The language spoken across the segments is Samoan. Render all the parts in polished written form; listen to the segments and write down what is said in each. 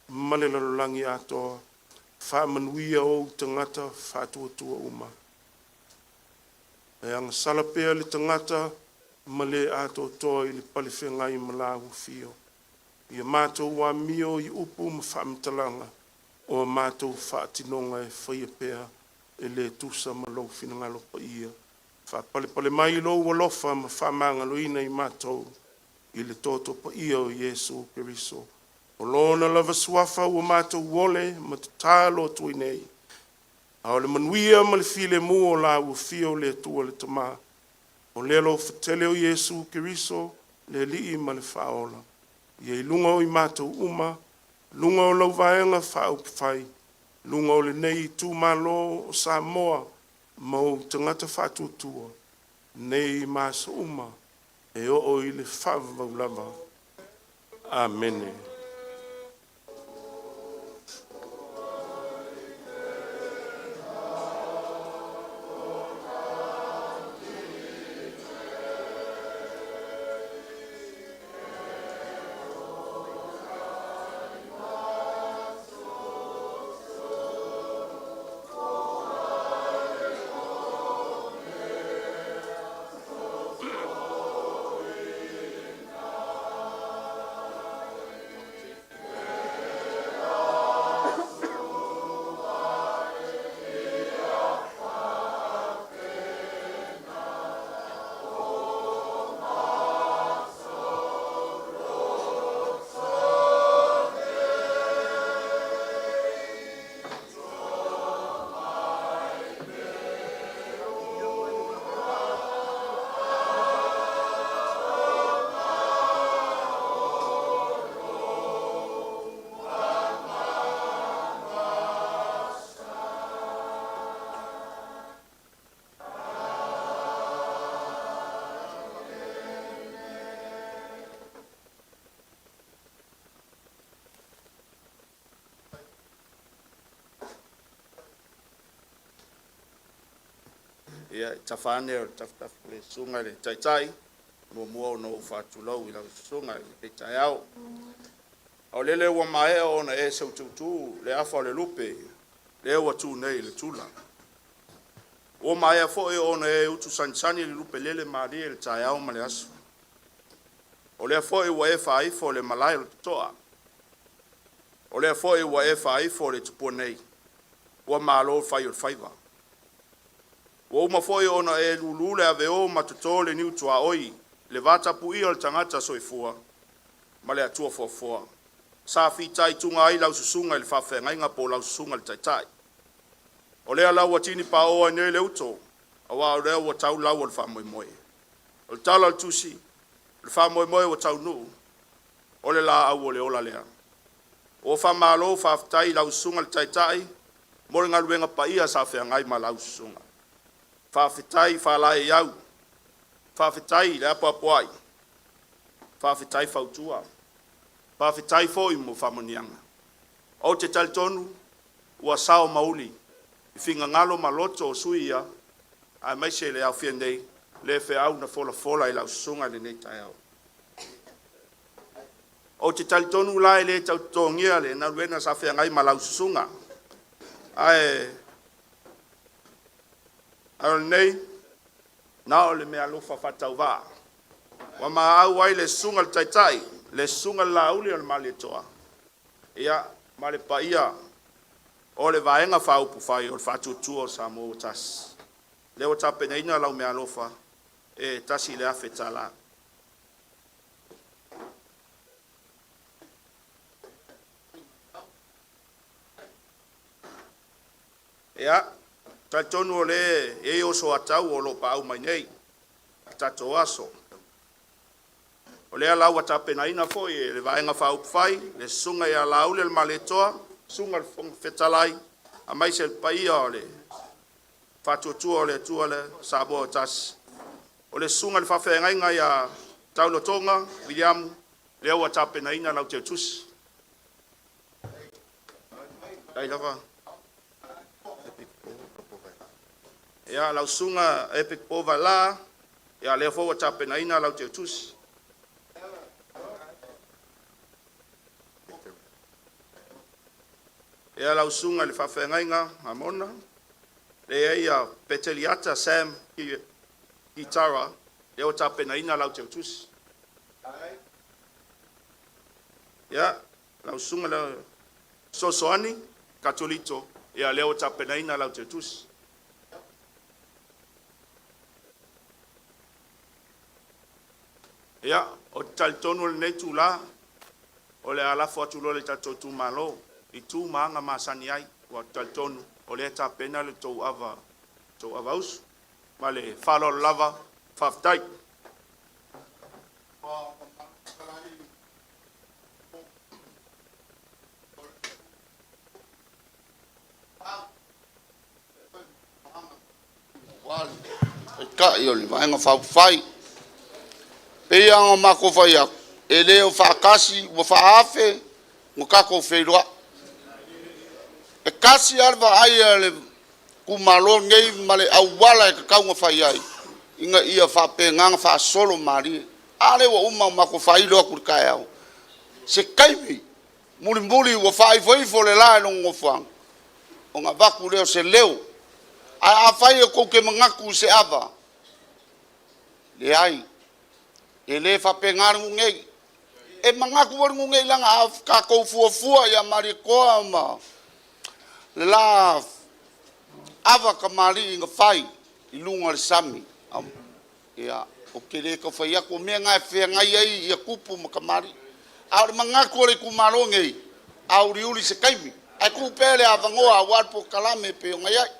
ma le lalolagi atoa. Faamanuia ou tagata faatuatua uma. E agasala pea le tagata ma le atoatoa i le palefeagai ma la ua. Ia matou amio i upu ma faamatalaga o a matou faatinoga e faia pea e le tusa ma Lou finagalo paia. Faapalepale mai Lou alofa ma faamagaloina i matou i le toto paia o Iesu Keriso. O Lona lava Suafa ua matou ole ma tatalo atu ai nei, a o le manuia ma le filemu o la ua afio le Atua le Tama, o le alofa tele o Iesu Keriso le Alii ma le Faaola, ia i luga o i matou uma, luga o lau Vaega Faaupufai, luga o lenei itumalo o Samoa ma ou tagata faatuatua, nei ma aso uma, e oo i le faavavau lava. Amene. Ia, tafa ane o le tafatafa o le Susuga i le Taitai, muamua ona ou faatulou i lau Susuga i lenei taeao. A o lele ua maea ona e seu tūtū le afa o le lupe lea ua tu nei i le tula. Ua maea foi ona e utu sagisagi le lupe lele malie i le taeao ma le aso. O lea foi ua e faaifo le malae o le totoa. O lea foi ua e faaifo le tupua nei, ua malo fai o le faiva. Ua uma foi ona e lulu le aveo ma toto le niu tuaoi i le vatapuia o le tagata soifua ma le Atua foafoa sa fitaituga ai lau susuga i le faafeagaiga po o lau susuga i le taitai. O lea la ua tini paoa ai nei le uto aua o lea ua tau lau o le faamoemoe. O le tala o le tusi, o le faamoemoe ua taunuu, o le laau o le ola lea. Ua faamalo faafetai i lau Susuga i le Taitai mo le galuega paia sa feagai ma lau susuga. Faafetai faalaeiau, faafetai le apoapoai, faafetai fautua, faafetai foi mo faamanuiaga. Ou te talitonu ua sao ma uli i finagalo ma loto o sui usufono ia aemaise le aofia nei le feau na folafola e lau susuga i lenei taeao. Ou te talitonu la e le tau totogia le galuega sa feagai ma lau susuga, ae o lenei na o le meaalofa faatauvaa ua maau ai le susuga i le Taitai, le susuga i le Laauli o le Malietoa, ia ma le paia o le Vaega Faaupufai o le Faatuatua i Samoa ua Tasi, lea ua tapenaina lau meaalofa e $1,000. Ia, talitonu o lea e i ai oso a tau o lo o paau mai nei i le tatou aso. O lea la ua tapenaina foi e le Vaega Faaupufai le Susuga ia Laaulialemalietoa, susuga i le Fofoga Fetalai aemaise le paia o le Faatuatua i le Atua Samoa ua Tasi, o le susuga i le faafeagaiga ia Tauletoga Viliamu, lea ua tapenaina lau teutusi. Ia, lau susuga Epic Paul Valaa, ia lea foi ua tapenaina lau teutusi. Ia lau susuga i le faafeagaiga Amona, lea e i ai ia Peteliata Sam Kitara, lea ua tapenaina lau teutusi. Ia, lau susuga i le Fesoasoani Katoliko, ia lea ua tapenaina lau teutusi. Ia, ou te talitonu o lenei itula o le a lafo atu loa i le tatou itumalo i tu ma aga masani ai, aua ou te talitonu o lea e tapena le tou ava, tou avausu. Ma le faaaloalo lava, faafetai. Taitai o le Vaega Faaupufai. E pei lava ona matou fai atu, e le o faatasi ua faaafe ona tatou feiloai. E tasi lava le vaai a le itumalo lenei ma le auala e tatau ona fai ai ina ia faapena ona faasolo malie. A lea ua uma ona matou faailo atu i le taeao, se taimi mulimuli ua faaifoifo le la i lona nofoaga ona avatu lea o se leo. Ae afai tou te manatu i se ava, leai, e le faapena le nuu nei. E manatu foi le nuu nei leaga a tatou fuafua ia Malietoa ma le la ava tamalii na fai i luga o le sami, ia, ou te le tau fai atu, o mea na e feagai ai tupu ma tamalii. A o le manatu o le itumalo lenei, auliuli i se taimi ae tuu pea le avanoa aua le polokalame e pei ona i ai.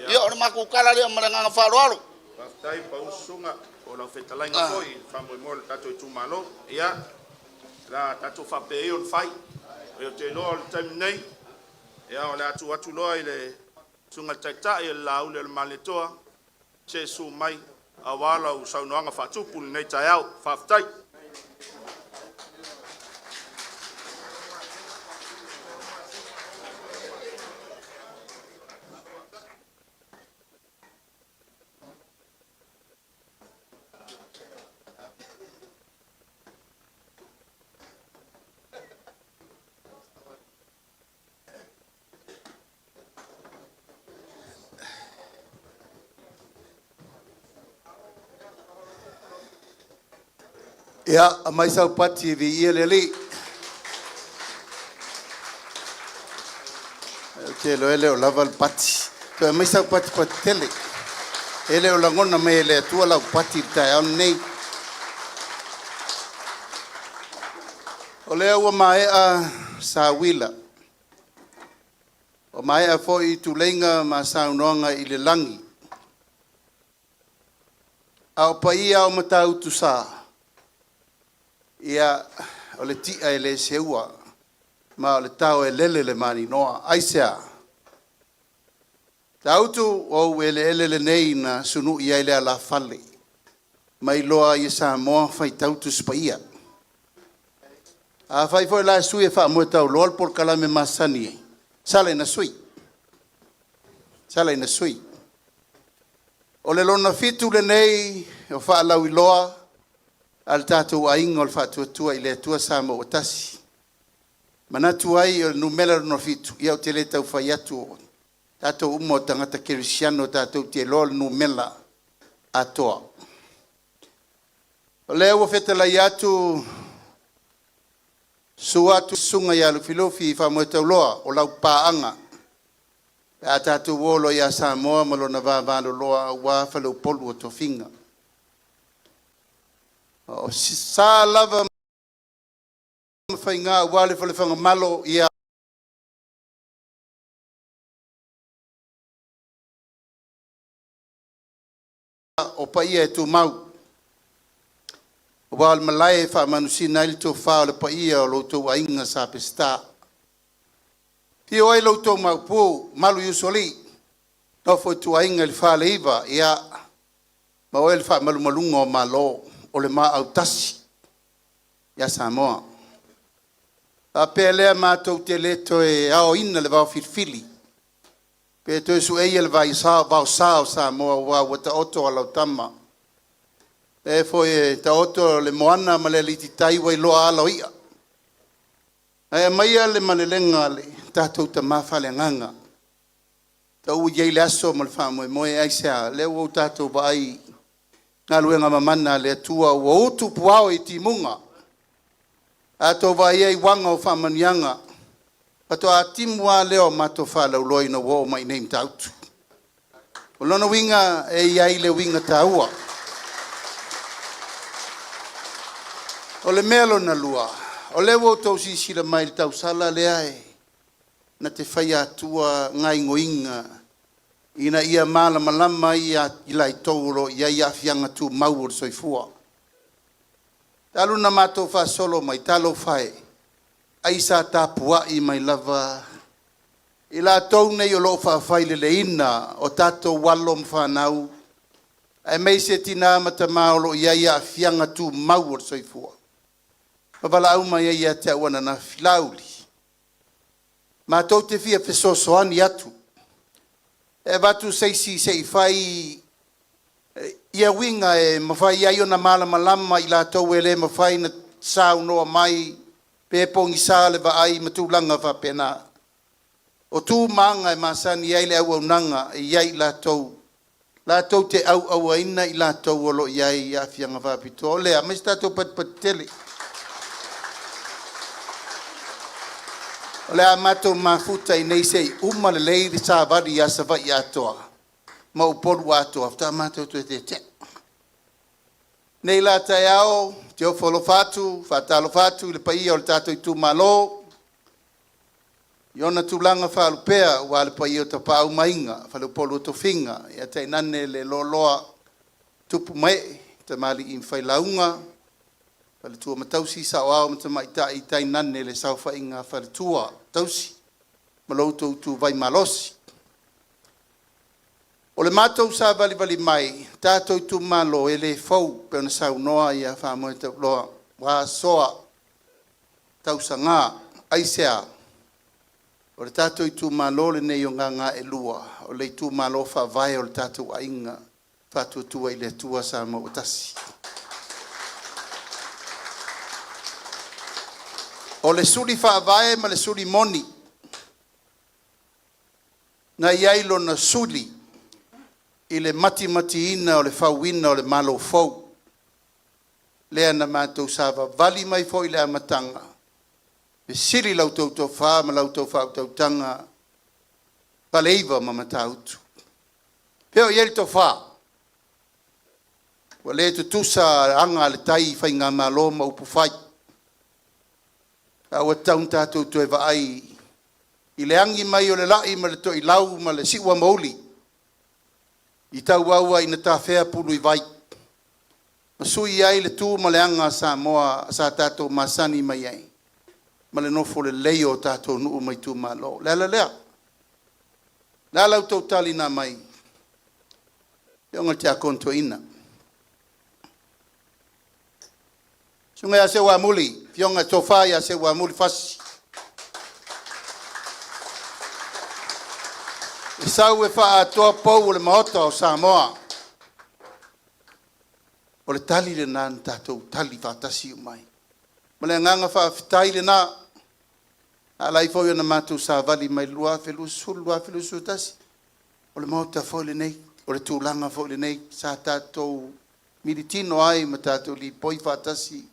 Ia o le matou tala lea ma le agaga faaaloalo. Faafetai pau susuga o lau fetalaiga foi i le faamoemoe o le tatou itumalo. Ia, o le a tatou faapea ia ona fai. Ou te iloa o le taimi nei, ia o le a tuu atu loa i le susuga i le Taitai o le Lauli o le Malietoa se i susu mai aua lau saunoaga faatupu i lenei taeao. Faafetai. Ia, aumai sau pati e viia le Alii. Ou te iloa e le o lava le pati. Toe aumai sau pati, pati tele. E le o lagona mai e le Atua lau pati i le taeao lenei. O lea ua maea sauila, ua maea foi tuleiga ma saunoaga i le lagi, a o paia o Matautusa, ia, o le ti'a e le seua ma o le tao e lele le maninoa. Aisea? Matautu, o ou eleele lenei na sunui ai le alafale ma iloa ai e Samoa faitau Tusi Paia. Afai foi la e sui e faamoetauloa le polokalame masani, sala ina sui, sala ina sui. O le lona fitu lenei o faalauiloa a le tatou Aiga o le Faatuatua i le Atua Samoa ua Tasi. Manatu ai o le numera lona fitu, ia ou te le tau fai atu, o tatou uma o tagata kerisiano tatou te iloa le numera atoa. O lea ua fetalai atu, susu atu le susuga ia Lufilufi Faamoetauloa o Laupaaga pe a tatou o loa ia Samoa ma lona vavaloloa aua faleupolu o tofiga. O sa lava ma faiga aua le fale Fagamalo, ia o paia e tumau, aua o le malae e faamanusina ai le tofa o le paia o lo outou aiga Sa Peseta. Afio ai lo outou Maopu malu i usoalii, nofo ituaiga i le faleiva, ia ma oe le faamalumaluga o Malo o le maa autasi ia Samoa. Faapea lea, matou te le toe aoina le vaofilifili pe toe sueia le vaosa o Samoa, aua ua taoto alaotama. E foi e taoto le moana ma le alititai ua iloa ala o ia. Ae aumaia le malelega a le tatou tama faaleagaga. Tau i ai le aso ma le faamoemoe, aisea? Lea ua tatou vaai galuega mamana a le Atua ua utu puao i timuga. A outou vaai i uaga o faamanuiaga, faatoa timu lava lea o matou faalauiloa ina ua oo mai i inei i Matautu. O lona uiga e i ai le uiga taua. O le mea lona lua, o lea ua outou silasila mai i le tausala lea e na te faia atua gaoioiga ina ia malamalama ai i latou o lo o i ai aafiaga tumau o le soifua. Talu ona matou faasolo mai, talofa e, ai sa tapuai mai lava i latou nei o lo o faafaileleina o tatou alo ma fanau, aemaise tina ma tama o lo o i ai aafiaga tumau o le soifua. Ma valaau mai ai ia te au ananafi, Laauli, matou te fia fesoasoani atu e avatu se isi se i fai ia uiga e mafai ai ona malamalama i latou e le mafai ona saunoa mai pe pogisa le vaai ma tulaga faapena. O tu ma aga e masani ai le auaunaga e i ai i latou latou te auauaina i latou o lo o i ai aafiaga faapitoa. O lea, aumai se tatou patipati tele. O le a matou mafuta i inei se i uma lelei le savali ia Savaii atoa ma Upolu atoa, faatoa matou toe tetea. Nei la taeao, ou te ofo alofa atu, faatalofa atu i le paia o le tatou itumalo i ona tulaga faalupea, aua le paia o Tapaau ma Aiga, Faleupolu o Tofiga, ia tainane le loaloa tupu ma ee, tamalii ma failauga, faletua ma tausi, saoao ma tamaitai, tainane le saofaiga a faletua tausi ma lo outou ituvai malosi. O le matou savalivali mai tatou itumalo e le fou, pei ona saunoa ia Faamoetauloa ua asoa tausaga. Aisea? O le tatou itumalo lenei o Gagaelua o le itumalo faavae o le tatou aiga Faatuatua i le Atua Samoa ua Tasi. O le suli faavae ma le suli moni na i ai lona suli i le matimatiina o le fauina o le Malo fou lea na matou savavali mai foi i le amataga, fesili la outou tofa ma la outou faautautaga, Faleiva ma Matautu. Fea o i ai le tofa? Ua le tutusa aga a le tai i faigamalo ma upufai, a ua tatau ona tatou toe vaai i le agi mai o le lai ma le to'ilau ma le siuamouli i tauau ina tafea pulu i vai ma sui ai le tu ma le aga a Samoa sa tatou masani mai ai ma le nofo lelei o tatou nuu ma itumalo. O le ala lea. O le a la outou tali na aumai? Afioga i le Tiakono Toeaina, Susuga ia Seuamuli, Afioga Tofa ia Seuamuli Fasi, e sau e faaatoa pou o le Maota o Samoa. O le tali lena na tatou tali faatasi uma ai. Ma le agaga faafetai lena, na ala ai foi ona matou savali mai le 2020, 2021, o le Maota foi lenei, o le tulaga foi lenei sa tatou militino ai ma tatou lipoi faatasi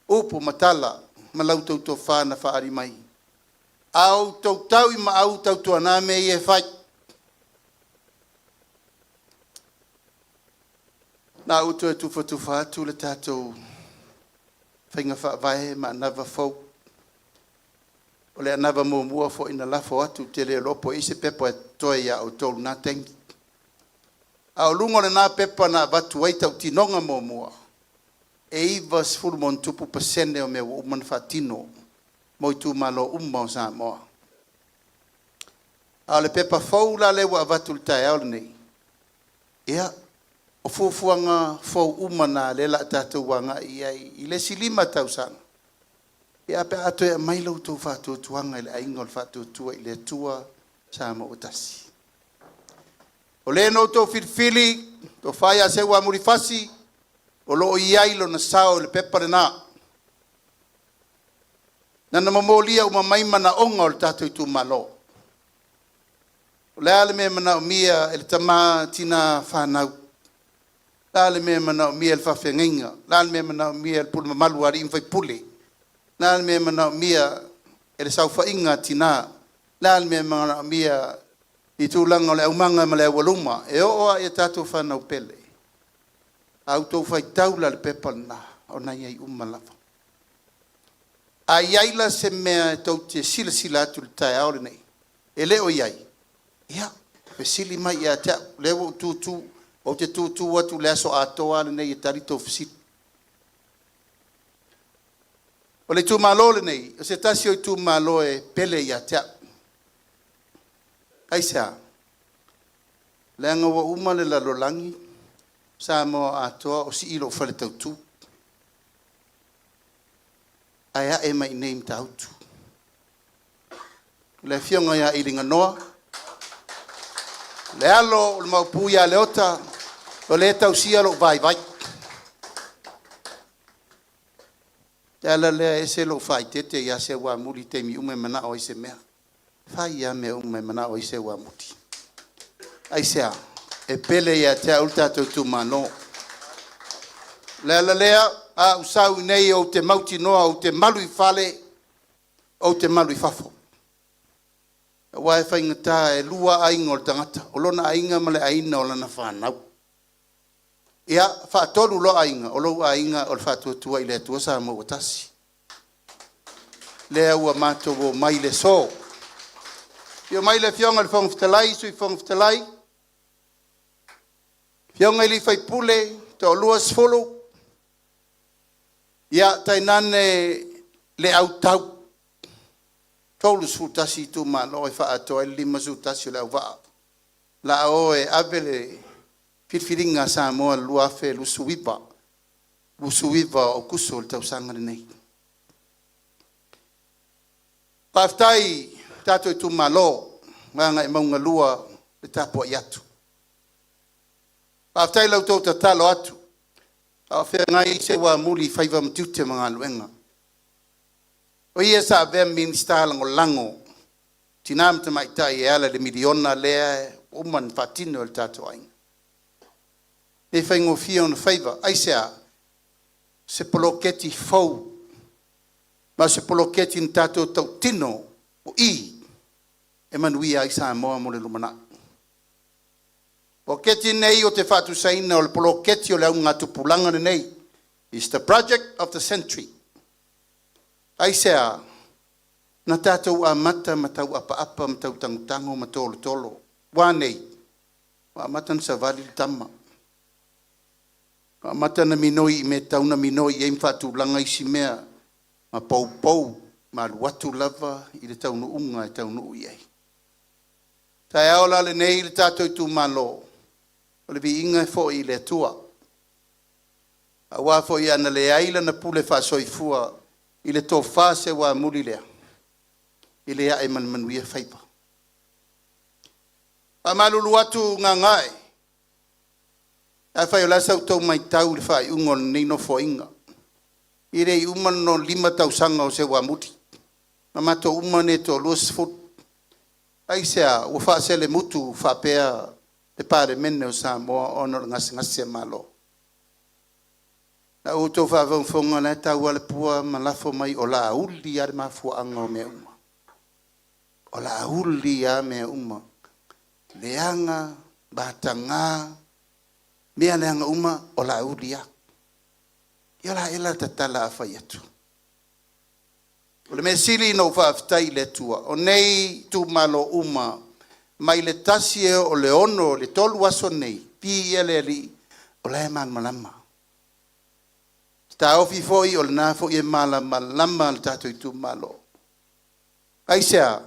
upu ma tala ma la outou tofa na faaali mai. A outou tau i maau tautuana mea ia e fai. Na ou toe tufatufa atu le tatou faiga faavae ma anava fou. O le anava muamua foi na lafo atu, ou te le iloa po o i ai se pepa e totoe ia outou i lena taimi. A o luga o lena pepa na avatu ai tautinoga muamua, e 90+% o mea ua uma ona faatino mo itumalo uma o Samoa. A o le pepa fou la lea ua avatu i le taeao lenei, ia, o fuafuaga fou uma na o lea o le a tatou agai i ai i le isi 5 tausaga, ia pe a toe aumai la outou faatuatuaga i le Aiga o le Faatuatua i le Atua Samoa ua Tasi. O le na outou filifili, tofa ia Seuamuli Fasi, o lo o i ai lona sao i le pepa lena. Na momolia uma mai manaoga o le tatou itumalo. O le a le mea e manaomia e le tama tina fanau, la le mea e manaomia e le faafeagaiga, la le mea e manaomia e le pule mamalu a alii ma faipule, la le mea e manaomia e le saofaiga a tina, la le mea e manaomia i tulaga o le aumaga ma le aualuma, e oo lava i a tatou fanau pele. A outou faitau la i le pepa lena, o lena e i ai uma lava. A i ai la se mea e tou te silasila atu i le taeao lenei e le o i ai, ia, fesili mai ia te au, o lea ua ou tu tu, ou te tu tu atu i le aso atoa lava lenei e tali tou fesili. O le itumalo lenei, o se tasi o itumalo e pele ia te au. Aisea? Leaga ua uma le lalolagi, Samoa atoa o sii lou fale tautu, ae ae mai i inei i Matautu. O le afioga ia Iliganoa, le alo o le Maopu ia Leota, o lea e tausia lou vaivai. O le ala lea e ese lou faaeteete ia Seuamuli i taimi uma e manao ai i se mea. E fai lava mea uma e manao ai Seuamuli. Aisea? E pele ia te au le tatou itumalo. O le ala lea, a ou sau i inei ou te mautinoa ou te malu i fale, ou te malu i fafo. Aua e faigata e lua aiga o le tagata, o lona aiga ma le aiga o lana fanau. Ia, faatolu loa aiga, o lou aiga o le Faatuatua i le Atua Samoa ua Tasi. Lea ua matou omai i le aso. Afio mai le Afioga i le Fofoga Fetalai, Sui Fofoga Fetalai, afioga i sui usufono e toa-20, ia tainane le autau, 31 itumalo e faaatoa ai le 51 o le auvaa o le a o e ave le filifiliga a Samoa i le 2029, 29 o Aokuso le tausaga lenei. Faafetai i tatou itumalo, Gagaemauga 2 le tapuai atu. Faafetai i la outou tatalo atu a o feagai Seuamuli faiva ma tiute ma galuega. O ia sa avea ma Minisita Lagolago, Tina ma Tamaitai e ala i le miliona lea ua uma ona faatino e le tatou aiga. E le faigofie ona faiva. Aisea? O se poloketi fou, ma o se poloketi na tatou tautino o i e manuia ai Samoa mo le lumanai. O le poloketi lenei ou te faatusaina o le poloketi o le augatupulaga lenei, is the project of the century. Aisea? Na tatou amata ma tau apaapa ma tau tagutago ma tolotolo. Ua a nei? Ua amata ona savali le tama. Ua amata ona minoi i mea e tatau ona minoi i ai ma faatulaga isi mea ma poupou ma alu atu lava i le taunuuga e taunuu i ai. Taeao la lenei le tatou itumalo, o le viiga e foi i le Atua. Aua foi ana leai lana pule faasoifua i le tofa seuamuli lea, e le ae ma le manuia faiva. Faamalulu atu Gagae, afai o le a sa outou matau i le faaiuga o lenei Nofoaiga, e le i uma le 5 tausaga o Seuamuli, ma matou uma nei e toa-20. Aisea? Ua faaselemutu faapea le Palemene o Samoa ona o le gasegase a Malo. La outou faafogafoga, la e tau lava le pua ma lafo mai o Laauli lava le mafuaaga o mea uma. O Laauli lava mea uma. Leaga, mataga, mea leaga uma, o Laauli lava. Ia o le a ea la le tatala a fai atu? O le mea sili ona ou faafetai i le Atua, o nei itumalo uma mai le 1 e oo i le 6 i le 3 aso nei, viia le Alii, o la e malamalama. Taofi foi o lena foi e malamalama le tatou itumalo. Aisea?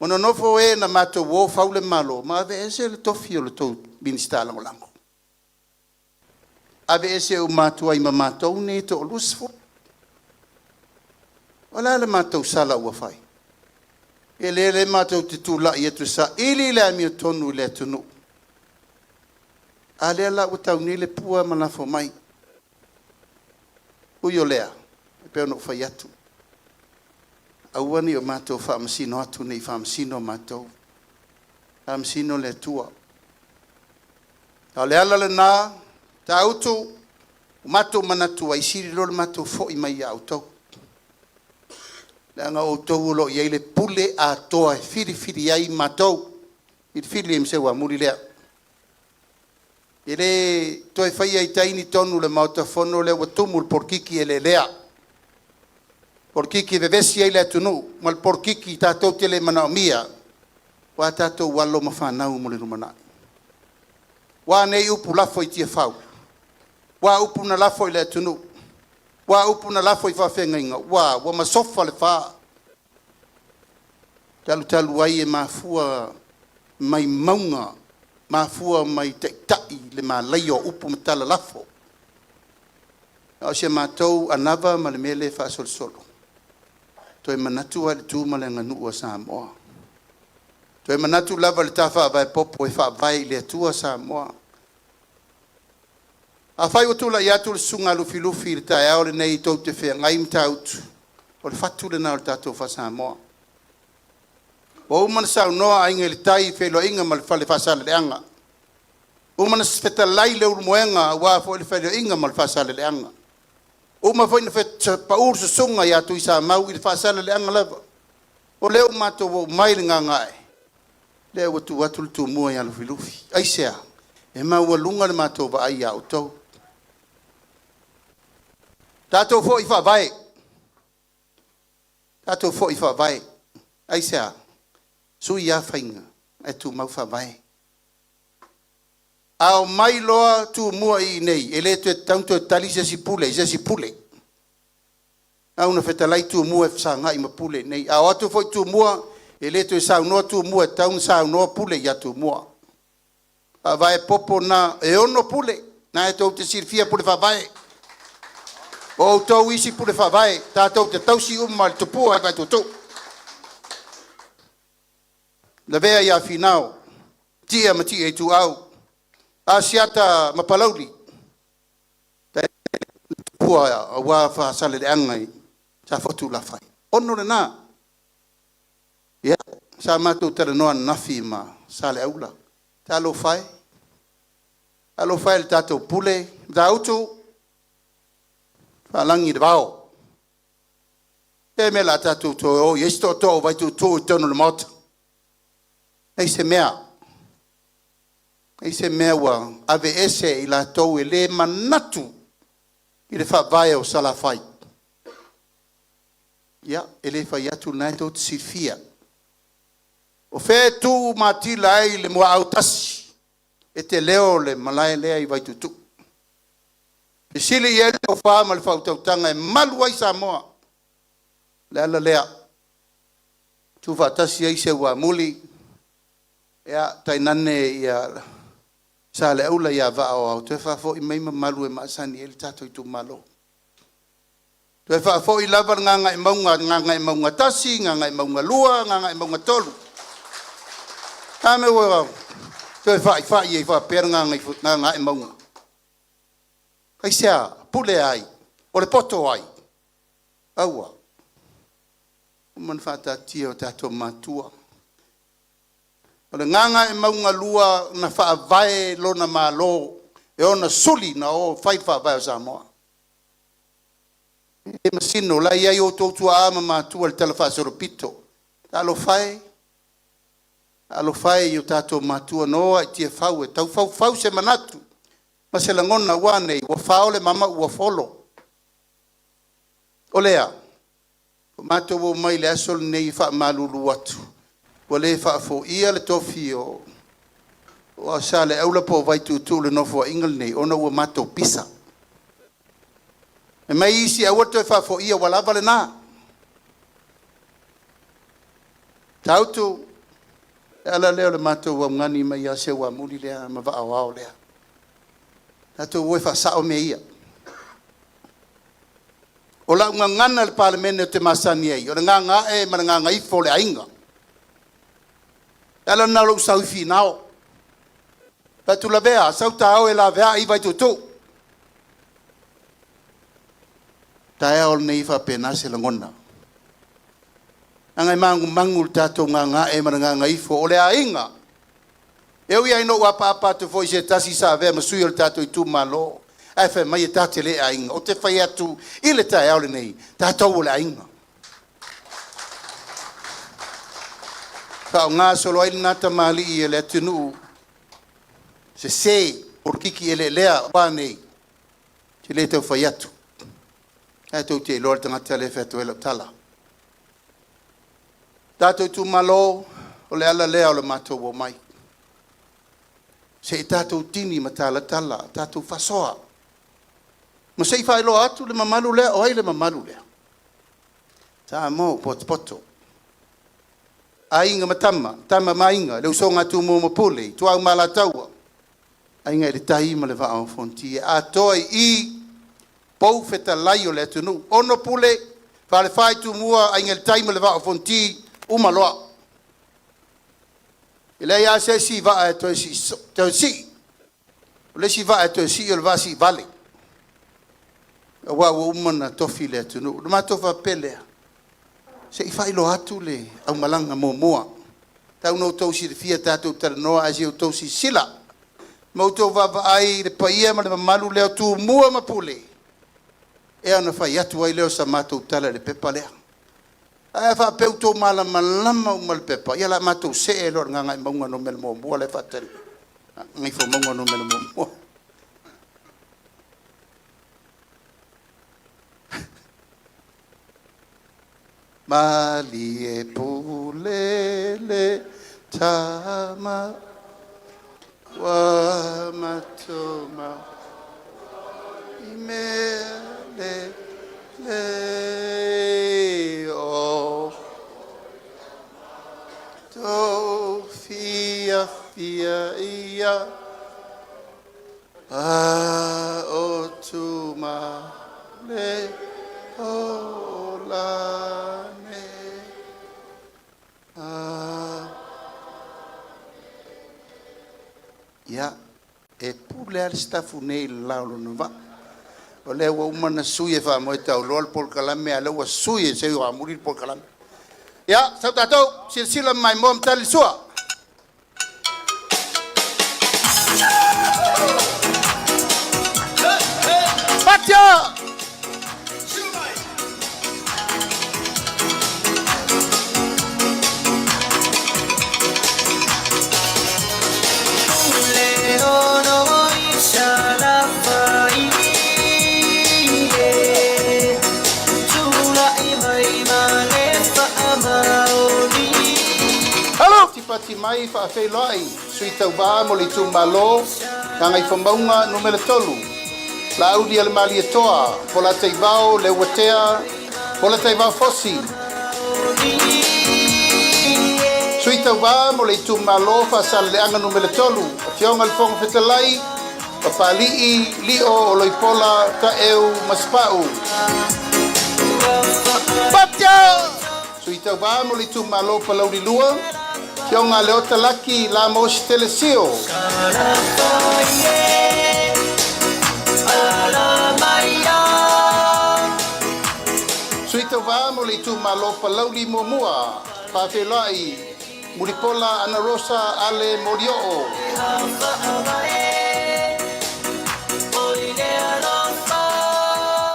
Ua nonofo e na matou o fau le Malo ma aveese le tofi o le tou Minisita Lagolago. Aveese uma atu ai ma matou nei e toa-20. O le a le matou sala ua fai? E lea le matou te tulai atu e saili le amiotonu i le atunuu. A lea la ua tau nei le pua ma lafo mai. Ui o lea, e pei ona ou fai atu, Aua ne i o matou faamasino atu ne i faamasino matou. Faamasino le Atua. A o le ala lena, Matautu, ua matou manatu ai, sili loa le matou foi mai ia outou, leaga o outou o lo o i ai le pule atoa e filifili ai matou, filifili ai ma Seuamuli lea. E le toe faia i tai ni tonu i le Maota Fono lea ua tumu i le polokiki eleelea, polokiki e vevesi ai le atunuu ma le polokiki tatou te le manaomia, aua tatou alo ma fanau mo le lumanai. Ua a nei upu lafo i Tiafau? Ua a upu na lafo i le atunuu? Ua a upu na lafo i faafeagaiga? Ua a? Ua masofa le fa, talu talu ai e mafua mai mauga, mafua mai taitai le malaia o upu ma tala lafo. A o si a matou anava ma le mea lea e faasolosolo, toe manatu lava i le tu ma le aganuu a Samoa. Toe manatu lava i le ta faavae popo e faavae i le Atua Samoa. Afai ua tulai atu le Susuga a Lufilufi i le taeao lenei tou te feagai Matautu, o le fatu lena o le tatou faa-Samoa. Ua uma ona saunoa Aiga i le Tai i feiloaiga ma le Fale Faasaleleaga. Ua uma ona fetalai Leulumoega aua foi le feiloaiga ma le Faasaleleaga. Ua uma foi ona pau le susuga ia Tuisamau i le Faasaleleaga lava. O lea ua matou oo mai i le gaga'e, lea ua tuu atu le Tumua ia Lufilufi. Aisea? E maualuga le matou vaai ia outou. Tatou foi i faavae, tatou foi i faavae. Aisea? Sui lava faiga ae tumau faavae. A omai loa Tumua i inei, e le toe tatau ona toe tali se isi pule i se isi pule. Na ona fetalai Tumua e fesagai ma Pule i inei. A o atu foi Tumua, e le toe saunoa Tumua e tatau ona saunoa Pule ia Tumua. Faavae popo na e 6 Pule, na e tou te silafia Pule Faavae. O outou isi Pule Faavae, tatou te tausi uma i le Tupua i Vaituutuu. Lavea ia Finao, Tia ma Tia Ituau, Asiata ma Palauli, Tupua aua Faasaleleaga i Safotu Lafai. Ono lena. Ia, sa matou talanoa ananafi ma Saleaula. Talofa e, talofa e i le tatou pule, Matautu, faalagi i le vao. E mea la tatou toe o i ai se tootoo o Vaituutuu i totonu o le Maota. Leai se mea, leai se mea ua aveese e i latou e le manatu i le faavae o Salafai. Ia, e le fai atu, o lena e tou te silafia. O fea e tu matila ai le muaau tasi e te leo le malae lea i Vaituutuu. Fesili i ai le tofa ma le faautautaga e malu ai Samoa. O le ala lea, tuufaatasi ai Seuamuli, ia, tainane ia Saleaula ia Vaa o Ao, toe faafoi mai mamalu e masani ai le tatou itumalo. Toe faafoi lava le Gagaemauga, Gagaemauga 1, Gagaemauga 2, Gagaemauga 3. A mea ua toe faifai ai faapea le Gagaemauga? Aisea? Pule ai? O le poto ai? Aua. Uma ona faataatia e o tatou matua. O le Gagaemauga 2 na faavae lona Malo e ona suli na o fai le faavae o Samoa. E masino la e i ai outou tuaa ma matua i le talafaasolopito. Talofa e, talofa e i o tatou matua na o lava i Tiafau e tau faufau se manatu ma se lagona, ua a nei? Ua fao le mama ua folo. O lea, ua matou omai i le aso lenei e faamalulu atu, ua le faafoia le tofi o Saleaula po o Vaituutuu i le Nofoaiga lenei ona ua matou pisa. E mai isi aua le toe faafoia ua lava lena. Matautu, le ala lea o le matou augani mai ia Seuamuli lea ma Vaa o Ao lea. Tatou o e faasao mea ia. O lau gagana i le Palemene ou te masani ai, o le gagaae ma le gagaifo o le aiga. O le ala lena o lou sau i Finao. Fai atu Lavea, sau ta o e laveai Vaituutuu. Taeao lenei e faapena se lagona. Leaga e magumagu le tatou gaga'e ma le gagaifo o le aiga. E ui lava ina ou apaapa atu foi i se tasi sa avea ma sui o le tatou itumalo, ae fai mai e ta te le aiga. Ou te fai atu i le taeao lenei, tatou o le aiga. Faaaoga solo ai lena tamalii e le atunuu sese polokiki eleelea ua nei, ou te le tau fai atu. Ae tou te iloa le tagata lea e fai atu ai lau tala. Tatou itumalo, o le ala lea o le matou omai. Se i tatou tini matalatala, tatou faasoa, ma se i faailoa atu le mamalu lea. O ai le mamalu lea? Samoa ua potopoto, Aiga ma Tama, Tama ma Aiga, le usoga a Tumua ma Pule, Ituau ma Alataua, Aiga i le Tai ma le Vaa o Fonoti. E atoa i i pou fetalai o le atunuu, 6 pule, Falefa i Tumua, Aiga i le Tai ma le Vaa o Fonoti, uma loa. E leai lava se isi vaa e toe sii, o le isi vaa e toe sii o le vaa siivale, aua ua uma ona tofi le atunuu. Ona matou faapea lea, se i faailoa atu le aumalaga muamua. Tau ina outou silafia, tatou talanoa ae se i outou silasila ma outou vaavaai i le paia ma le mamalu lea o Tumua ma Pule, ia ona fai atu ai lea o sa matou tala i le pepa lea. Ae a faapea ua outou malamalama uma i le pepa, ia o le a matou see loa i le Gagaemauga 1 la e faatali mai. Gagaifomauga 1. Malie pule le tama ua matou i mea lelei o tou fiafia ia a o tuumaleolane a. Ia, e pule lava le Sitafu nei i le la o lona vaa. O lea ua uma ona sui e faamoetauloa le polokalame, a o lea ua sui e Seuamuli le polokalame. Ia, sau tatou, silasila ma maimoa ma tali le sua. Patia! Patipati mai faafeiloai sui tauva mo le itumalo Gagaifomauga Nu.3, Laauli Alemalietoa, Polataivao Leuatea, Polataivao Fosi. Sui tauva mo le itumalo Faasaleleaga Nu.3, Afioga i le Fofoga Fetalai, Papalii Lio Oloipola Taeu Masepau. Patia! Sui tauva mo le itumalo Palauli 2, Afioga Leota Laki Lamos Telesio. Sui tauva mo le itumalo Palauli 1, Faafeiloai Mulipola Ana Rosa Ale Molioo.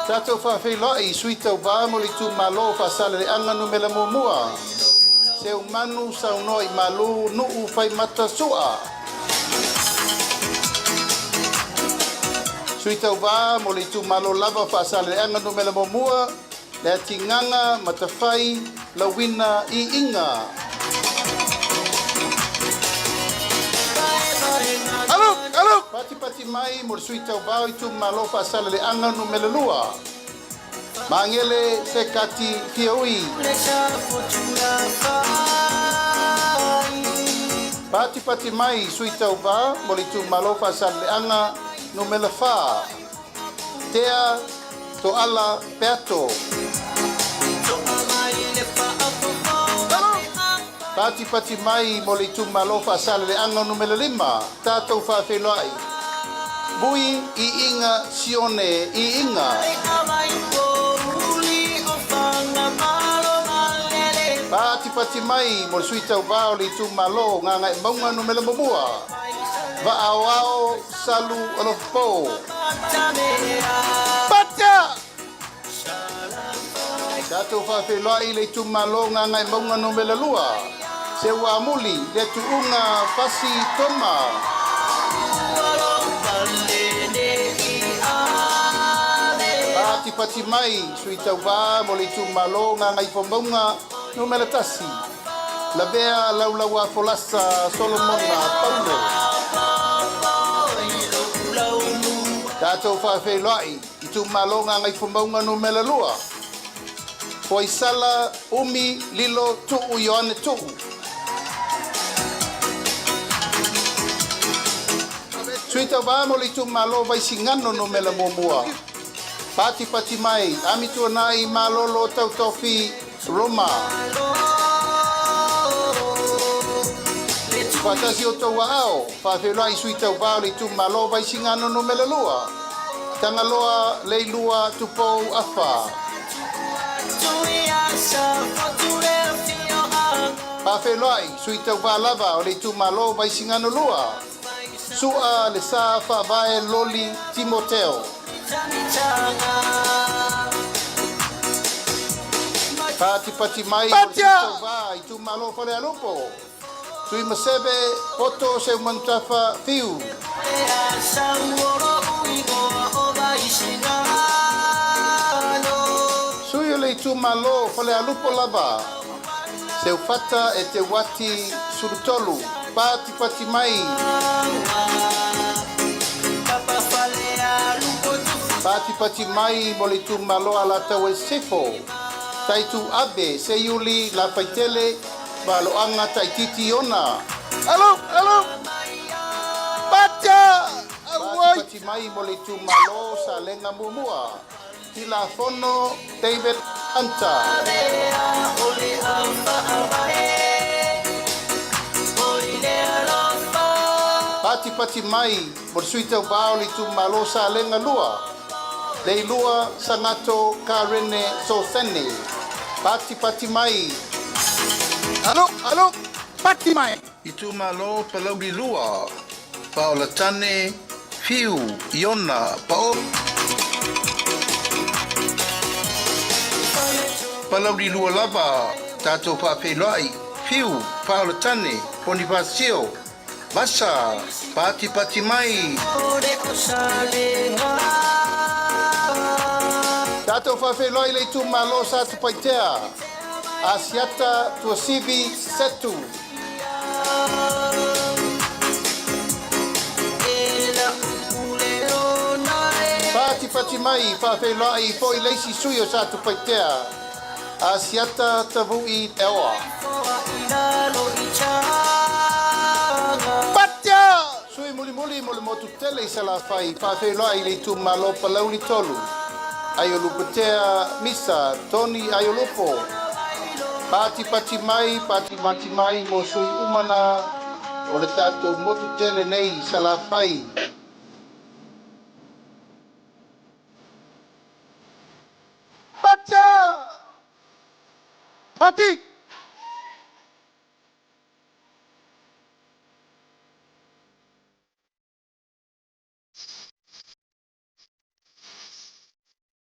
Tatou faafeiloai sui tauva mo le itumalo Faasaleleaga 1, Seumanu Saunoa i Malu Nuu Faimata Sua. Sui tauva mo le itumalo lava Faasaleleaga 1, Leatigaga Matafai Lauina Iiga. Alu, alu! Patipati mai mo le sui tauva o itumalo Faasaleleaga 2, Magele Sekati Fiaui. Patipati mai sui tauva mo le itumalo Faasaleleaga 4, Tea Toala Peato. Patipati mai mo le itumalo Faasaleleaga 5, tatou faafeiloai Vui Iiga Sione Iiga. Patipati mai mo le sui tauvā o le itumalo o Gagaemauga Numera Muamua, Vaaoao Salu Alofapo. Patia! Tatou faafeiloai i le itumalo o Gagaemauga Numera 2, Seuamuli Letuuga Fasi Toma. Patipati mai sui tauvā mo le itumalo o Gagaifomauga Numera 1, Lavea Laulauafolasa Solomona Paulo. Tatou faafeiloai itumalo Gagaifomauga Numera 2, Foaisala Umi Lilo Tuu Ioane Tuu. Sui tauvā mo le itumalo Vaisigano Numera 1, Patipati mai Amituanai Malolo Tautofi Roma. Faatasi outou aao, faafeiloai sui tauvā o le itumalo Vaisigano Numera 2, Tagaloa Leilua Tupou Afa. Faafeiloai sui tauvā lava o le itumalo Vaisigano 2, Su'a Le Sa Faavae Loli Timoteo. Patipati mai o le sui tauvā itumalo Falealupo, Tuimaseve Poto Seumanutafa Fiu. Sui o le itumalo Falealupo lava, Seufata Eteuati Sulutolu. Patipati mai. Patipati mai mo le itumalo Alataua i Sisifo, Taitu Ave Seiuli Lafaitele Valoaga Taititi Iona. Alo, alo, Patia! Auai! Patipati mai mo le itumalo Salega Muamua, Tilafono David Hunter. Patipati mai mo le sui tauvā o le itumalo Salega 2, Leilua Sagato Karene Sosene. Patipati mai. Alo, alo, Pati mai! Itumalo Palauli 2, Paolatane Fiu Iona Pao. Palauli 2 lava, tatou faafeiloai, Fiu, Paolatane, Ponifasio, Vasa, Patipati mai. Tatou faafeiloai le itumalo Satupaitea, Asiata Tuasivi Setu. Patipati mai, faafeiloai foi le isi sui o Satupaitea, Asiata Tavui Eoa. Patia! Sui mulimuli mo le motu tele i Salafai, faafeiloai le itumalo Palauli 3, Aiolupotea Misa Tony Aiolupo. Patipati mai, patipati mai mo sui uma na o le tatou motu tele nei i Salafai. Patia! Pati!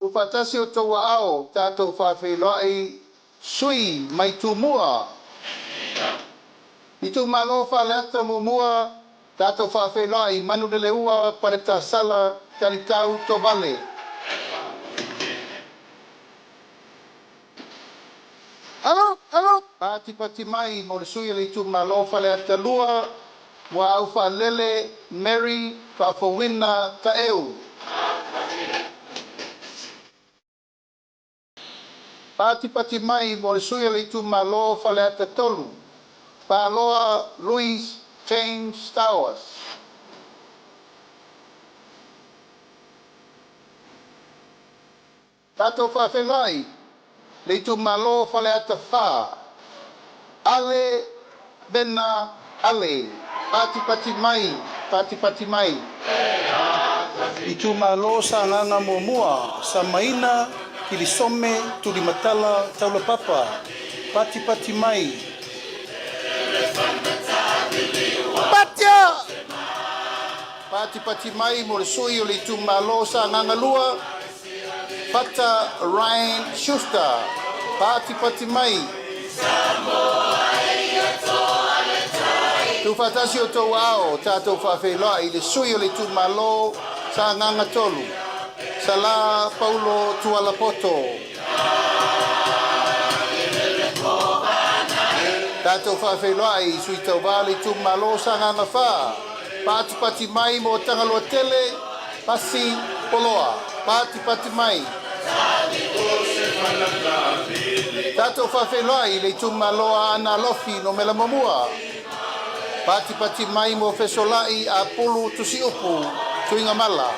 Ua faatasi outou aao, tatou faafeiloai sui mai Tumua. Itumalo Faleata Muamua, tatou faafeiloai Manuleleua Paletasala Talitau Tovale. Alo, alo! Patipati mai mo le sui o le itumalo Faleata 2, Muaaufaalele Mary Faafouina Taeu. Patipati mai mo le sui o le itumalo Faleata 3, Paloa Louis James Towers. Tatou faafeiloai le itumalo Faleata 4, Ale Vena Ale. Patipati mai, patipati mai. Itumalo Sagaga Muamua, Samaina, Kilisome, Tulimatala, Taulapapa. Patipati mai. Patia! Patipati mai mo le sui o le itumalo Sagaga 2, Fata Ryan Schuster. Patipati mai. Tuufaatasi o outou aao, tatou faafeiloai i le sui o le itumalo Sagaga 3, Sala Paulo Tualapoto. Tatou faafeiloai i sui tauva o le itumalo Sagaga 4, patipati mai mo Tagaloa Tele, Pasi Poloa. Patipati mai. Tatou faafeiloai i le itumalo Aana Alofi Numera 1, patipati mai mo Fesolai Apulu Tusiupu Tuigamala.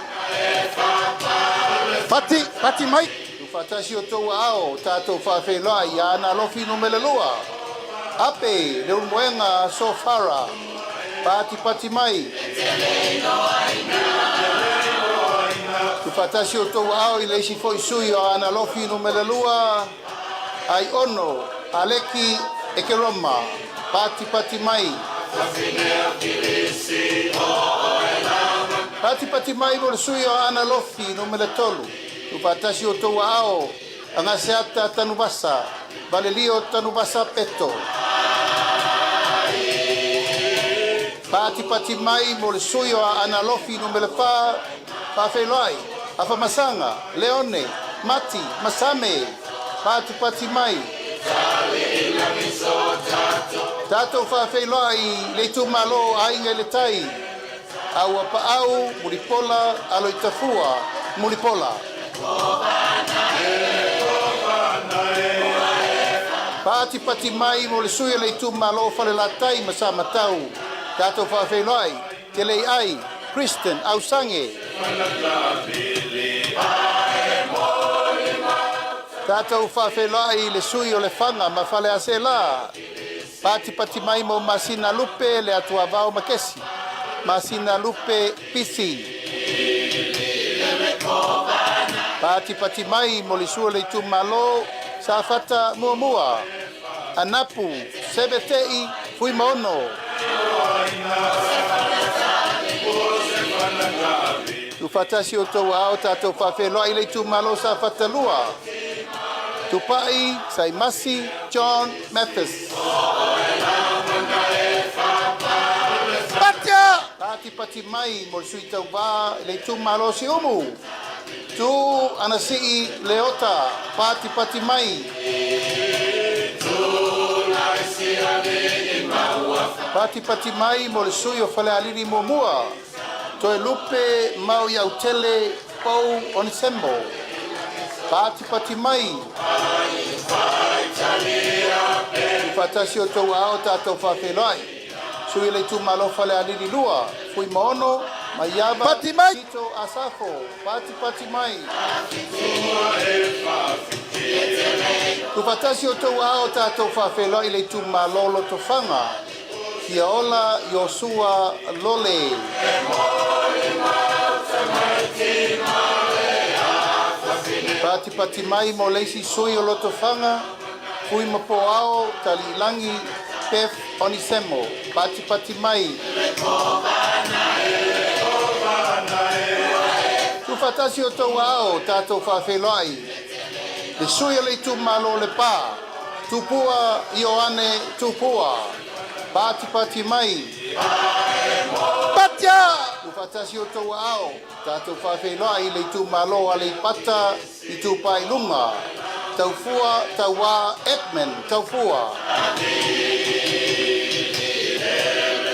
Pati, pati mai. Tuufaatasi o outou aao, tatou faafeiloai i Aana Alofi Numera 2, Ape Leulumoega Sofara. Patipati mai. Tuufaatasi o outou aao i le isi foi sui o Aana Alofi Numera 2, Aiono Aleki Ekeroma. Patipati mai. Patipati mai mo le sui o Aana Alofi Numera 3, Tuufaatasi o outou aao, Agaseata Tanuvasa, Valelio Tanuvasa Peto. Patipati mai mo le sui o Aana Alofi Numera 4, faafeiloai, Afamasaga, Leone, Mati, Masame. Patipati mai. Tatou faafeiloai i le itumalo Aiga i le Tai, Auapaau, Mulipola, Aloitafua, Mulipola. Patipati mai mo le sui o le itumalo Falelatai ma Samatau, tatou faafeiloai, Teleiai, Kristen Ausange. Tatou faafeiloai i le sui o Lefaga ma Faleaseela, patipati mai mo Masina Lupe le Atuavao Makesi, Masina Lupe Pisi. Patipati mai mo le sui o le itumalo Safata 1, Anapu Sevetei Fuimaono. Tuufaatasi o outou aao, tatou faafeiloai i le itumalo Safata 2, Tupai Saimasi John Mathis. Patia! Patipati mai mo le sui tauva i le itumalo Siumu, Tu Anasii Leota. Patipati mai. Patipati mai mo le sui o Falealili 1, Toelupe Mauiautele Pau Onesemo. Patipati mai. Tuufaatasi o outou aao, tatou faafeiloai. Sui o le itumalo Falealili 2, Fuimaono Maiava Pati mai. Tito Asafo. Patipati mai. Tuufaatasi o outou aao, tatou faafeiloai i le itumalo Lotofaga, Fiaola Iosua Lole. Patipati mai mo le isi sui o Lotofaga, Fuimapoao Taliilagi Beth Onisemo. Patipati mai. Tuufaatasi o outou aao, tatou faafeiloai le sui o le itumalo Lepa, Tupua Ioane Tupua. Patipati mai. Patia! Tuufaatasi o outou aao, tatou faafeiloai i le itumalo Aleipata Itupa i Luga, Taufua Tauā Edmund Taufua.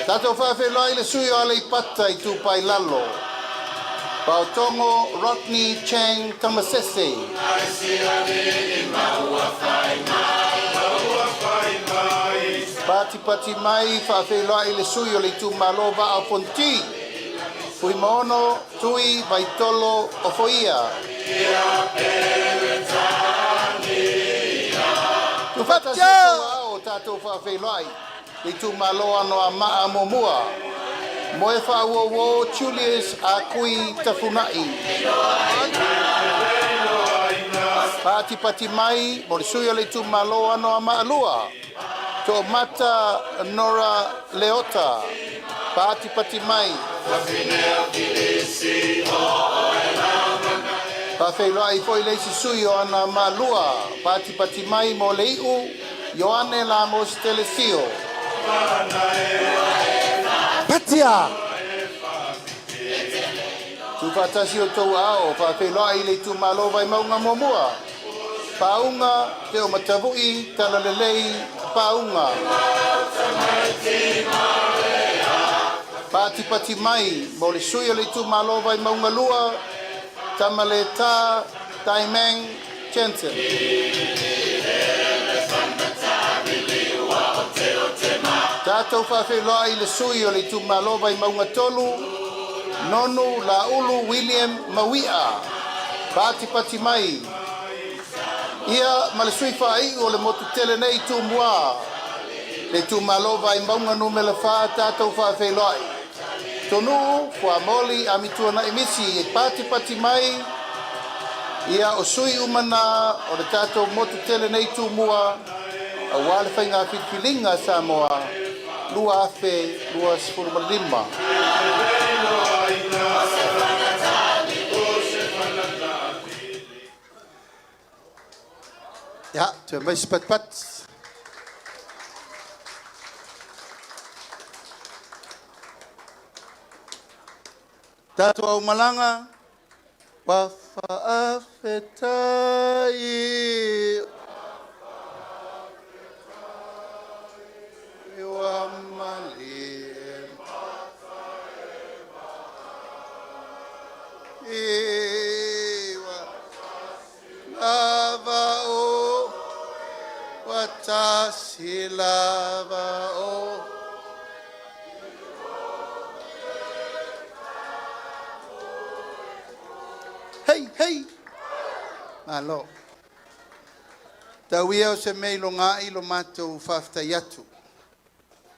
Tatou faafeiloai i le sui o Aleipata Itupa i Lalo, Paotogo Rodney Chang Tamasese. Patipati mai faafeiloai i le sui o le itumalo Vaa o Fonoti, Fuimaono Tui Vaitolo Ofoia. Tuufaatasi o outou aao, tatou faafeiloai le itumalo Anoamaa 1, Moefaauouo Julius Akui Tafunai. Patipati mai mo le sui o le itumalo Anoamaa 2, Toomata Nora Leota. Patipati mai. Faafeiloai foi le isi sui o Anoamaa 2, patipati mai mo le iu Ioane Lamos Telesio. Patia! Tuufaatasi o outou aao, faafeiloai le itumalo Vaimauga 1. Pauga Te o Matavu'i Talalelei Pauga. Patipati mai mo le sui o le itumalo Vaimauga 2, Tamaleta Taimang Jensen. Tatou faafeiloai i le sui o le itumalo Vaimauga 3, Nonu Laulu William Maui'a. Patipati mai. Ia ma le sui faaiu o le motu tele nei Tumua, le itumalo Vaimauga 4, tatou faafeiloai. Tonuu Fuamoli Amituanai Misi e patipati mai. Ia o sui uma na o le tatou motu tele nei Tumua, auā le faiga filifiliga a Samoa 2025. Ia, toe mai se patipati. Tatou aumalaga, ua faafetai. Ua malie iwa lava o ua tasi lava o. Hei, hei! Malo. Tau ia o se mea i logai lo matou faafetai atu.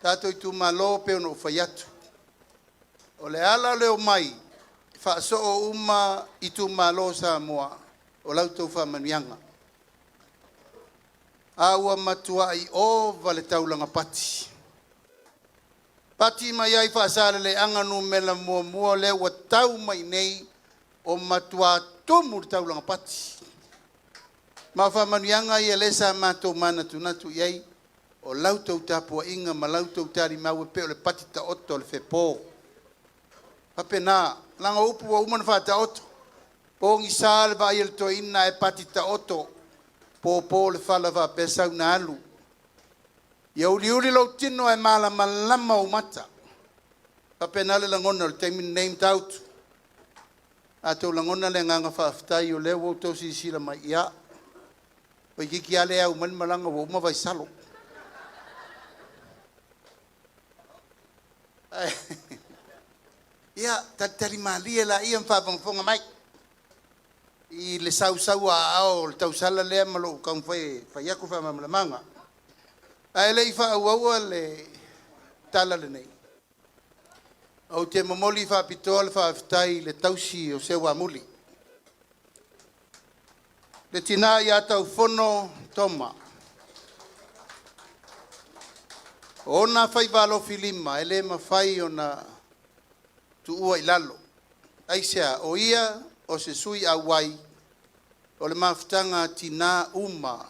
Tatou itumalo pe ona ou fai atu. O le ala o le omai, faasoo uma itumalo o Samoa, o lau tau faamanuiaga. A ua matuai ova le taulaga pati. Pati mai ai Faasaleleaga 1 lea ua tau mai nei o matua tumu le taulaga pati. Ma o faamanuiaga ia lea sa matou manatunatu i ai, o lau tou tapuaiga ma lau tou talimau e pei o le pati taoto o le fepo. Faapena, leaga o upu ua uma ona faataoto. Pogisa le vaai a le toeaina ae pati taoto, popo le fala faapea sau na alu. Ia uliuli lou tino ae malamalama ou mata. Faapena le lagona o le taimi lenei Matautu. A outou lagona le agaga faafetai o lea ua outou silasila mai, ia, toeitiiti lava le au mai le malaga ua uma vaisalo. Ia, talitali malie laia ma faafogafoga mai i le sausauaao o le tausala lea ma lou taumafai e fai atu faamalamalamaga. Ae le i faaauaua le tala lenei, ou te momoli faapitoa le faafetai i le tausi o Seuamuli, le tina ia Taufono Toma. O ona faiva alofilima e le mafai ona tuua i lalo. Aisea? O ia o se sui auai o le mafutaga a tina uma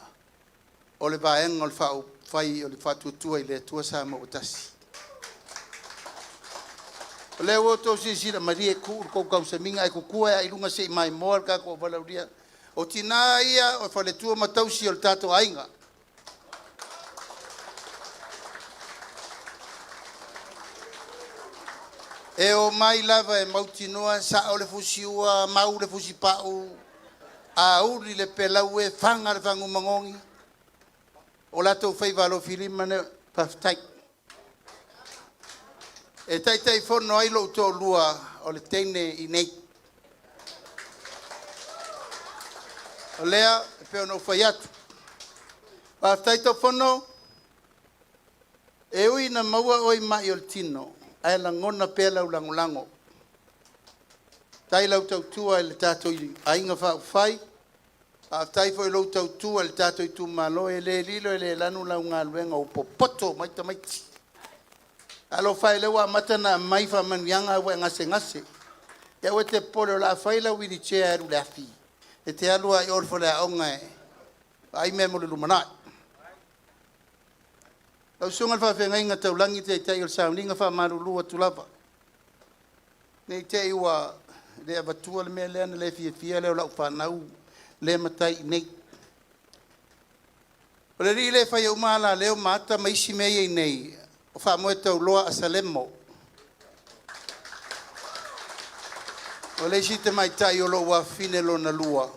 o le Vaega o le Faaupufai o le Faatuatua i le Atua Samoa ua Tasi. O lea ua outou silasila malie tuu le tou tausamiga ae tutua ai i luga se i maimoa le tatou valaaulia. O tina ia o faletua ma tausi o le tatou aiga. E o mai lava e mautinoa sao le fusiua, mau le fusipau, auli le pelau e faga le fagu magogi. O latou faiva alofilima lea, faafetai. E taitaifono ai lou toalua o le teine i nei. O lea e pei ona ou fai atu. Faafetai Taufono, e ui ina maua oe i mai o le tino, ae lagona pea lau lagolago. Tai lau tautua i le tatou aiga faaupufai. Faafetai foi i lou tautua i le tatou itumalo, e le lilo e le lanu lau galuega ua popoto mai tamaiti. Talofa e, o lea ua amata ona aumai faamanuiaga ae ua e gasegase. Ia aua e te popole o le a fai lau wheelchair e alu i le afi e te alu ai i o i le faleaoga e vaai mea mo le lumanai. Lau susuga i le faafeagaiga taulagi, taitai o le sauniga, e faamalulu atu lava, ne i te i ua le avatua le mea lea ona le fiafia lea o lau fanau lea e matai i inei. O le alii lea e faia uma alaleo ma ata ma isi mea ia e i inei, o Faamoe Tauloa Asalemo. O le isi tamaitai o lou afafine lona lua,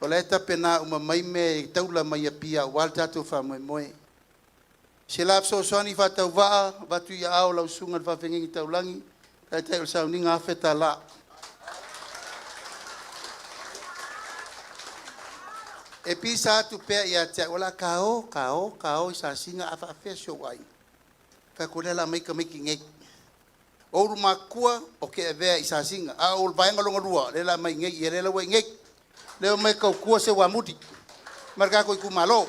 o la e tapena uma mai mea e taula mai Apia aua le tatou faamoemoe. O se la fesoasoani faatauvaa, avatu i aao o lau susuga i le faafeagaiga taulagi, taitai o le sauniga, $1,000. E pisa atu pea ia te au, o le a ta o, ta o, ta o i Sasiga a faapefea si ou aiga? Ou fai atu, o lea o le a aumai tamaiti i inei. O ulu matutua ou te avea i Sasiga, a o le vaega lona lua, lea o le a aumai i inei, ia o lea la ua i inei. O lea e omai e tautua Seuamuli ma le tatou itumalo.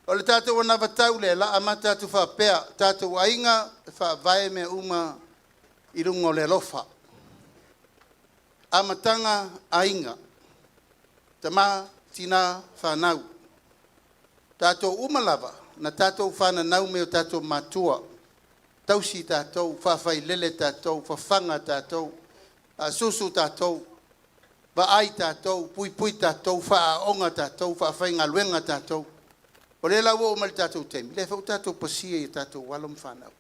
O le tatou anavatau lea, o le a amata atu faapea, tatou aiga e faavae mea uma i luga o le alofa. Amataga aiga, tama, tina, fanau. O tatou uma lava na tatou fananau mai o tatou matua, tausi tatou, faafailele tatou, fafaga tatou, faasusu tatou, vaai tatou, puipui tatou, faaaooga tatou, faafaigaluega tatou. O lea la ua oo mai le tatou taimi, lea foi ua tatou pasia i o tatou alo ma fanau.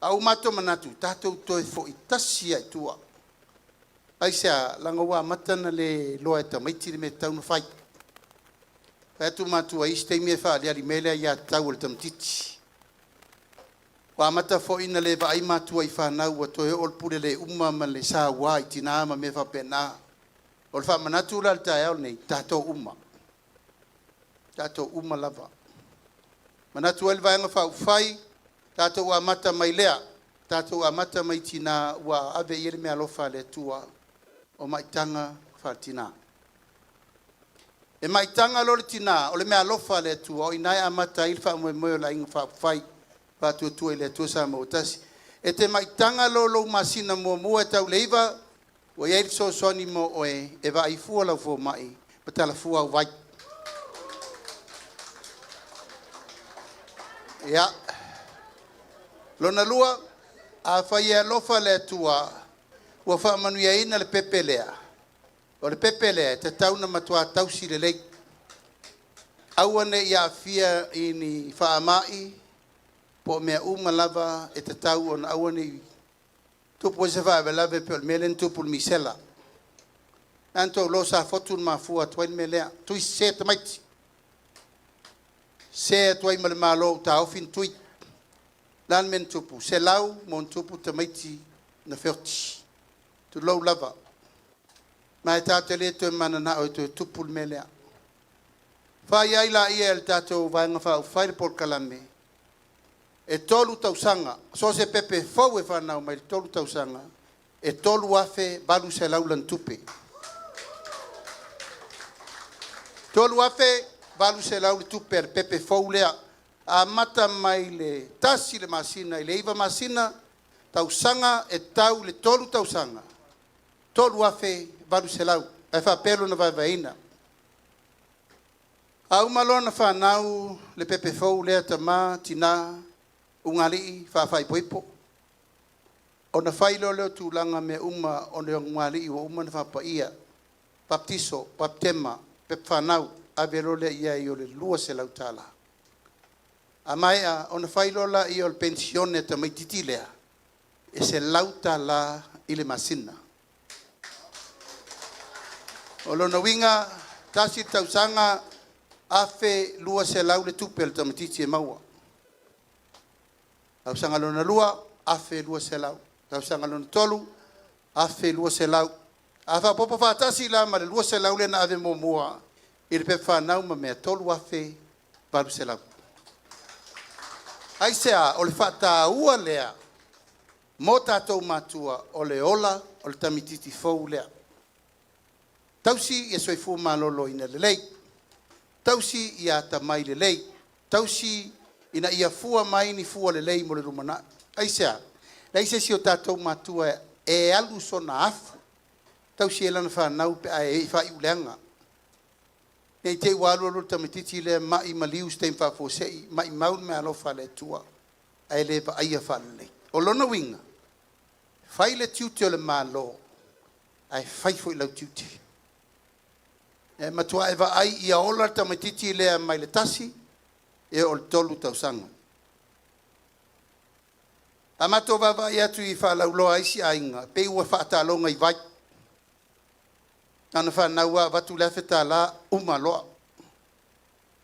Ae ua matou manatu, tatou toe foi tasi lava i tua. Aisea? Leaga ua amata ona le iloa e tamaiti le mea e tatau ona fai. Fai atu matua i isi taimi e faaaliali mai le aiatatau a le tamaitiiti. Ua amata foi ona le vaai matua i fanau ua toe oo le pule le uma ma le saua i tina ma mea faapena. O le faamanatu la i le taeao lenei, tatou uma, tatou uma lava. Manatu ai le Vaega Faaupufai, tatou amata mai lea, tatou amata mai tina ua ave i ai le meaalofa a le Atua, o maitaga faale-tina. E maitaga loa le tina, o le meaalofa a le Atua, o i ina e amata ai le faamoemoe o le Aiga Faaupufai Faatuatua i le Atua Samoa ua Tasi. E te maitaga loa i lou masina muamua e tau i le 9, ua i ai le fesoasoani mo oe e vaai fua lau fomai ma tala fua au vai. Ia, lona lua, afai e alofa le Atua ua faamanuiaina le pepe lea, o le pepe lea e tatau ona matua tausi lelei, aua ne i aafia i ni faamai po o mea uma lava e tatau ona aua ne i tupu ai se faalavelave pei o le mea lea na tupu i le misela. Na ona tou iloa sa fotu na mafua atu ai le mea lea, tui sese tamaiti, sese atu ai ma le Malo ua taofi ona tui. O le a le mea na tupu? 100+ tamaiti na feoti, tulou lava. Ma e tatou te le toe mananao e toe tupu le mea lea. Fai ai laia e le tatou Vaega Faaupufai le polokalame, e 3 tausaga, so o se pepe fou e fanau mai i le 3 tausaga, e $3,800 lana tupe. $3,800 le tupe a le pepe fou lea, amata mai le 1 le masina i le 9 masina, tausaga e tau i le 3 tausaga, $3,800 ae faapea lona vaevaeina. A uma loa ona fanau le pepe fou lea, tama, tina, ulugalii, faafaaipoipo, ona fai loa lea o tulaga mea uma o le ulugalii ua uma ona faapaia, papatiso, baputema, pepa fanau, ave loa lea i ai o le $200. A maea ona fai loa lea o le penisione a le tamaitiiti lea, e $100 i le masina. O lona uiga, tasi le tausaga, $1,200 le tupe a le tamaitiiti e maua. Tausaga lona lua, $1,200. Tausaga lona tolu, $1,200. A faaopoopo faatasi la ma le $200 lea na ave muamua i le pepa fanau ma mea, $3,800. Aisea? O le faataua lea. Mo tatou matua, o le ola o le tamititi fou lea. Tausi ia soifua maloloina lelei, tausi ia atamai lelei, tausi ina ia fua mai ni fua lelei mo le lumanai. Aisea? Leai se isi o tatou matua e alu sona afu tausi ai lana fanau pe a e faaiu leaga. Ne i te i ua alu alu le tamaitiiti lea mai maliu i se taimi faafuasei, maimau le meaalofa a le Atua ae le vaaia faalelei. O lona uiga, fai le tiute o le Malo ae fai foi lau tiute. E matua e vaai ia ola le tamaitiiti lea mai le 1 e oo i le 3 tausaga. A matou vaavaai atu i faalauiloa a isi aiga, e pei ua faataaloga i vai. Na ona fanau lava avatu le $1,000 uma loa.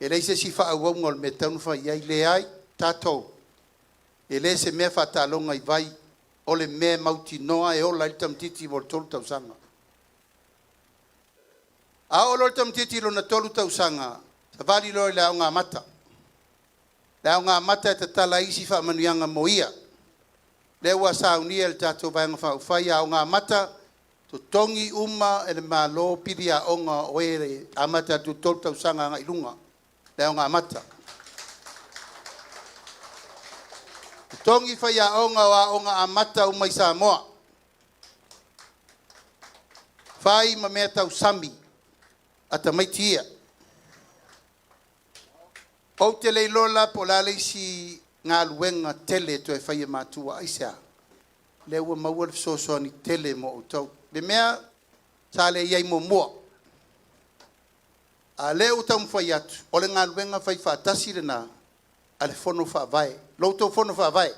E leai se isi faaauauga o le mea e tatau ona fai i ai. Leai, tatou, e le se mea faataaloga i vai, o le mea e mautinoa e ola ai le tamaitiiti mo le 3 tausaga. A oo loa le tamaitiiti i lona 3 tausaga, savali loa i le aoga amata. Le aoga amata e tatala ai isi faamanuiaga mo ia. Lea ua saunia e le tatou Vaega Faaupufai Aoga Amata, totogi uma e le Malo pili aoga o e amata atu i le 3 tausaga agai i luga, le aoga amata. Totogi faiaoga o aoga amata uma i Samoa. Fai ma mea tausami a tamaiti ia. Ou te le iloa la po o le a le isi galuega tele e toe fai e matua. Aisea? Lea ua maua le fesoasoani tele mo outou. Le mea sa le i ai muamua, a o lea ua taumafai atu, o le galuega faifaatasi lena a le Fono Faavae, la outou Fono Faavae,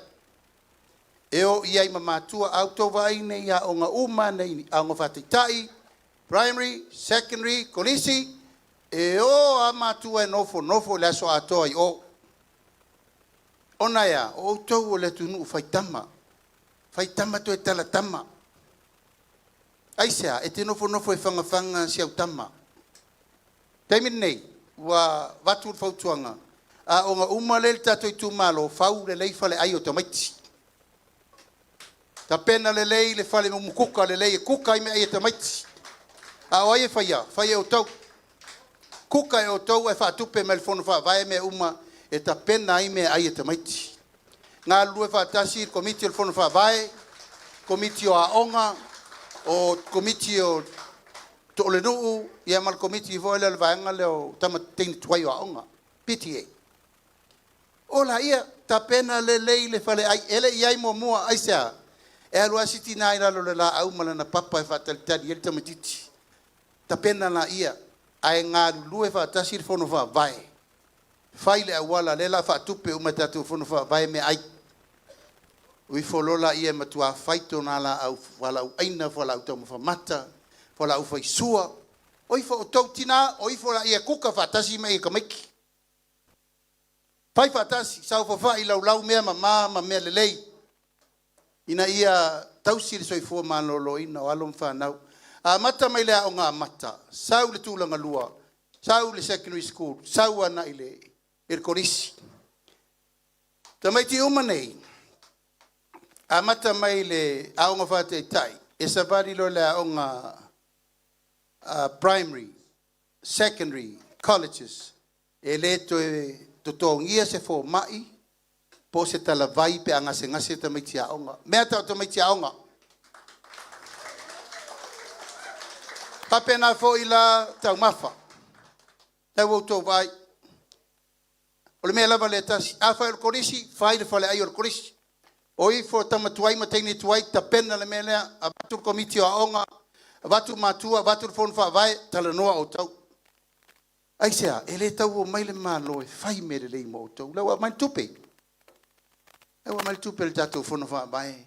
e o i ai ma matua. A outou vaai nei i aoga uma lava nei, aoga faataitai, primary, secondary, kolisi, e o lava matua e nofonofo i le aso atoa i o. Ona e a? O outou o le atunuu faitama, faitama toe talatama. Aisea? E te nofonofo e fagafaga si au tama. Taimi lenei, ua avatu le fautuaga, aoga uma lea e i le tatou itumalo, fau lelei faleai o tamaiti. Tapena lelei le fale umukuka lelei e kuka ai meaai a tamaiti. A o ai e faia? Fai e outou. Kuka e outou ae faatupe mai e le Fono Faavae mea uma e tapena ai meaai a tamaiti. Galulue faatasi le Komiti o le Fono Faavae, Komiti o Aoga, o Komiti o Toolenuu, ia ma le Komiti foi lea o le vaega lea o tama teine tuai o aoga, PTA. O laia, tapena lelei le faleai, e le i i ai muamua. Aisea? E alu lava si tina i lalo o le laau ma lana papa e faatalitali ai le tamaitiiti. Tapena laia, ae galulue faatasi le Fono Faavae, fai le auala lea o le a faatupe uma e tatou Fono Faavae meaai. O ifo loa laia e matua faito laau, fualaau aina, fualaau taumafa mata, fualaau faisua. O ifo outou tina, o ifo laia e kuka faatasi mai tamaiti. Fai faatasi, saofafai laulau mea mama ma mea lelei, ina ia tausi le soifua maloloina o alo ma fanau. Amata mai le aoga amata, sau le tulaga lua, sau le secondary school, sau agai i le kolisi. Tamaiti uma nei, amata mai le aoga faataitai, e savali loa i le aoga primary, secondary, colleges, e le toe totogia se fomai po o se talavai pe a gasegase tamaiti aoga. Mea tau tamaiti aoga. Faapena foi la taumafa. Lea ua outou vaai. O le mea lava lea e tasi. Afai o le kolisi, fai le faleai o le kolisi. O ifo tama tuai ma teine tuai, tapena le mea lea, avatu le komiti o aoga, avatu matua, avatu le Fono Faavae, talanoa outou. Aisea? E le tau omai le Malo e fai mea lelei mo outou. Lea ua aumai le tupe. Lea ua aumai le tupe i le tatou Fono Faavae.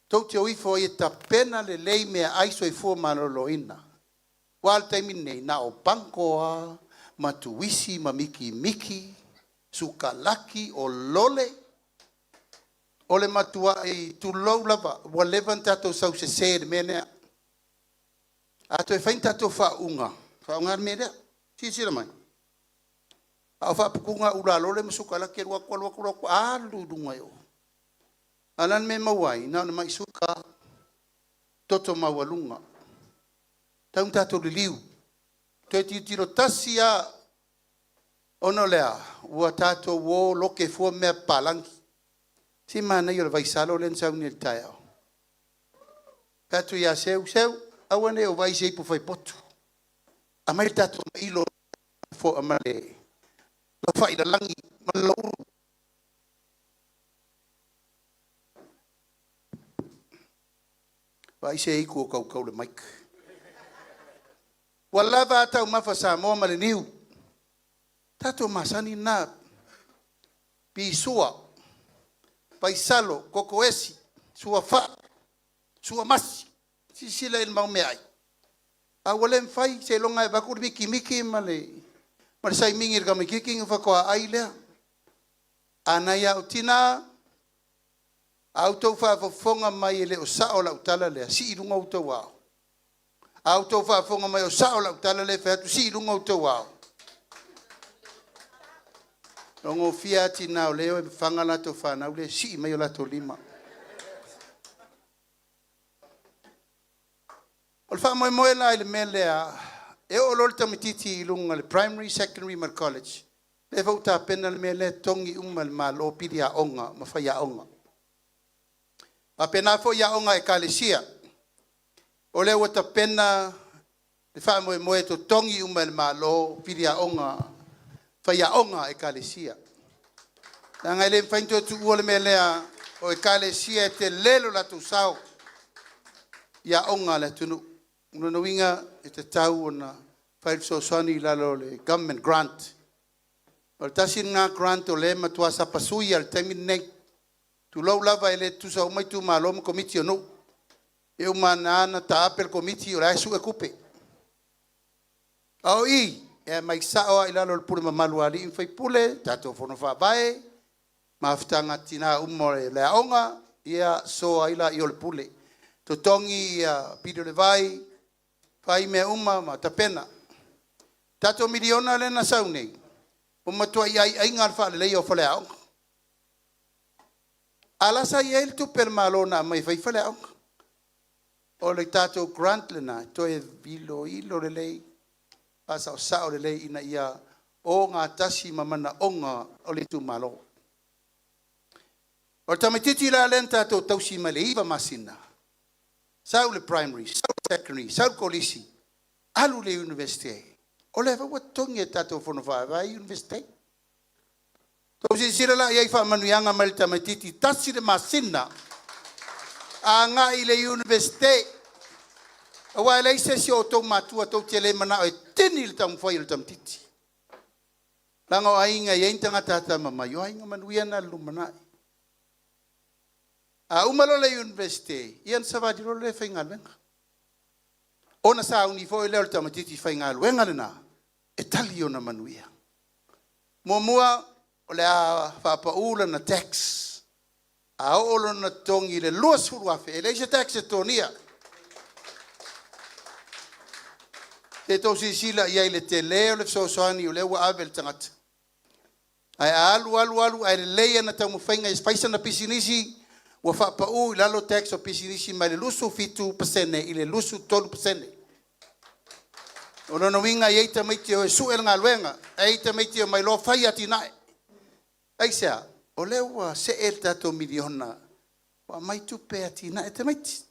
Tou te o ifo ai e tapena lelei meaai soifua maloloina. Aua o le taimi lenei, na o pango lava, ma tuisi ma mikimiki, sukalaki, o lole. O le matuai tulou lava, ua leva ona tatou sau sese i le mea lea. A toe fai ni tatou faauuga, faaaoga le mea lea. Silasila mai, a o faaupuga ula lole ma sukalaki, e alu atu, alu atu, alu atu, alu i luga i o. A o le a le mea e maua ai? Na ona mai suka, toto maualuga. Tau ina tatou liliu, toe tilotilo tasi lava ona o le a? Ua tatou o loke fua mea papalagi. Se manaia o le vaisalo lea na sau nei i le taeao. Fai atu ia Seu, Seu, aua ne i ou vaai i se ipu fai potu, aumai le tatou mailo ma le laufailalagi ma le ulu. Vaai se iku o kaukau i le mic. Ua lava a taumafa Samoa ma le niu. Tatou masani na. Pisua, vaisalo, kokoesi, suafa, suamasi. Silasila i le mau meaai. A ua le mafai seiloga e avatu le mikimiki ma le saimini i le tamaitiiti ona faatoa ai lea. A nai a'u tina, a outou faafofoga mai e le o sao lau tala lea, sii i luga outou ao. A outou faafofoga mai o sao lau tala lea e fai atu, sii i luga outou ao. Logofia a tina o lea e fafaga latou fanau le sii mai o latou lima. O le faamoemoe la i le mea lea, e oo loa le tamaitiiti i luga i le primary, secondary ma le college, lea foi ua tapena le mea lea e totogi uma e le Malo pili aoga ma faiaoga. Faapena foi aoga a Ekalesia. O lea ua tapena le faamoemoe e totogi uma e le Malo pili aoga, faiaoga a Ekalesia. Leaga e le mafai ona toe tuua le mea lea, o Ekalesia e tele lo latou sao i aoga a le atunuu. O lona uiga e tatau ona fai le fesoasoani i lalo o le government grant. O le tasi lena grant o lea e matua sapasui lava i le taimi lenei. Tulou lava, e le tutusa uma itumalo ma komiti o nuu. E uma lava ona taape le komiti o la e sue tupe. A o i, e aumai sao lava i lalo o le pule mamalu a alii ma faipule, tatou fono faavae, mafutaga a tina uma o le aoga, ia soa ai laia o le pule. Totogi pili o le vai, fai mea uma ma tapena. Tatou miliona lea na sau nei, ua matuai aiaiga le faaleleia o faleaoga. A o la e sa i ai le tupe a le Malo na aumai e fai ai faleaoga. O le tatou grant lena, toe iloilo lelei, faasaosao lelei ina ia ogatasi ma manaoga o le itumalo. O le tamaitiiti la lea na tatou tausi mai le 9 masina, sau le primary, sau le secondary, sau le kolisi, alu i le Iunivesite, o lea foi ua totogi e tatou Fono Faavae Iunivesite. Tou silasila la i ai i faamanuiaga mai le tamaitiiti 1 le masina agai i le Iunivesite, aua e leai se isi o outou matua tou te le manao e tini le taumafai o le tamaitiiti. Leaga o aiga e i ai ni tagata atamamai, o aiga manuia na i le lumanai. A uma loa le Iunivesite, ia ona savali loa lea e faigaluega. Ona sauni foi lea o le tamaitiiti faigaluega lena e tali ona manuia. Muamua, o le a faapau lana tax. A oo lona totogi i le $20,000, e leai se tax e totogia. Se i tou silasila i ai i le tele o le fesoasoani o lea ua ave i le tagata. Ae a alu alu alu ae lelei ana taumafaiga e fai sana pisinisi, ua faapau i lalo tax o pisinisi mai le 27% i le 23%. O lona uiga e i ai tamaiti e o e sue le galuega, e i ai tamaiti e omai loa fai atinae. Aisea? O lea ua see le tatou miliona ua aumai tupe e atinae tamaiti.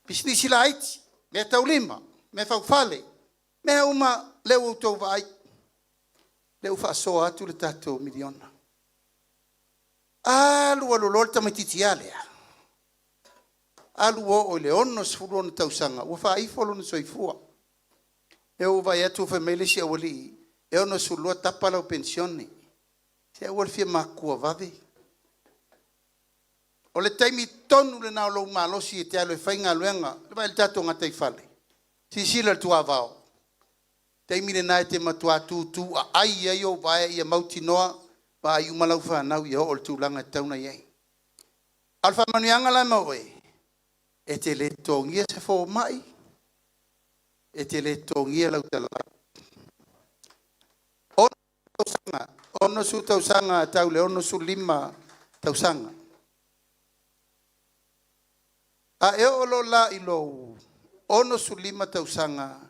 Pisinisi laiti, meataulima, meafaufale, mea uma lea ua outou vaai, lea ua faasoa atu le tatou miliona. Alu alu loa le tamaitiiti a lea, alu ua oo i le 60 ona tausaga ua faaifo lona soifua. Lea ua ou vaai atu fai mai le isi aualii e 62 tapa lau penisione. Se aua le fia matutua vave. O le taimi tonu lena o lou malosi e te alu e faigaluega, vaai i le tatou gataifale, silasila i le tuavao. Taimi lena e te matua tutu aai ai ou vae ia mautinoa vaai uma lau fanau ia oo i le tulaga e tatau ona i ai. A o le faamanuiaga la ma oe, e te le totogia se fomai, e te le totogia lau talavaou. 60 tausaga tau i le 65 tausaga. A e oo loa la i lou 65 tausaga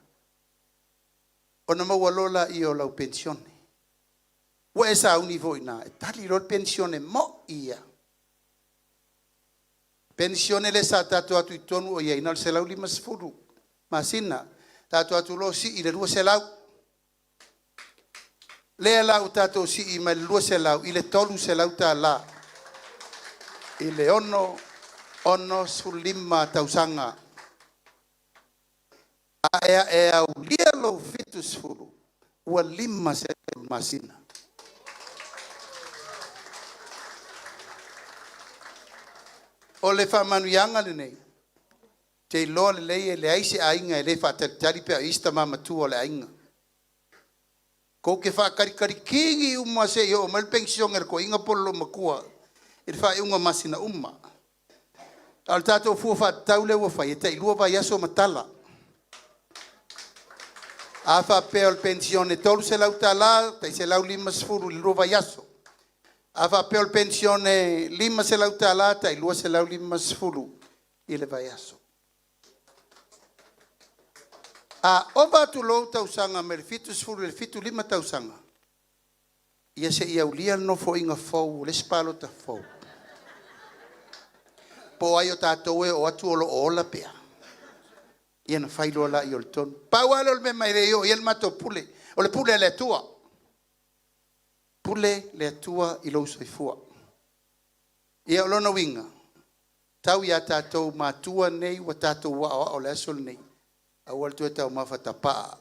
ona maua loa lea o lau penisione. Ua e sauni foi i ina e tali loa le penisione mo'i ia. Penisione lea sa tatou o atu i totonu o i ai na o le $150 masina, tatou o atu loa sii i le $200. Lea la ua tatou sii mai le $200 i le $300 i le 65 tausaga. A e aulia lou 70 ua $500 i le masina. O le faamanuiaga lenei, ou te iloa lelei e leai se aiga e le faatalitali pe a oo i ai se tama matua o le aiga. Tou te faatalitali uma lava seia oo mai le penisione a le toeaina po o le loomatua i le faaiuga o masina uma. A o le tatou fua faatatau lea ua fai, e tai lua vaiaso ma tala. A faapea o le penisione e $300, tai $150 i le lua vaiaso. A faapea o le penisione e $500, tai $250 i le vaiaso. A ova atu loa ou tausaga mai le 70 i le 75 tausaga, ia se i aulia le Nofoaiga fou o le isi palota fou, po o ai o tatou e oo atu o lo o ola pea, ia ona fai loa lea o le tonu. Pau lava lea o le mea e le oo i ai le matou pule, o le pule a le Atua. Pule le Atua i lou soifua. Ia o lona uiga, tau ia tatou matua nei ua tatou aoao i le aso lenei, aua le toe taumafa tapaa,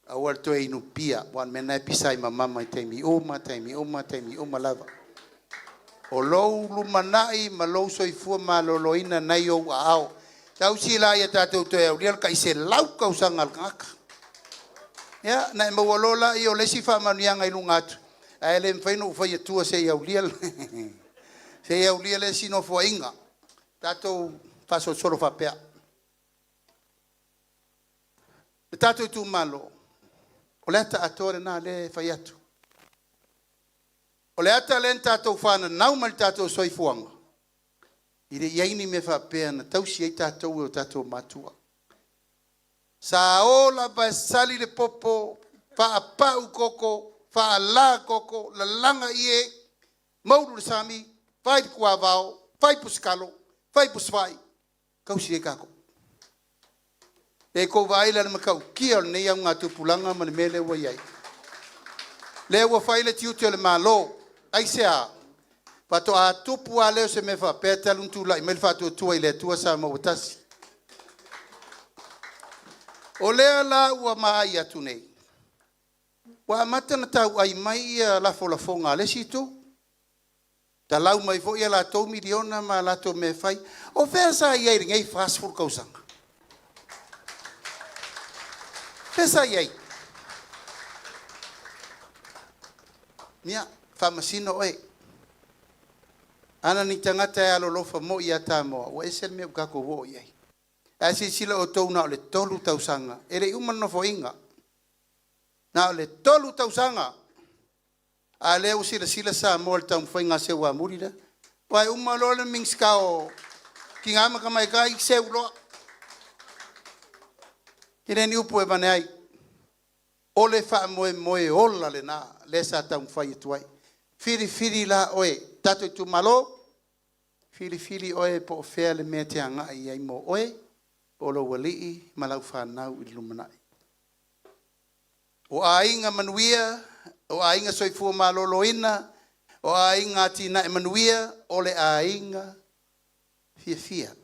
aua le toe inu pia, aua o le mea lena e pisa ai ma mama i taimi uma, taimi uma, taimi uma lava. O lou lumanai ma lou soifua maloloina o lena e i ou aao. Tausi la ia tatou toe aulia le tai 100 tausaga o le tagata. Ia, ona e maua loa lea o le isi faamanuiaga i luga atu, ae le mafai ona ou fai atua se i aulia le isi Nofoaiga. Tatou faasolosolo faapea. Le tatou itumalo, o le ata atoa lena o lea e fai atu. O le ata lea na tatou fananau mai i le tatou soifuaga, e le i i ai ni mea faapea na tausi ai tatou e o tatou matua. Sa o lava e sali le popo, faapau koko, faala koko, lalaga ie, moulu i le sami, fai le tuavao, fai pusikalo, fai pusifai, tausi ai tatou. E tou te vaai la i le matautia o lenei augatupulaga ma le mea lea ua i ai? Lea ua fai le tiute o le Malo. Aisea? Faatoa tupu lava lea o se mea faapea talu ona tulai mai le Faatuatua i le Atua Samoa ua Tasi. O lea la ua maai atu nei, ua amata ona tauai mai lafolafoga a le isi itu, talau mai foi a latou miliona ma latou mea e fai. O fea sa i ai i lenei 40 tausaga? O fea sa i ai? Ia, faamasino oe. A na o ni tagata e alolofa moi ia Samoa, ua ese le mea ua tatou oo i ai. Ae silasila outou na o le 3 tausaga, e le i uma le Nofoaiga, na o le 3 tausaga, a o lea ua silasila Samoa i le taumafaiga a Seuamuli lea. Aua e uma loa le Minisita o Tina ma Tamaitai seu loa. E le o ni upu e avane ai, o le faamoemoe ola lena lea sa taumafai atu ai. Filifili la oe, tatou itumalo, filifili oe po o fea le mea e te agai i ai mo oe, o lou alii ma lau fanau i le lumanai. O aiga manuia, o aiga soifua maloloina, o aiga atinae manuia, o le aiga fiafia.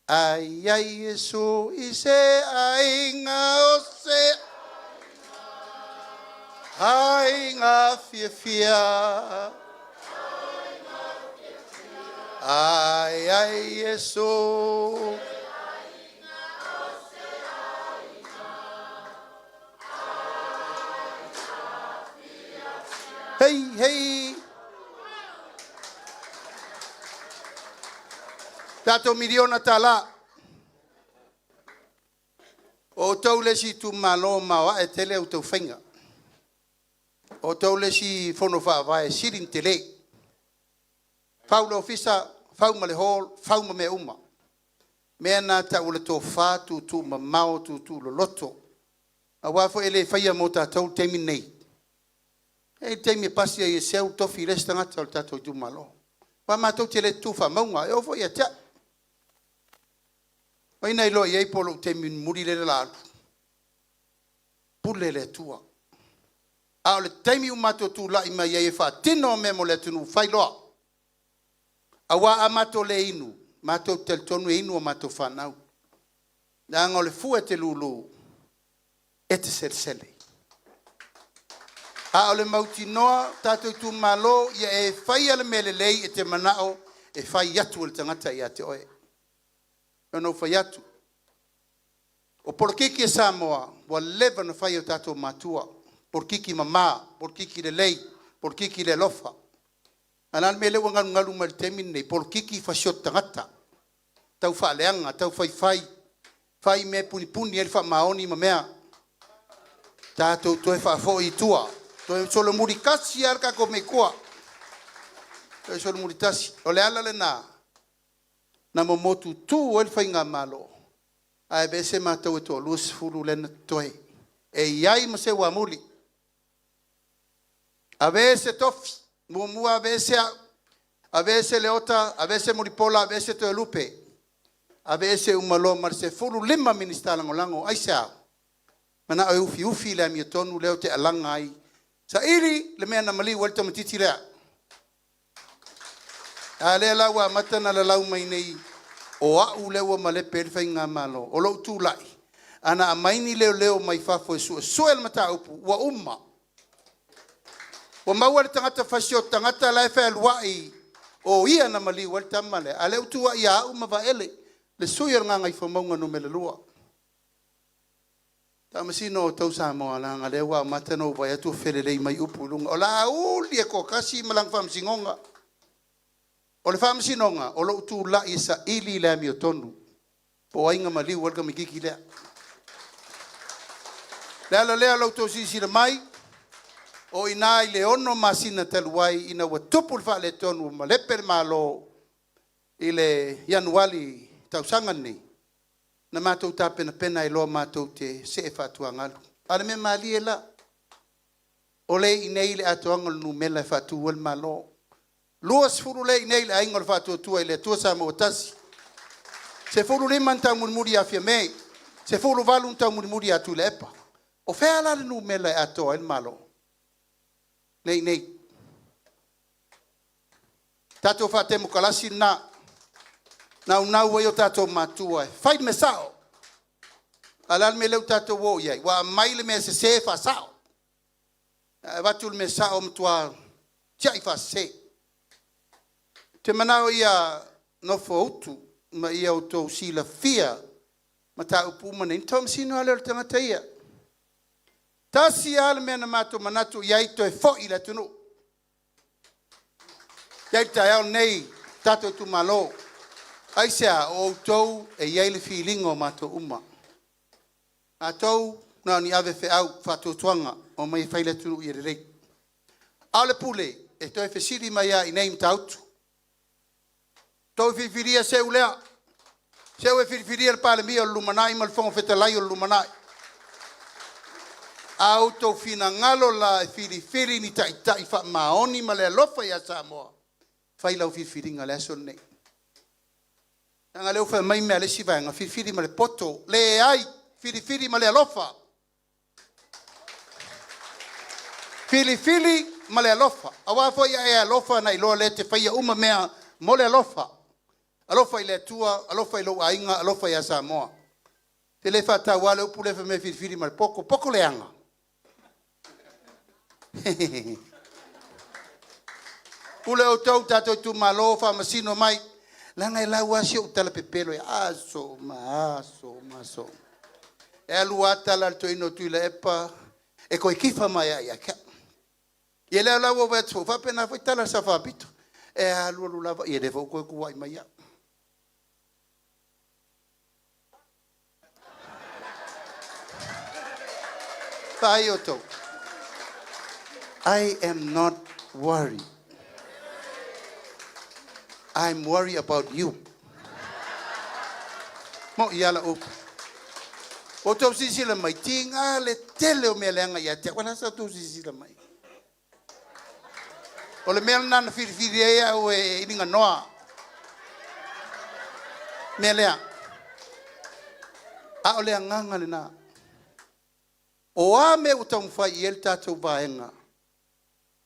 Ai ai Iesu i se aiga o se aiga fiafia. Ai ai Iesu. Hei, hei. Tatou miliona tala. O outou le isi itumalo maoae tele a outou faiga. O outou le isi fono faavae sili ona tele. Fau le ofisa, Fau ma le hall, fau ma mea uma. Mea na ta'u o le tofa tuutuumamao tuutuuloloto auā foi e le faia mo tatou le taimi lenei. E i ai le taimi e pasi ai e seu le tofi i le isi tagata o le tatou Itumalo aua matou te le tutu faamauga e oo foi ia te a'u. O ai na iloa i ai po o lo'u taimi mulimuli lea o le a alu? Pule le Atua a o le taimi ua matou tula'i mai ai e faatino mea mo le atunuu, fai loa. Aua a matou le inu matou te talitonu e inu a matou fanau leaga o le fua e te lulu e te selesele. A o le mautinoa tatou Itumalo ia e faia le mea lelei e te mana'o e fai atu e le tagata ia te oe. E pei ona ou fai atu, o polokiki a Samoa ua leva ona fai e o tatou matua, polokiki mama, polokiki lelei, polokiki i le alofa. Ae o le a le mea lea ua galugalu mai i le taimi lenei? Polokiki fasioti tagata, taufaaleaga, taufaifai, fai mea e punipuni ai le faamaoni ma mea. Tatou toe faafoi i tua, toe solomuli tasi a le tatou mea i tua, toe solomuli tasi. O le ala lena na momotutu ai le Faigamalo ae aveese matou e toa-20 lea na totoe e i ai ma Seuamuli. Aveese tofi, muamua aveese a'u, aveese Leota, aveese Mulipola, aveese Toelupe, aveese uma loa ma le 15 Minisita Lagolago. Aisea? Mana'o e ufiufi le amiotonu lea ou te alaga ai, saili le mea na maliu ai le tamaitiiti lea. A lea la ua amata ona lalau mai nei o a'u lea ua malepe ai le Faigamalo. O lo'u tula'i, ana aumai ni leoleo mai fafo e suesue le mataupu ua uma, ua maua le tagata fasioti tagata la e fealuai o ia na maliu ai le tama lea, a o lea ua tuuai ia a'u ma Vaele le sui usufono o le Gagaifomauga Nu.2. Faamasino outou Samoa leaga o lea ua amata ona ou vaai atu ua felelei mai upu i luga. O Laauli e toatasi ma lana faamasinoga. O le faamasinoga o lo'u tula'i e saili le amiotonu po o ai na maliu ai le tamaitiiti lea. O le ala lea o lo outou silasila mai o i ina i le 6 masina talu ai ina ua tupu le faaletonu ua malepe le Malo i le Ianuali tausaga lenei, na matou tapenapena ai loa matou te see faatuagalu. A o le mea malie la, o lea e i inei le atoaga o le numera e faatu ai le Malo. 20 lea e i inei le Aiga o le Faatuatua i le Atua Samoa ua Tasi, 15 na taumulimuli ia Fiame, 18 na taumulimuli ia Tuilaepa. O fea la le numera e atoa ai le Malo? Lea e i inei. Tatou faatemokalasi lena, naunau ai o tatou matua e fai le mea sao. A o le a le mea lea ua tatou o i ai? Ua aumai le mea sese faasao, ae avatu le mea sao ua matua tiai faasese. Ou te manao ia nofoutu ma ia outou silafia mataupu uma nei ona faamasino lava lea o le tagata ia. Tasi lava le mea na matou manatu i ai, toe foi le atunuu. E i ai le taeao lenei tatou itumalo. Aisea? O outou e i ai le filiga o matou uma. Matou na o ni ave feau faatuatuaga, omai e fai le atunuu ia lelei. A o le pule, e toe fesili mai lava i inei i Matautu. Tou filifilia Seu lea, Seu e filifilia le Palemia o le lumanai ma le Fofoga Fetalai o le lumanai. A outou finagalo la e filifili ni taitai faamaoni ma le alofa ia Samoa, fai lau filifiliga i le aso lenei. Leaga o lea ua fai mai mea a le isi vaega, filifili ma le poto. Leai, filifili ma le alofa. Filifili ma le alofa. Aua foi a e alofa ona e iloa lea e te faia uma mea mo le alofa. Alofa i le Atua, alofa i lou aiga, alofa ia Samoa. Ou te le faataua le upu lea fai mai e filifili ma le poto. Poto leaga. Pule outou tatou itumalo, faamasino mai, leaga e lau lava si ou tala pepelo e aso ma aso ma aso. E alu lava tala a le toeaina o Tuilaepa e toe tifa mai lava ia te au. Ia lea la ua ou vaai atu foi, e faapena foi tala a le Sao Faapito, e alu alu lava, ia lea foi ua toe tuuai mai au. Vaai outou. I am not worried. I'm worried about you. Mo'i lava lau upu. Ua outou silasila mai, tiga le tele o mea leaga ia te au. O le a sa outou silasila mai? O le mea lena na filifili ai au e iliganoa. Mea lea. A o le agaga lena. O a mea ua taumafai i ai le tatou vaega,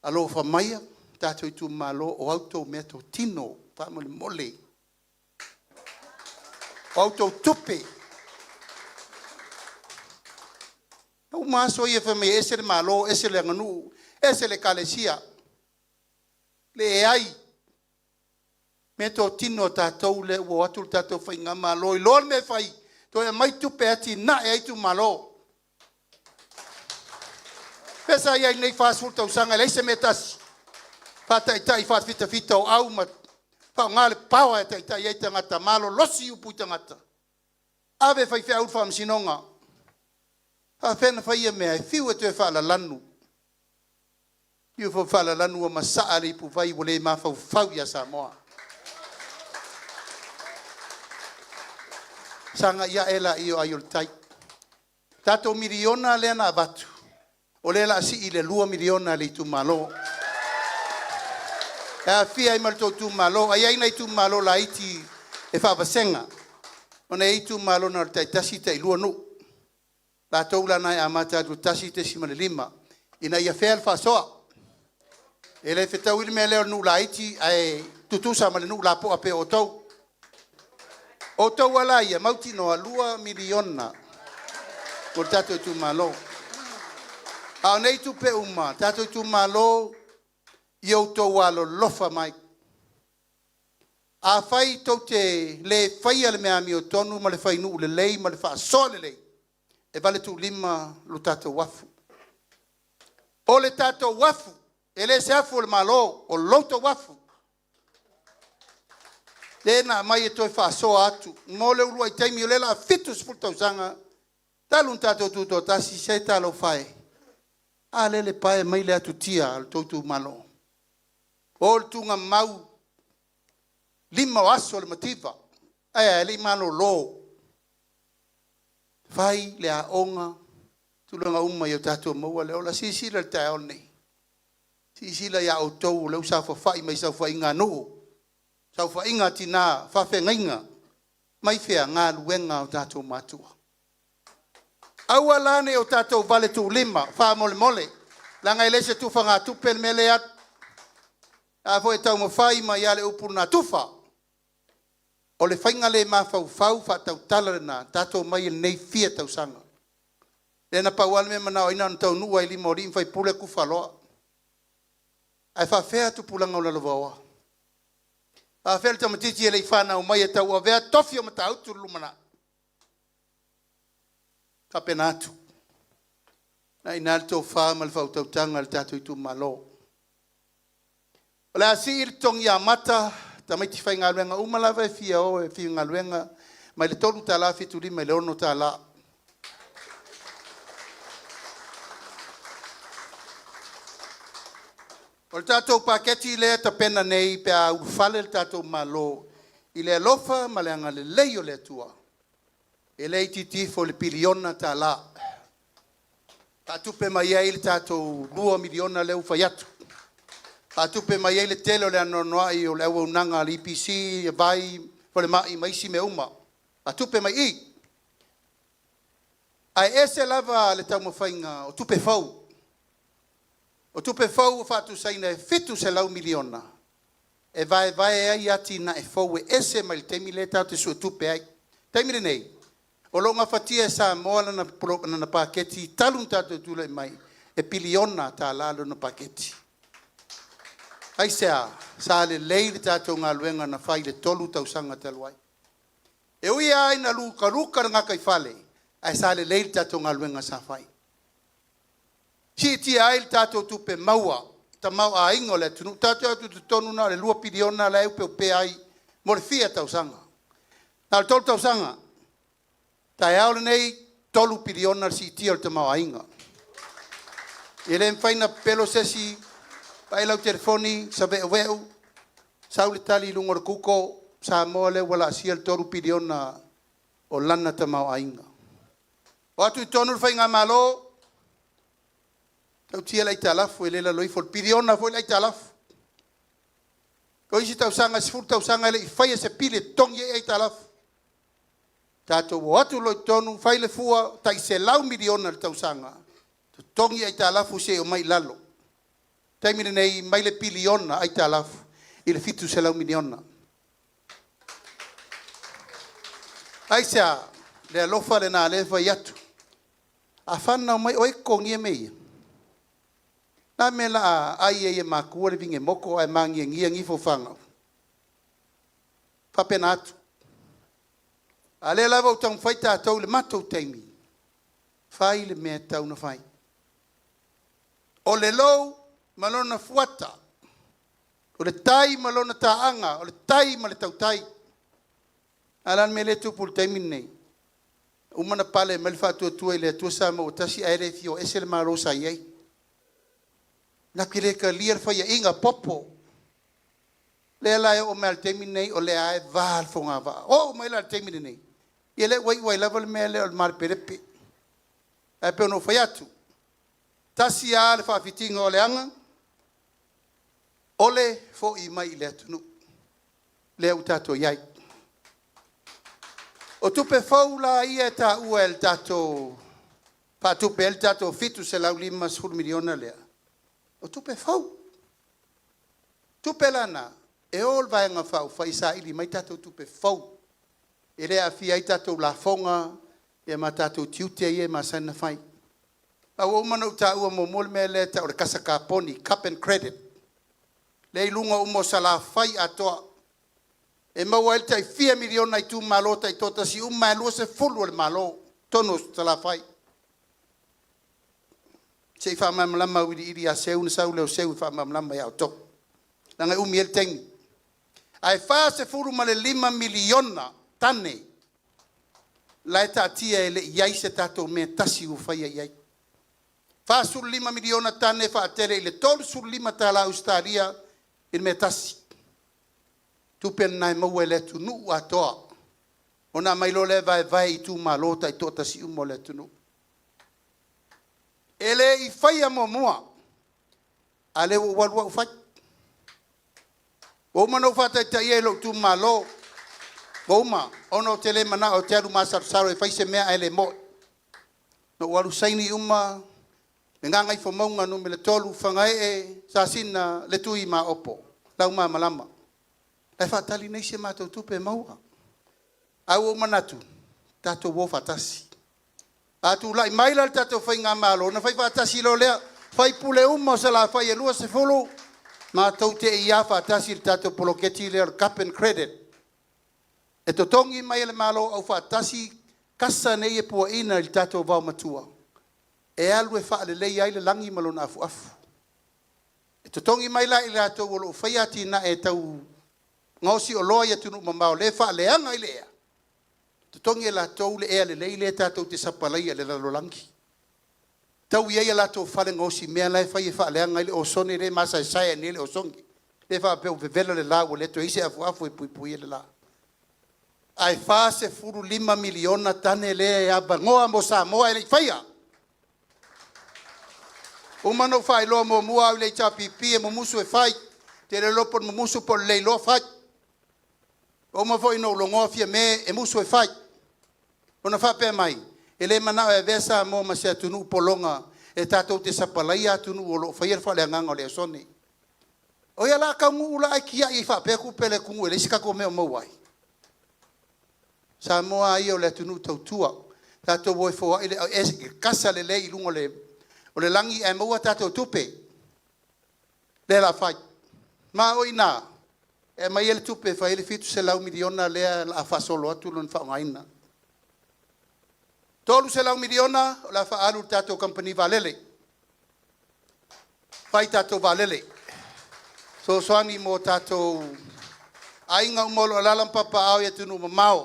alofa maia tatou itumalo, o a outou meatotino, faamolemole. O a outou tupe. E uma aso ia fai mai e ese le Malo, ese le aganuu, ese le Ekalesia. Leai. Meatotino a tatou lea ua o atu le tatou faigamalo, iloa le mea e fai, toe aumai tupe e atinae ai itumalo. Lea sa i ai nei 40 tausaga e leai se mea e tasi. Faataitai faafitafita o au ma faaaoga le power e taitai ai tagata, malolosi upu i tagata. Ave faifeau i le faamasinoga. Faafefea ona fai ia mea? E fiu e toe faalalanu. Fiu foi e faalalanu ua masaa le ipuvai ua le mafaufau ia Samoa. Sagai ae laia o ai o le tai. Tatou miliona lea na avatu, o lea o le a sii i le $2 miliona a le itumalo. E aafia ai ma le tou itumalo. Ae i ai nai itumalo laiti e faavasega, ona e i ai itumalo na o le taitasi, tailua nuu. Latou la na e amata atu i le 1.5 ina ia fair le faasoa. E le fetaui le mea lea o le nuu laiti ae tutusa ma le nuu lapoa pei o outou. O outou lava la ia, mautinoa $2 miliona mo le tatou itumalo. A o nei tupe uma, tatou itumalo, ia outou alolofa mai. Afai tou te le faia le mea amiotonu ma le fainuu lelei ma le faasoa lelei, e valetuulima lo tatou uafu. O le tatou uafu, e le o se afu a le Malo, o lo outou uafu. Lea na aumai e toe faasoa atu mo le uluai taimi o lea o le a 70 tausaga talu ona tatou tutoatasi, se talofa e, a lea e pae mai le atutia a le tou itumalo. O le tuugamau 5 o aso o le mativa, ae a, e le i malolo. Fai le aoga, tulaga uma ia tatou maua le ola. Silasila i le taeao lenei, silasila ia outou o lea ua saofafai mai saofaiga a nuu, saofaiga a tina, faafeagaiga, mai fea? Galuega a o tatou matua. Aua la ne i o tatou valetuulima, faamolemole, leaga e le se tufagatupe le mea lea e alu. A foi e taumafai mai lava le upu na tufa, o le faiga le mafaufau faatautala lena, tatou omai i lenei fia tausaga. Lea na pau lava le mea e manao ai na ona taunuu lava i lima o alii ma faipule tufa loa. Ae faafefea tupulaga o lalovaoa? Faafefea le tamaitiiti e le i fanau mai e tauavea tofi o Matautu i le lumanai? Faapena atu. Na i ina le tofa ma le faautautaga a le tatou itumalo. O le a sii le totogi amata tamaiti faigaluega uma lava e fia o e fia galuega mai le $3.75 i le $6. O le tatou paketi lea e tapena nei pe a ulufale le tatou Malo i le alofa ma le agalelei o le Atua, e le itiiti ifo i le piliona tala. Faatupe mai ai le tatou $2 miliona lea ua fai atu, faatupe mai ai le tele o le anoanoai o le auaunaga a le EPC, vai, falemai ma isi mea uma, faatupe mai i i. Ae ese lava le taumafaiga o tupe fou. O tupe fou ua faatusaina e $700 miliona e vaevae ai atinae fou e ese mai le taimi lea tatou te suetupe ai. O le taimi lenei, o lo o gafatia e Samoa lana paketi talu ona tatou tulai mai, e piliona tala lona paketi. Aisea? Sa lelei le tatou galuega na fai i le 3 tausaga talu ai. E ui lava ina lukaluka le gataifale, ae sa lelei le tatou galuega sa fai. Siitia ai le tatou tupe maua, tamaoaiga o le atunuu. Tatou te o atu i totonu na o le $2 piliona la e opeopea ai mo le fia tausaga. Na o le 3 tausaga. Taeao lenei, $3 piliona le siitia o le tamaoaiga. E le mafai ona pepelo se isi, vaai lau telefoni, saveuveu. Sau le tali i luga o le Google, Samoa lea ua laasia le 3 piliona o lana tamaoaiga. O atu i totonu le Faigamalo, tautia le aitalafu e le i lalo ifo o le piliona foi le aitalafu. O isi tausaga, 10 tausaga e le i faia se pili e totogi ai aitalafu. Tatou o atu loa i totonu fai le fua tai $100 miliona i le tausaga, totogi aitalafu seia omai i lalo. O le taimi lenei, mai le piliona aitalafu i le $700 miliona. Aisea? Le alofa lena o lea e fai atu. A fanau mai, o ai e totogia mea ia? O le a le mea o le a ai ai e matua le vigemoto ae magiagia nifo o fanau? E faapena atu. A o lea lava ua taumafai tatou i le matou taimi, fai le mea e tatau ona fai. O le lou ma lona fuata, o le tai ma lona taaga, o le tai ma le tautai. A o le a le mea lea e tupu i le taimi lenei? Ua uma ona pale mai le Faatuatua i le Atua Samoa ua Tasi ae le fia o ese le Malo sa i ai. Na te le talia le faiaiga popo. Lea la e oo mai lava i le taimi lenei o lea lava e va le fogavaa. Oo mai la i le taimi lenei, ia lea ua iu ai lava le mea lea o le malepelepe. Ae pei ona ou fai atu, tasi lava le faafitiga o le aga, o le foi mai i le atunuu lea ua tatou i ai. O tupe fou la ia e taua e le tatou, faatupe ai le tatou $750 miliona lea, o tupe fou. Tupe la na, e o le Vaega Faaupufai e saili mai tatou tupe fou, e le aafia ai tatou lafoga ma tatou tiute ia e masani ona fai. Ae ua uma ona ou taua muamua le mea lea e tau o le kasa kaponi, carbon credit, lea e i luga uma o Salafai atoa, e maua ai le tai fia miliona a itumalo taitoatasi uma lava e 20 o le Malo i totonu o Salafai. Se i faamalamalama auiliili ia Seu ona sau lea o Seu e faamalamalama ia outou, leaga e umi ai le taimi. Ae $45 miliona tane la e taatia e le i i ai se tatou mea e tasi ua faia i ai. $45 miliona tane faatele i le $35 Ausetalia i le mea e tasi. Tupe lena e maua e le atunuu atoa, ona aumai loa lea e vaevae i itumalo taitoatasi uma o le atunuu. E le i faia muamua, a o lea ua ou alu au fai. Ua uma ona ou faataitaia i lou itumalo, ua uma, ona ou te le manao ou te alu masalosalo e fai se mea ae le moni. Na ou alu saini uma le Gagaifomauga Nu.3, Fagaee, Sasina, Letui ma Maopo, Laumamalama, la e faatali nei si a matou tupe e maua. Ae ua ou manatu, tatou o faatasi. A tulai mai la le tatou faigamalo, ona faifaatasi loa lea. Sui usufono uma o Salafai e 20, matou te iā faatasi i le tatou poloketi lea o le carbon credit e totogi mai e le Malo aufaatasi kasa nei e puaina i le tatou vaomatua, e alu e faaleleia ai le lagi ma lona afuafu. E totogi mai la e i latou o lo o faia atinae tau gaosi oloa i atunuu mamao lea e faaleaga ai le ea, totogi e latou le ea lelei lea tatou te sapalaia i le lalolagi. Tau i ai a latou fale gaosimea la e fai e faaleaga ai le osone lea e masaesae ai nei le osone, lea e faapea ua vevela le la ua le toe i ai se afuafu e puipuia ai le la. Ae $45 miliona tane lea e avanoa mo Samoa e le i faia. Ua uma ona ou faailoa muamua au i le HRPP e mumusu e fai, ou te le iloa po o le mumusu po o le le iloa fai. Ua uma foi ona ou logoa Fiame e musu e fai. Ona faapea mai, e le manao e avea Samoa ma se atunuu pologa e tatou te sapalaia atunuu o lo o faia le faaleagaga o le osone. O ai o le a taunuu la ae tiai ai faapea tupe a le atunuu e leai se tatou mea o maua ai? Samoa lava ia o le atunuu tautua, tatou o e foai le kasa lelei i luga o le lagi ae maua tatou tupe lea o le a fai. Ma o i ina e aumai ai le tupe e fai ai le $700 miliona lea o le a faasolo atu lona faaaogaina. $300 miliona o le a faaalu i le tatou kamupani vaalele, fai tatou vaalele, fesoasoani mo tatou aiga uma o lo o alaala ma papaaao i atunuu mamao.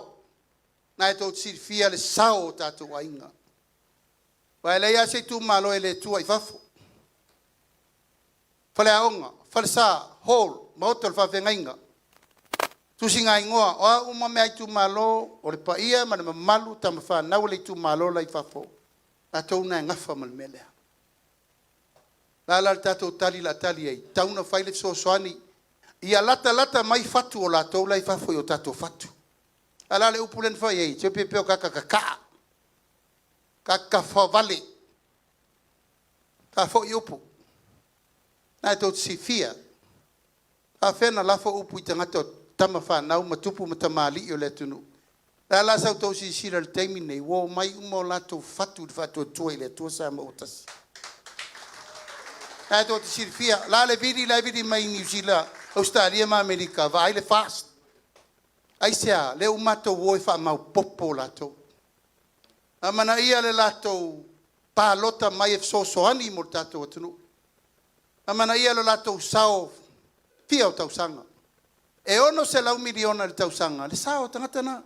O lena tou te silafia le sao o tatou aiga, aua e leai lava se itumalo e le tua i fafo. Faleaoga, falesa, hall, maota o le faafeagaiga. Tusigaigoa, o a uma mea a itumalo, o le paia ma le mamalu o tama fanau a le itumalo la e i fafo, o latou na e nafa ma le mea lea. O le a la le tatou tali o le a tali i ai? E tatau ona fai le fesoasoani ia latalata mai fatu o latou la e i fafo i o tatou fatu. Ae o le a le upu lea na fai i ai? Se pei o tagata tataa, tagata tafaovale, faafoi upu. O lena e tou te silafia, e faapefea ona lafo upu i tagata o tama fanau ma tupu ma tamalii o le atunuu. O le a la sa outou silasila i le taimi lenei, ua omai uma o latou fatu i le Faatuatua i le Atua Samoa ua Tasi. O lena tou te silafia, o le a le vili la e vili mai Niu Sila, Ausetalia ma Amerika, vaai le FAST. Aisea? O lea ua matou o e faamaopoopo latou. Amanaia le latou palota mai e fesoasoani mo le tatou atunuu. Amanaia le latou sao fia o tausaga. E $600 miliona i le tausaga le sao o tagata na.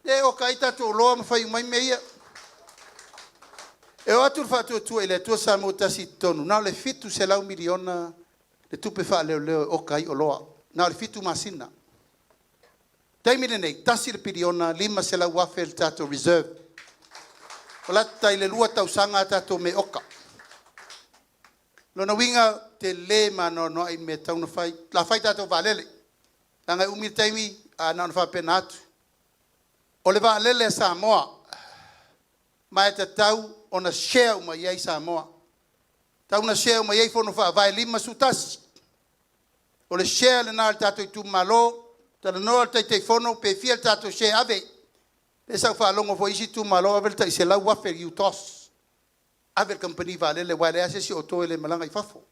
Lea e oka ai tatou oloa ma fai uma ai mea ia. E o atu le Faatuatua i le Atua Samoa ua Tasi i totonu, na o le $700 miliona le tupe faaleoleo e oka ai oloa, na o le 7 masina. O le taimi lenei, $1 piliona, $500,000 le tatou reserve. Ua lata i le 2 tausaga a tatou meaoka. Lona uiga, e tele ma anoanoai mea e tatau ona fai. O le a fai tatou vaalele, leaga e umi le taimi, ae na ona faapena atu. O le vaalele a Samoa, ma e tatau ona share uma i ai Samoa. E tatau ona share uma i ai Fono Faavae e 51. O le share lena a le tatou itumalo, talanoa le Taitaifono pe fia le tatou share e ave. Lea sa ou faalogo foi i isi itumalo ave le tai $100,000 i le UTOS, ave i le kamupani vaalele aua e leai lava se isi o outou e le malaga i fafo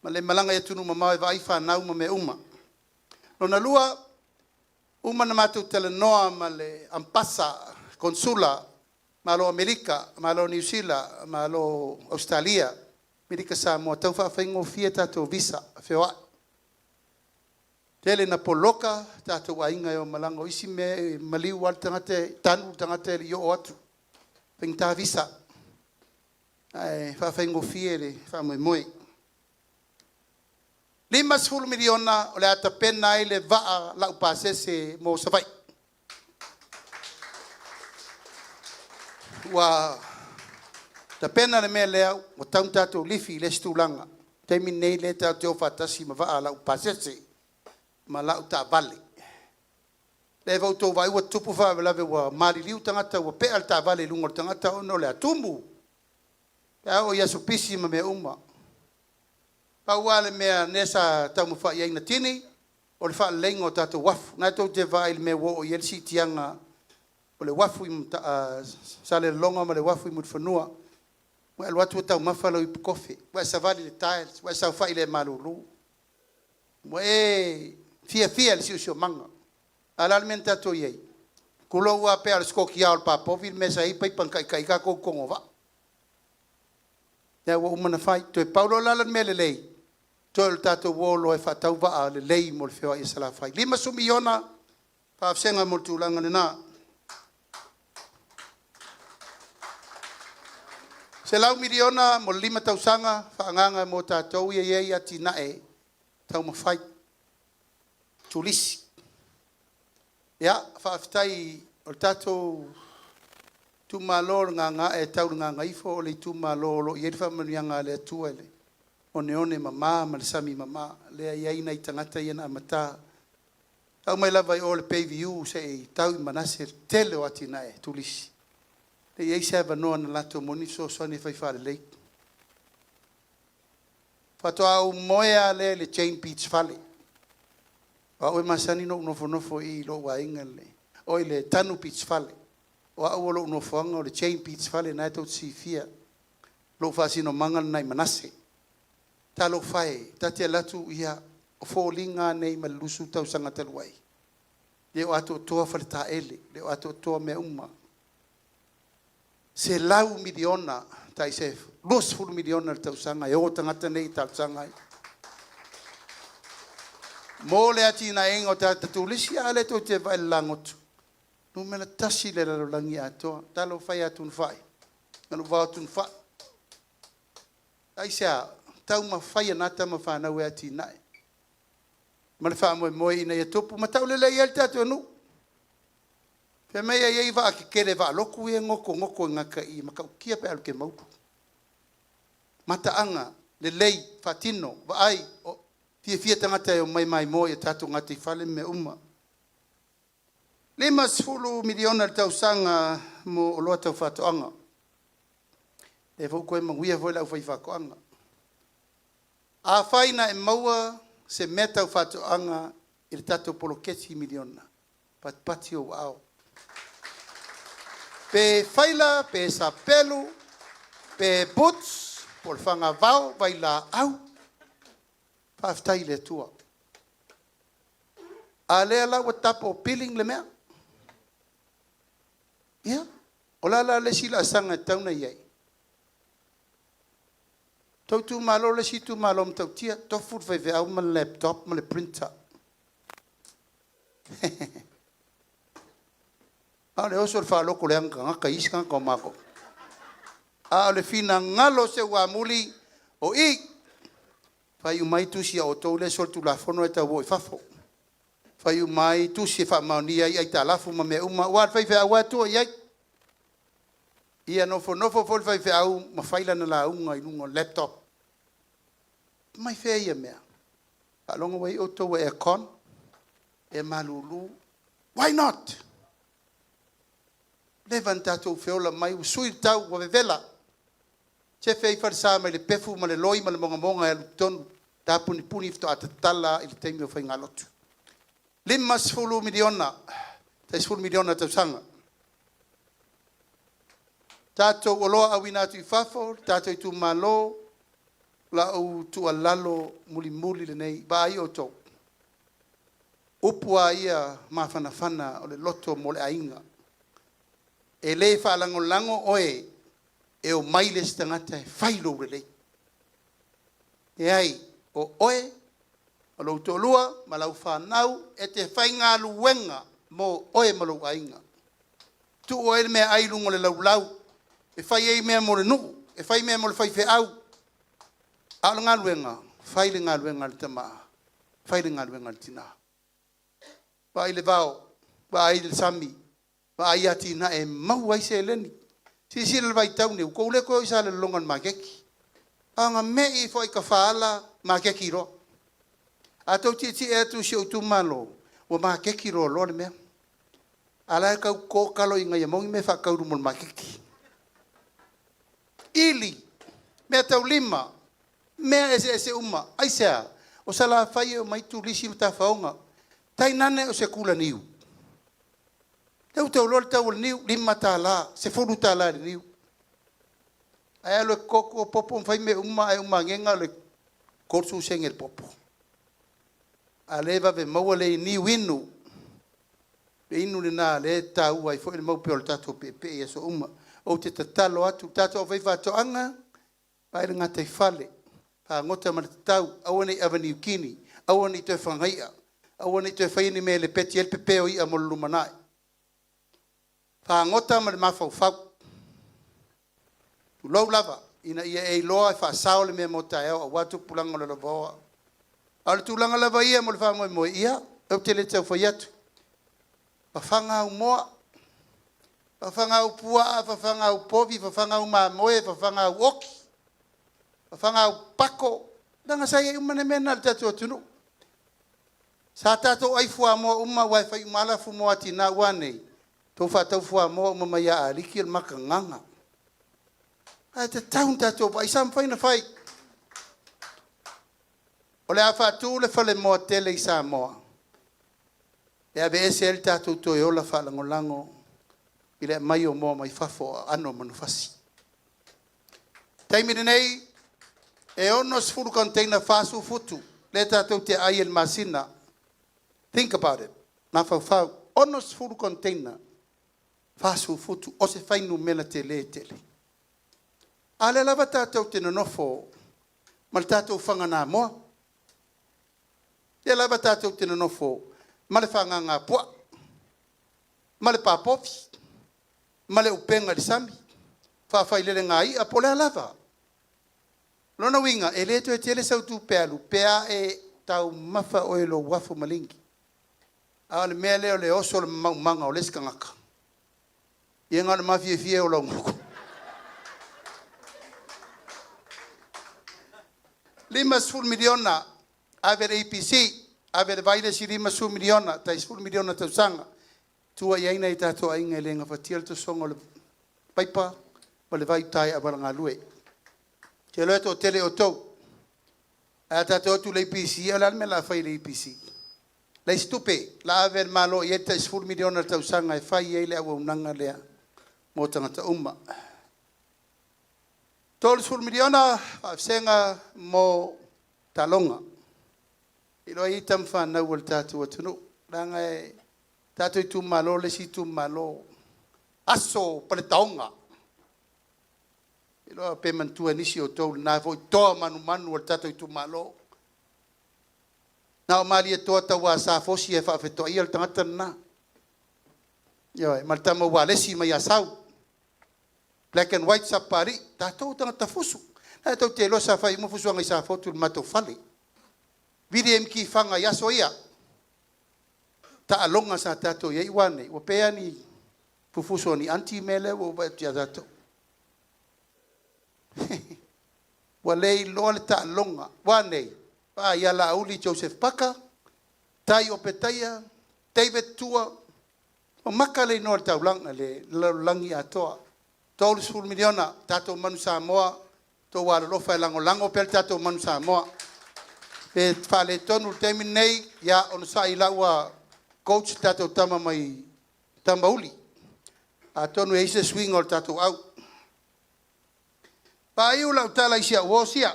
ma le malaga i atunuu mamao e vaai fanau ma mea uma. Lona lua, uma ona matou talanoa ma le Ambassador, Konesula, Malo o Amerika, Malo o Niu Sila, Malo o Ausetalia, Amerika Samoa, e tau faafaigofie tatou visa feoai. Tele ina poloka tatou aiga e o e malaga. O isi mea e maliu lava le tagata, e tanu le tagata e le i oo atu, e faigata visa, ae faafaigofie le faamoemoe. $50 miliona o le a tapena ai le vaa laupasese mo Savaii. Ua tapena le mea lea ua tatau ona tatou lifi i le isi tulaga. O le taimi lenei o lea tatou te o faatasi ma vaa laupasese ma lau taavale. Lea foi ua outou vaai ua tutupu faalavelave ua maliliu tagata ua pea le taavale i luga o le tagata ona o le a? Tumu pe a oo i aso pisi ma mea uma. Pau lava le mea lea sa taumafai i ai Natini, o le faaleleiga o tatou uafu. O lena tou te vaai i le mea ua oo i ai le siitiaga o le uafu i Salelologa ma le uafu i Mulifanua. Ua e alu atu ua taumafa lau ipu kofe, ua e savali i le tiles, ua e saofai i le ea malulu, ua e fiafia i le siosiomaga. A o le a le mea na tatou i ai? Tulou lava, pei lava o le sikoti o le papovi le mea sa i ai paipa na taitai ai tatou i totonu o vaa. Lea ua uma ona fai. Toe pau loa la o le mea lelei, toe o le tatou o loa e faatau vaa lelei mo le feoai a Salafai. $50 miliona faavasega mo le tulaga lena. $100 miliona mo le 5 tausaga faaagaaga mo tatou ia e i ai atinae taumafai, turisi. Ia, faafetai o le tatou itumalo o le Gagaa'e Tau i le Gagaifo o le itumalo o lo o i ai le faamanuiaga a le Atua i le oneone mama ma le sami mama, lea e i ai nai tagata ia na amata, tau mai lava i o i le Bay View seia tau i Manase i le tele o atinae turisi, e i ai se avanoa na latou maua ai ni fesoasoani e fai faalelei. Faatoa ou moe lava lea i le Chain Beach Fale. O au e masani ona ou nofonofo i i lou aiga i le Tanu Beach Fale. O au o lou nofoaga o le Chain Beach Fale, lena tou te silafia. O lou faasinomaga lena i Manase. Talofa e, ta te alu atu, ia, o foliga lava nei mai le 20 tausaga talu ai, e le o atoatoa faletaele, e le o atoatoa mea uma. $100 miliona, tai se $20 miliona i le tausaga e o tagata nei e talosaga ai mo le atinaeina o tagata turisi. A lea tou te vaai i le lagoto, numera tasi i le lalolagi atoa. Talofa e ia Tunufai, galuvao Tunufai. Aisea? Taumafai e na tama fanau e atinae. Ma le faamoemoe ina ia tupu ma taulelei ai le tatou nuu. Fai mai e i ai vaa tetele, vaa lotu ia e gotogoto i gatai e matautia pe a alu e te maulu. Mataaga lelei faatino vaai o fiafia tagata e omai maimoa i o tatou gataifale ma mea uma. $50 miliona i le tausaga mo oloa tau faatoaga. Lea foi ua toe manuia foi le aufaifaatoaga. Afai na e maua se mea tau faatoaga i le tatou poloketi miliona, patipati ou aao, pe faila pe sapelu pe boots po o le fagavao, vailaau, faafetai i le Atua. A o lea la ua double billing le mea. Ia, o le a la le isi laasaga e tatau ona i ai? Lou itumalo le isi itumalo matautia, tofu le faifeau ma le laptop ma le printer. A o le oso i le faalotolea tagata i isi tagata o matou. A o le finagalo o Seuamuli o i, fai uma ai tusi a outou lea e solitulafono ae tau o i fafo. Fai uma ai tusi e faamaonia ai aitalafu ma mea uma, aua o le faifeau lava e tua i ai. Ia nofonofo foi le faifeau ma fai lana lauga i luga o le laptop. Mai fea ia mea? Faalogo ua i ai outou ua aircon, ea malulu. Why not? Leva ona tatou feola mai ua sui le tau ua vevela. Sefe ai falesa mai le pefu ma le loi ma le mogamoga e alu i totonu, tapunipuni faatoa tatala i le taimi o faigalotu. $50 miliona, tai $10 miliona a tausaga. Tatou oloa auina atu i fafo, tatou itumalo, lau tuualalo mulimuli lenei, vaai outou, upu lava ia mafanafana o le loto mo le aiga. E le faalagolago oe e omai le isi tagata e fai lou lelei. Leai, o oe, o lou toalua ma lau fanau e te faigaluega mo oe ma lou aiga. Tuu ai le meaai i luga o le laulau e fai ai mea mo le nuu, e fai mea mo le faifeau, a o le galuega, fai le galuega a le tama, fai le galuega a le tina. Vaai le vao, vaai le sami, vaai atinae e maua ai seleni. Silasila i le vaitau lenei, ua tou le toe o i Salelologa i le maketi, a na me i ifo lava i Tafaala maketi loa. A outou tietie atu i si ou itumalo, ua maketi loaloa le mea, a o la e tau toto talo i ina ia maua ni mea e faatau i luma o le maketi. Ili, meataulima, mea eseese uma. Aisea? O Salafai e omai turisi ma tafaoga, tainane o se tula niu. Lea ua tau iloa le tau o le niu, $5, $10 i le niu. Ae alu e toto popo ma fai mea uma ae uma ane na o le 30 sene le popo. A o lea e vave maua le niu inu, le inu lena o lea e taua ai foi le mau pea o le tatou peepee i aso uma. Ou te tatalo atu, le tatou aufaifaatoaga, vaai le gataifale, fagota ma le tatau, aua ne i ave niukini, aua ne i toe fagaia, aua ne i toe faia ni mea e lepeti ai le pepeo o i'a mo le lumanai. Fagota ma le mafaufau, tulou lava, ina ia e iloa e faasao le mea mo taeao aua tupulaga o le lalovaoa. A o le tulaga lava ia mo le faamoemoe, ia, ou te le tau fai atu, fafaga au moa, fafaga au puaa, fafaga au povi, fafaga au mamoe, fafaga au oti, fafaga au pako, leaga sa i ai uma mea na i le tatou atunuu. Sa tatou ai fuamoa uma aua e fai uma lava lafumoā a tina, ua a nei? Tou faatau fuamoa uma mai ia Ah Liki o le makagaga. Ae tatau ona tatou vaai, sa mafai ona fai. O le a faatu le falemoa tele i Samoa e aveese ai le tatou toe ola faalagolago i le aumai o moa mai fafo o aano o manufasi. O le taimi lenei, e 60 container 40 futu lea tatou te aai i le masina. Think about it, mafaufau, 60 container 40 futu o se fuainumera tele tele. A lea lava tatou te nonofo ma le tatou faganamoa, lea lava tatou te nonofo ma le fagaga puaa, ma le papovi, ma le upega i le sami, faafailelega i'a po o le a lava. Lona uiga, e le toe tele sau tupe alu pe a e Taumafa oe i lou afu maligi. A o le mea lea o le oso o le maumaga o le isi tagata, ia na o le mafiafia o lau nuu. $50 miliona ave le EPC, ave le vai le isi $50 miliona, tai $10 miliona tausaga. Tua i ai nai tatou aiga e le gafatia le tosoga o le paipa ma le vai i uta i auala galue. Ou te iloa e toatele outou. Ae a tatou o atu i le EPC, o le a le mea o le a fai i le EPC? Leai se tupe, o le a ave e le Malo i ai le tai $10 miliona i le tausaga e fai ai le auaunaga lea mo tagata uma. $30 miliona faavasega mo taaloga. E iloa e i ai tama fanau a le tatou atunuu, leaga e tatou itumalo le isi itumalo aso paletaoga. Iloa pe manatua e nisi o outou lena foi toa manumanu o le tatou itumalo. Na o Malietoa Tauasa Fosi e faafetoaia le tagata lena. Ioe, ma le tama Ualesi mai Asau, Black and White Sapapalii, tatou o tagata fusu. E tou te iloa sa fai uma fusuaga i Safotu i le matou fale. Vili MK Faga i aso ia. Taaloga sa tatou i ai ua nei, ua pei lava ni fufuso o ni anti mea lea ua ou vaai atu ia tatou. Ua le iloa le taaloga. Ua a nei? Vaai ia Laauli Joseph Paka, Tai Opetaia, David Tua, ua maka le igoa o le taulaga i le lalolagi atoa. $30 miliona, tatou Manu Samoa, outou alolofa e lagolago pea le tatou Manu Samoa. Pe faaletonu i le taimi lenei, ia onosai o la ua coach le tatou tama mai Tamauli. Atonu e i ai se suiga o le tatou au. Faaiu lau tala i si au uo sia,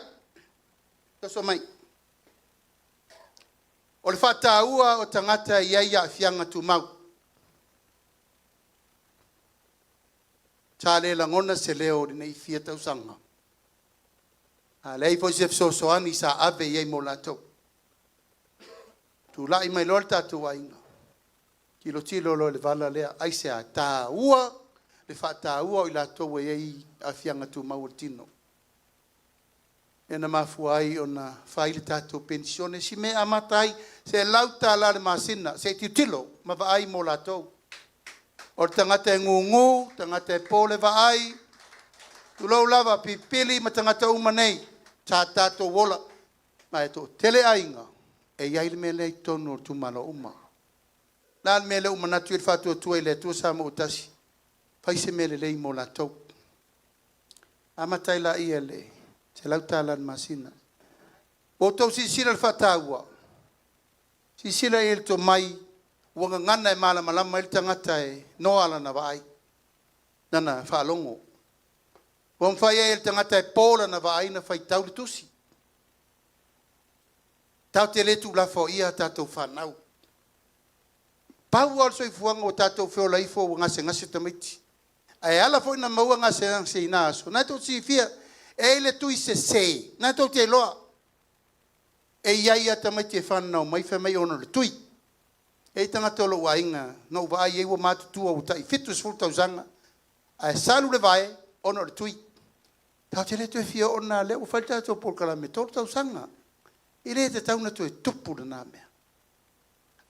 toso mai. O le faataua o tagata e i ai aafiaga tumau. Sa le lagona se leo i lenei fia tausaga, a leai foi se fesoasoani sa ave i ai mo latou. Tulai mai loa le tatou aiga, tilotilo loa i le vala lea. Aisea? E taua le faataua o i latou e i ai aafiaga tumau o le tino. Lea na mafua ai ona fai le tatou penisione, si mea e amata ai, $100 i le masina, se i tilotilo ma vaai mo latou. O le tagata e gugu, tagata e po le vaai, tulou lava, pipili ma tagata uma nei, sa tatou ola, ma e toatele aiga e i ai le mea lea i totonu o itumalo uma. O le a le mea lea ua manatu ai le Faatuatua i le Atua Samoa ua Tasi, fai se mea lelei mo latou. Amata ai lea i le $100 i le masina. Ua outou silasila i le faataua? Silasila i ai i le tomai ua gagana e malamalama ai le tagata e noa lana vaai, lana faalogo. Ua mafai ai e le tagata e po lana vaai ona faitau le tusi. Tatou te le tuulafoaia a tatou fanau. Pau lava o le soifuaga ua tatou feola ifo ua gasegase tamaiti. Ae ala foi ona maua gasegase i na aso, na tou te silafia, e i ai le tui sese, na tou te iloa. E i ai lava tamaiti e fananau mai fai mai ona o le tui. E i ai tagata o lou aiga na ou vaai i ai ua matutua ua tai 70 tausaga ae salu le vae ona o le tui. Tatou te le toe fia oo i lena, lea ua fai le tatou polokalame e 3 tausaga. E le tatau ona toe tupu lena mea.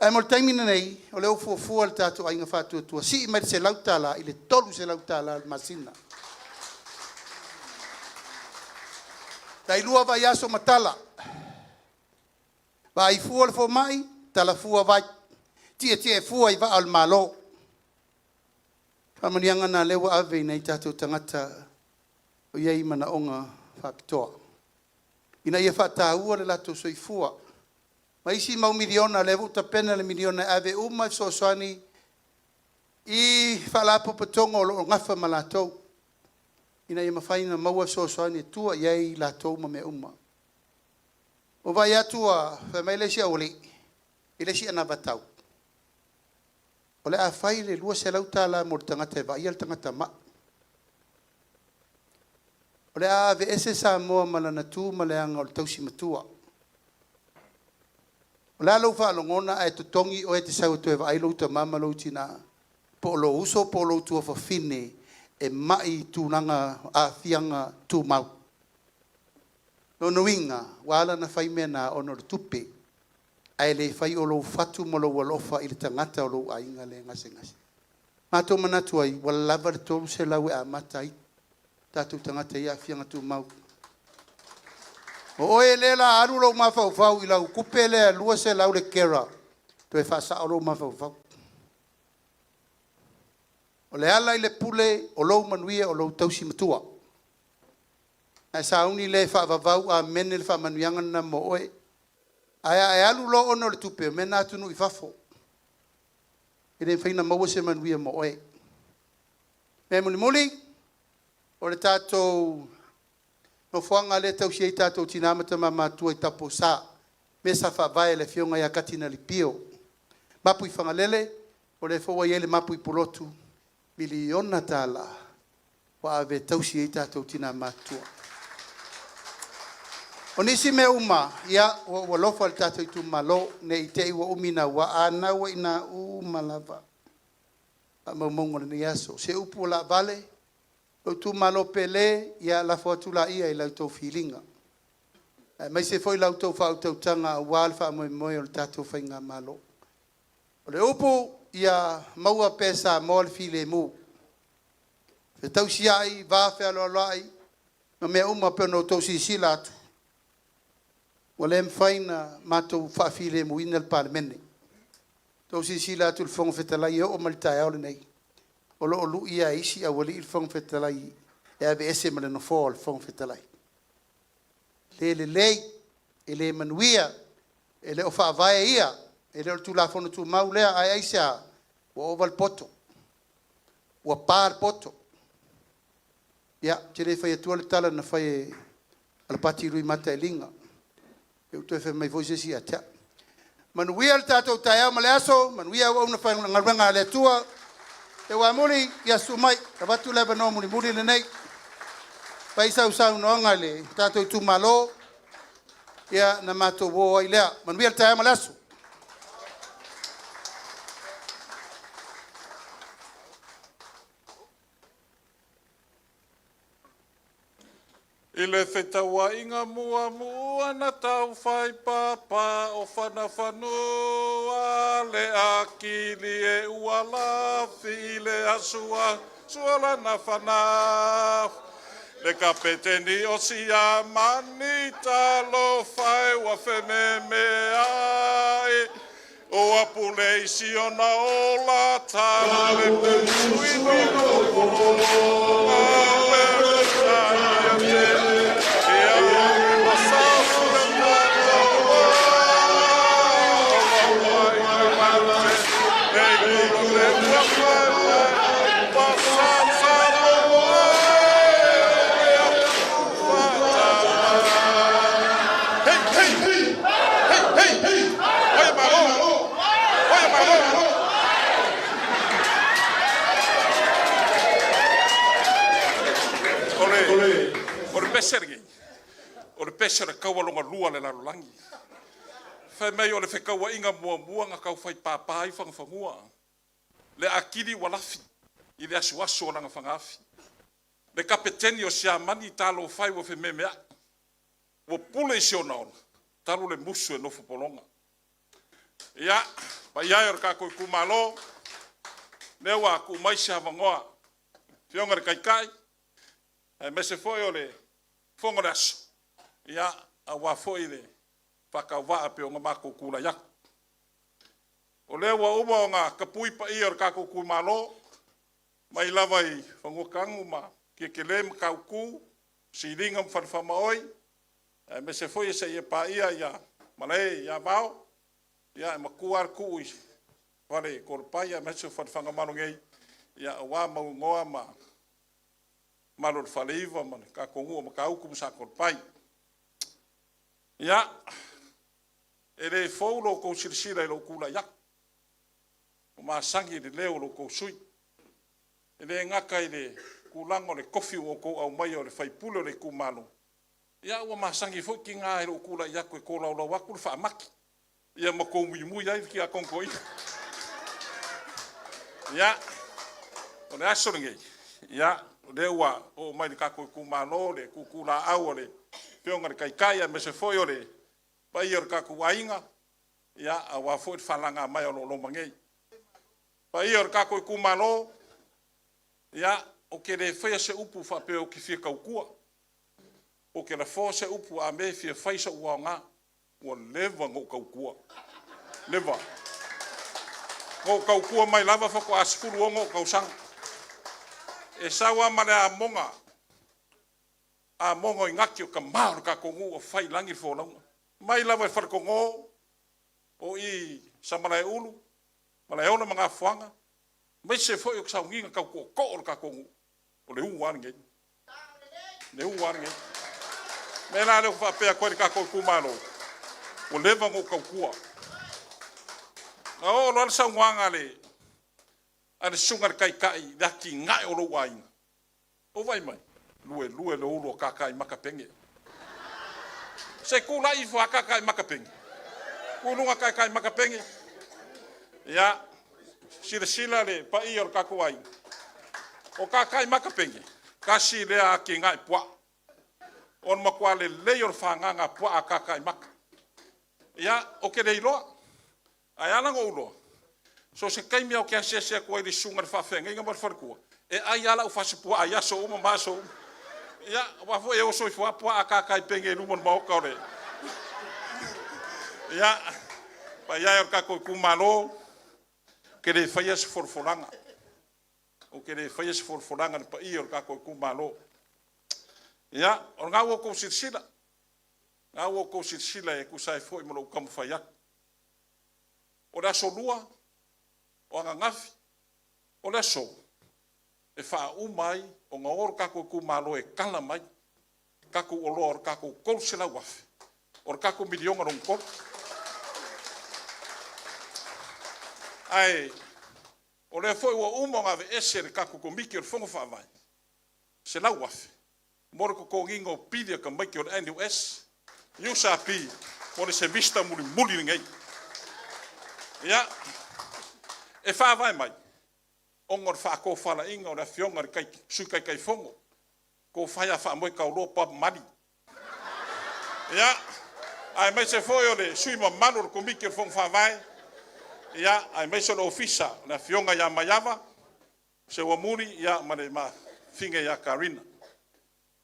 Ae mo le taimi lenei, o lea ua fuafua le tatou Aiga Faatuatua, sii mai le $100 i le $300 i le masina. Tai 2 vaiaso ma tala, vaai fua le fomai, tala fua vai, tietie fua i vaa o le Malo. Faamanuiaga lena o lea ua ave i nai o tatou tagata o i ai manaoga faapitoa, ina ia faataua le latou soifua. Ma isi mau miliona, o lea foi ua tapena le miliona e ave uma e fesoasoani i faalapotopotoga o lo o nafa ma latou, ina ia mafai ona maua fesoasoani e tua i ai latou ma mea uma. Ua ou vaai atu ua fai mai le isi aualii i le isi anavatau, o le a fai le $200 mo le tagata e vaaia le tagata mai. O le a aveese Samoa ma lana tu ma le aga o le tausi matua. O le a lou faalogona ae totogi oe e te sau e toe vaai lou tama ma lou tina, po o lou uso po o lou tuafafine e mai i tulaga aafiaga tumau. Lona uiga, ua ala ona fai mea na ona o le tupe. Ae le fai o lou fatu ma lou alofa i le tagata o lou aiga lea e gasegase. Matou manatu ai, ua lava le $300 e amata ai tatou tagata i aafiaga tumau. O oe lea o le a alu lou mafaufau i lau tupe lea e $200 le carer, toe faasao lou mafaufau. O le ala i le pule, o lou manuia o lou tausi matua. Ona e sauni lea e faavavau amene le faamanuiaga lena mo oe. Ae a e alu loa ona o le tupe, o mea na a atunuu i fafo, e le mafai ona maua se manuia mo oe. O le mea mulimuli, o le tatou nofoaga lea e tausi ai tatou tina ma tama matutua i Taupousa, lea sa faavae e le Afioga ia Katinali Pio. Mapu i Fagalele, o lea foi ua i ai le mapu i Pulotu, $1miliona ua ave e tausi ai tatou tina matutua. O nisi mea uma, ia, ua ou alofa i le tatou itumalo, ne i te i ua umi naua, a o lena ua i ina uma lava faamaumauga o lenei aso. O se upu ua laavale, lou itumalo pele, ia lafo atu laia i la outou filiga, aemaise foi la outou faautautaga aua le faamoemoe o le tatou faigamalo. O le upu, ia maua pea e Samoa le filemu, fetausiai, va fealoaloai ma mea uma pei ona outou silasila atu, ua le mafai ona matou faafilemuina le Palemene. Ua outou silasila atu i le Fofoga Fetalai e oo mai i le taeao lenei, o lo o lui lava e isi aualii le Fofoga Fetalai e aveese ma le nofoa o le Fofoga Fetalai. E le lelei, e le manuia, e le o faavae ia, e le o le Tulafono Tumau lea. Ae aisea? Ua ova le poto, ua pa le poto. Ia, ou te le fai atua le tala na fai e Alapati Lumatealiga, ne i toe fai mai foi se isi ia te au. Manuia le tatou taeao ma le aso, manuia auauna faigaluega a le Atua. Teuamuli, ia susu mai, avatu le avanoa mulimuli lenei, fai sau saunoaga i le tatou itumalo, ona matou o ai lea. Manuia le taeao ma le aso. I le fetauaiga muamua na tau fai papa o Fanafanua le akili e ua lafi i le asua sua lana fana. Le kapeteni o Siamani talofa e ua fememeai ua pule i siona ola talo le Hey, hey, hey, hey, oia malo, oia malo. O le pese lenei, o le pese o le kaua lona lua a le lalolagi. Fai mai o le fetauaiga muamua na tau fai papa ai Fanafanua, le atili ua lafi i le asuasu o lana fagaafi. Le kapeteni o Siamani talofa e ua fememeai, ua pule i si ona ola talu le musu e nofo pologa. Ia, paia e o le tatou itumalo, lea ua tuu mai se avanoa, Afioga i le Taitai, aemaise foi o le fono o le aso, ia, aua foi le faatauvaa e pei ona matou tulai atu. O lea ua uma ona tapui paia o le tatou itumalo, mai lava i Fanuatanu ma Tietelē, Matautu, Siliga ma Falefaamaoi, aemaise foi seia paia Malae ia Vao, ia e matua lava le tuu i Faletoalepai aemaise o Falefagamalo nei, aua Mauigoa ma le mamalu o le Faleiva ma le tatou nuu o Matautu ma Satoalepai. Ia, e le fou lo outou silasila i lou tulai atu, ua masani i le leo o lo outou sui usufono. E le gata i le tulaga o le tofi ua outou aumaia o le sui usufono o le itumalo, a ua masani foi tina i lou tulai atu e tolaulau atu le faamati, ia ma outou muimui ai le tiakono toeaina. Ia, o le aso lenei, ia, o lea ua oo mai i le tatou itumalo le tutulaau a le Afioga i le Taitai aemaise foi o le paia o le tatou aiga. Ia, aua foi le falaga mai o lo o loma nei. Paia o le tatou itumalo, ia, ou te le faia se upu faapea ou te fia tautua, ou te lafoa se upu a mea e fia fai sou aoga. Ua leva ona ou tautua, leva. Na ou tautua mai lava faatoa 16 ou tausaga. E sau lava ma le amoga, amoga o Inati o tama o le tatou nuu ua fai i lagi le folauga. Mai lava i Faletogo, o i Samalaeulu, Malaeola ma Gafoaga, aemaise foi o sauniga tau tootoo o le tatou nuu, o le u lava lenei. Le u lava lenei. O le mea la lea ou te faapea atu ai i le tatou itumalo, ua leva ona ou tautua. Na oo loa le saunoaga a le susuga i le Taitai i le atinae o lou aiga, ou vaai mai, luelue le ulu a Kakaimaka pene. Se i tulai ifo lava Kakaimaka Pene. Tu i luga Kakaimaka Pene. Ia, silasila le paia o le tatou aiga, o Kakaimaka Pene, tasi lea atinae puaa. O le matua lelei o le fagaga puaa a Kakaimaka. Ia, ou te le iloa, ae ala ona ou iloa, so o se taimi lava ou te asiasi atu ai i le susuga i le faafeagaiga ma le faletua, e ai lava lau fasipuaa i aso uma ma aso uma. Ia, aua foi e oso ifo lava puaa a Kakai Pene i luma o le maota o le... Ia, paia e o le tatou itumalo, ou te le faia se folafolaga, ou te le faia se folafolaga i le paia o le tatou itumalo. Ia, o lena ua outou silasila, o lena ua outou silasila e tusa ai foi ma lou taumafai atu. O le aso Lua, o ananafi, o le aso, e faauma ai ona o le tatou itumalo e tala mai tatou oloa o le tatou $300,000, o le tatou miliona lona tolu. Ae o lea foi ua uma ona aveese e le tatou Komiti o le Fono Faavae $100,000 mo le totogiina o pili a tamaiti o le NUS, USP mo le semester mulimuli lenei. Ia, e faavae mai ona o le faatofalaiga o le Afioga i le Sui Taitaifono, tofa ia Faamoetauloa Bob Mali. Ia, aemaise foi o le sui usufono mamalu o le Komiti o le Fono Faavae, ia, aemaise o le Ofisa, le Afioga ia Maiava Seuamuli ma le afafine ia Karina.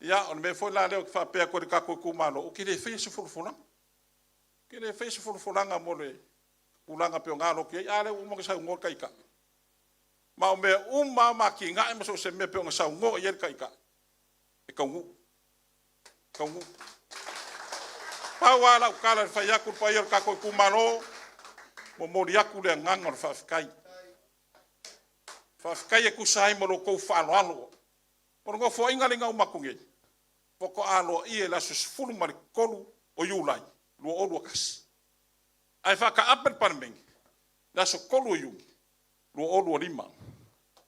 Ia, o le mea foi la lea ou te faapea atu ai i le tatou itumalo, ou te le faia se folafolaga. Ou te le faia se folafolaga mo le tulaga e pei ona alo atu i ai. A lea ua uma ona saunoa le Taitai. Ma o mea uma lava ma atinae ma so o se mea e pei ona saunoa i ai le Taitai, e taunuu, e taunuu. Pau lava lau tala e fai atu i le paia o le tatou itumalo, momoli atu le agaga o le faafetai. Faafetai e tusa ai ma lo outou faaaloalo. O le Nofoaiga lenei na uma atu nei, faatoa aloaia i le aso 13 o Iulai 2021. Ae faataape le Palemene i le aso 3 o Iuni 2025.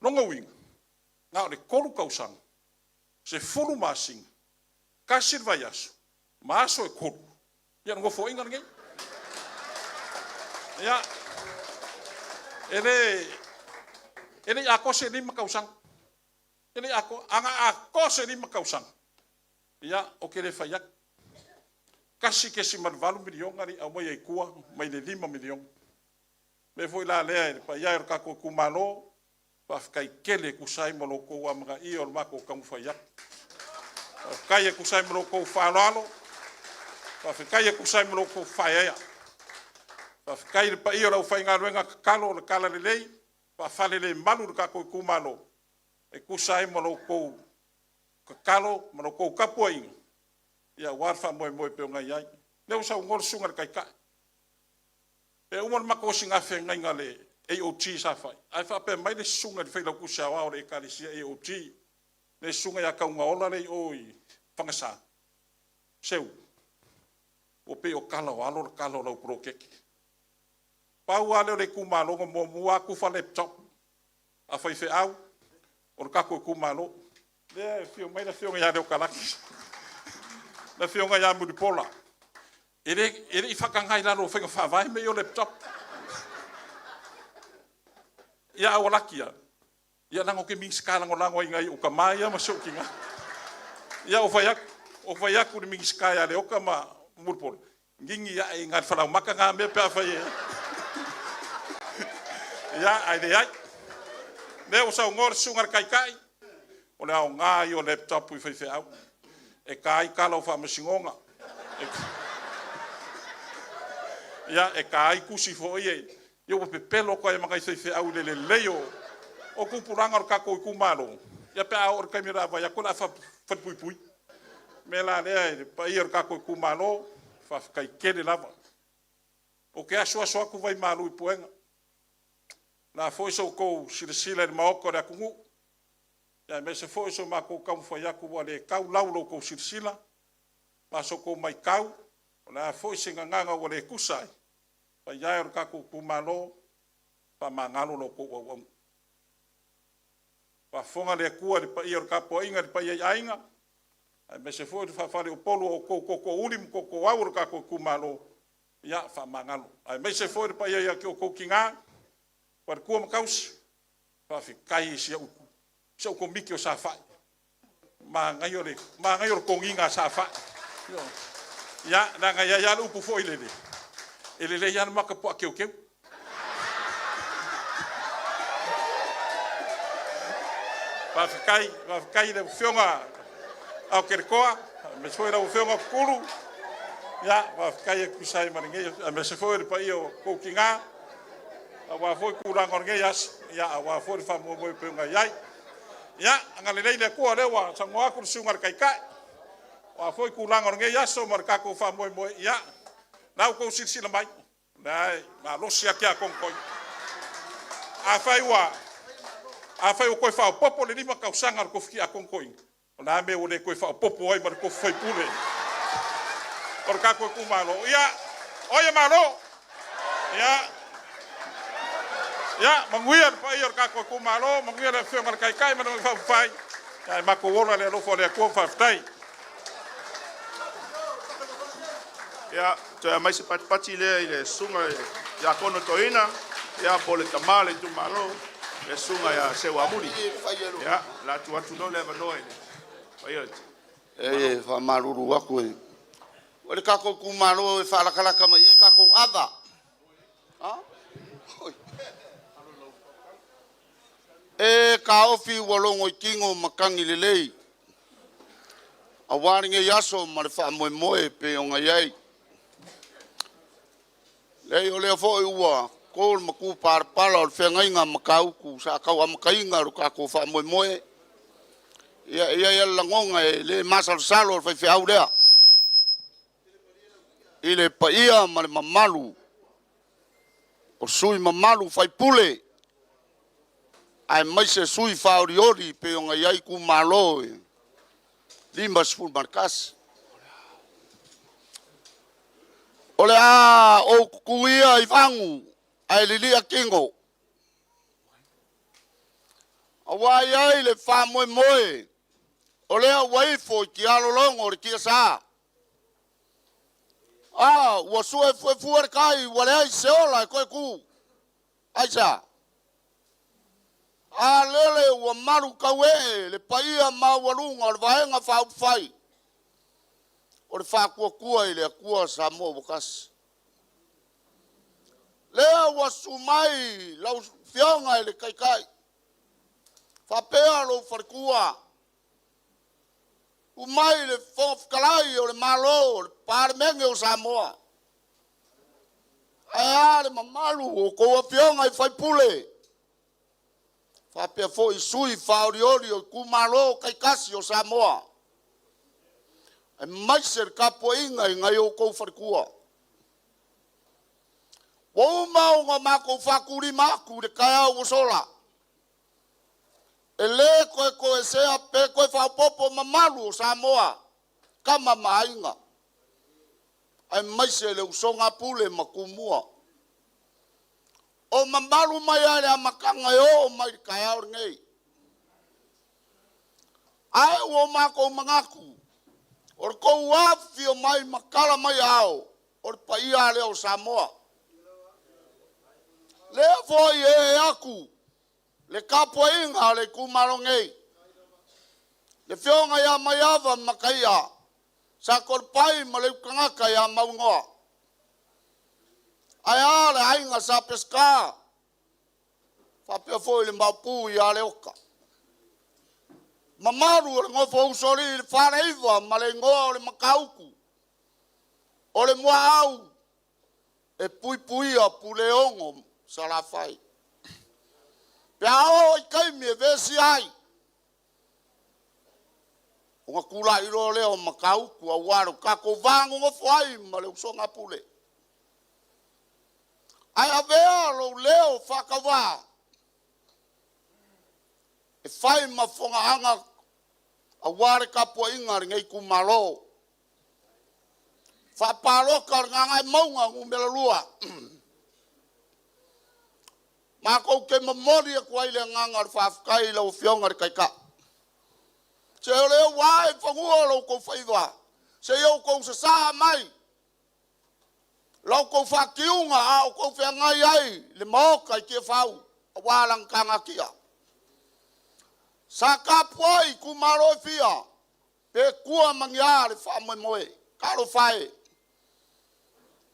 Lona uiga, na o le 3 tausaga, 10 masina, 1 le vaiaso ma aso e 3, ia o le Nofoaiga lenei. Ia, e le i atoa se 5 tausaga, e le i atoa. A na atoa se 5 tausaga, ia, ou te le fai atu. $1.8 miliona le i aumaia i tua mai le $5 miliona. O le mea foi la lea le paia e o le tatou itumalo, faafetai tele e tusa ai ma lo outou amanaia o le matou taumafai atu. Faafetai e tusa ai ma lo outou faaaloalo, faafetai e tusa ai ma lo outou faaeaea. Faafetai i le paia o le aufaigaluega tatalo o le Talalelei, faafalelemalu lo tatou itumalo e tusa ai ma lo outou tatalo ma la outou tapuaiga aua le faamoemoe e pei ona i ai. O lea ua saunoa le Susuga i le Taitai, e uma le matou osigafeagaiga a le AOG sa fai, ae faapea mai le susuga i le Failautusi Aoao o le Ekalesia AOG, le susuga ia Taugaola lea e i o i Fagasa, “Seu, ua pei o tala o alo le tala o lau poloketi.” Pau lava lea o le itumalo na muamua lava tufa laptop a faifeau, o le tatou itumalo. Lea e afio mai le Afioga ia Leokalaki, le Afioga ia Mulipola. E le i faataga i lalo o faiga faavae mea ia o laptop. Ia ae ua laki lava, ia leaga ou te Minisita Lagolago ai i nai ou tama ia ma si ou tina. Ia ou fai atu i le Minisita ia Leota ma Mulipola, Gigi ae i ina i le falaoamata na mea pe afai e… Ia, ae leai. O lea ua saunoa le Susuga i le Taitai, o le aoga ia o laptop i faifeau, e ta ai tala o faamasinoga, ia, e ta ai tusi foi ia. Ia ua pepelo atu ai lava ma nai faifeau i le lelei o tupulaga o le tatou itumalo, ia pe a oo i le taimi o le a vaai atu o le a falepuipui. O le mea la lea i le paia o le tatou itumalo, faafetai tele lava. Ou te asuasu atu vaimalu i puega. O le a foi sa outou silasila i le maota o le atunuu, aemaise foi so matou taumafai atu ua le tau lau o lo outou silasila ma sa outou matau, o le a foi se gagana ua le tusa ai, le paia e o le tatou itumalo, faamagalo la outou auauna. Faafofoga le Atua i le paia o le tapuaiga i le paia i Aiga, aemaise foi le faa-faleupolu o outou tootoouli ma tootooau o le tatou itumalo, ia faamagalo. Aemaise foi le paia ia te outou tina, faletua ma tausi, faafetai i si au Komiti o Saofai, manaia le toniga a saofai. Ia, leaga e i ai lava le upu foi lele, e lelei lava le maka puaa teuteu. Faafetai, faafetai i lau Afioga Aoteletoa, aemaise foi lau Afioga Tutulu, ia faafetai e tusa ai ma lenei, aemaise foi le paia o outou tina, aua foi tulaga o lenei aso, aua foi le faamoemoe e pei ona i ai. Ia, agalelei le Atua o lea ua saunoa atu le Susuga i le Taitai, o a foi tulaga o lenei aso ma le tatou faamoemoe, ia, o lena ua outou silasila mai, o lea e malosi lava tiakono toeaina. Afai ua toe faaopoopo le 5 tausaga o le tofi tiakono toeaina, o le a le mea ua le toe faaopoopo ai ma le tofi faipule o le tatou itumalo? Ia, o ai e malo? Ia, ia manuia le paia o le tatou itumalo, manuia le Afioga i le Taitai ma le Faaupufai, ae matou ola i le alofa o le Atua. Faafetai. Ia, toe aumai se patipati lea i le susuga i le Tiakono Toeaina, ia po o le tama o le itumalo, le susuga ia Seuamuli. Ia, o le a tuu atu loa le avanoa i le paia o le E faamalulu atu e o le tatou itumalo e faalatalata mai i i tatou ava. E taofi ua logo i tino matagi lelei aua lenei aso ma le faamoemoe e pei ona i ai. Leai, o lea foi ua to le matupalapala o le feagaiga ma Matautu sa tau amataina lo tatou faamoemoe. Ia, e i ai lava le lagona e le masalosalo le faifeau lea i le paia ma le mamalu o sui usufono mamalu aemaise sui faaolioli e pei ona i ai itumalo e 51. O le a ou tutu ia i fagu ae lilia tino, aua e i ai le faamoemoe o lea ua ifo i tialologo le tiasa. A ua suefuefua le tai ua leai se ola e toe tu. Aisea? A lele ua malu tauee le paia maualuga o le Vaega Faaupufai o le Faatuatua i le Atua Samoa ua Tasi. Lea ua susu mai lau Afioga i le Taitai faapea lou faletua, susu mai le Fofoga Fetalai o le Malo o le Palemene o Samoa, ae a le mamalu o outou afioga i sui usufono faapea foi sui faaolioli o itumalo taitasi o Samoa, aemaise le tapuaiga i nai o outou faletua. Ua uma ona matou faatulima atu i le taeao ua sola, e le toe toesea pe toe faaopoopo mamalu o Samoa, Tama ma Aiga, aemaise le usoga a Pule ma Tumua. O mamalu mai lava i le amataga e oo mai i le taeao lenei. Ae ua o matou manatu, o le tou afifio mai ma tala mai aao, o le paia lava lea o Samoa. Lea foi e ee atu le tapuaiga a le itumalo nei, le afioga ia Maiava Mataia Satoalepai ma le ulutogia ia Mauigoa. Ae a le aiga Sa Peseta, faapea foi le Maopu ia Leoka. Mamalu o le nofo usoalii i le Faleiva ma le igoa o le Matautu, o le Muaau e puipuia Puleono Salafai. Pe a oo i taimi e vesia ai, ona tulai loa lea o Matautu aua lo tatou va nonofo ai ma le usoga a Pule. Ae avea lou leo faatauvaa e fai ma fofogaaga aua le tapuaiga a lenei itumalo faapalota o le Gagaemauga Nu.2. Matou te momoli atu ai le agaga o le faafetai i lau Afioga i le Taitai. Se o lea ua ae i fanua lo outou faiva, se i outou sasaa mai la outou faatiuga a o outou feagai ai i le Maota i Tiafau aua lana tagatia. Sa tapuai itumalo e fia pe tua ma ni a le faamoemoe. Talofa e,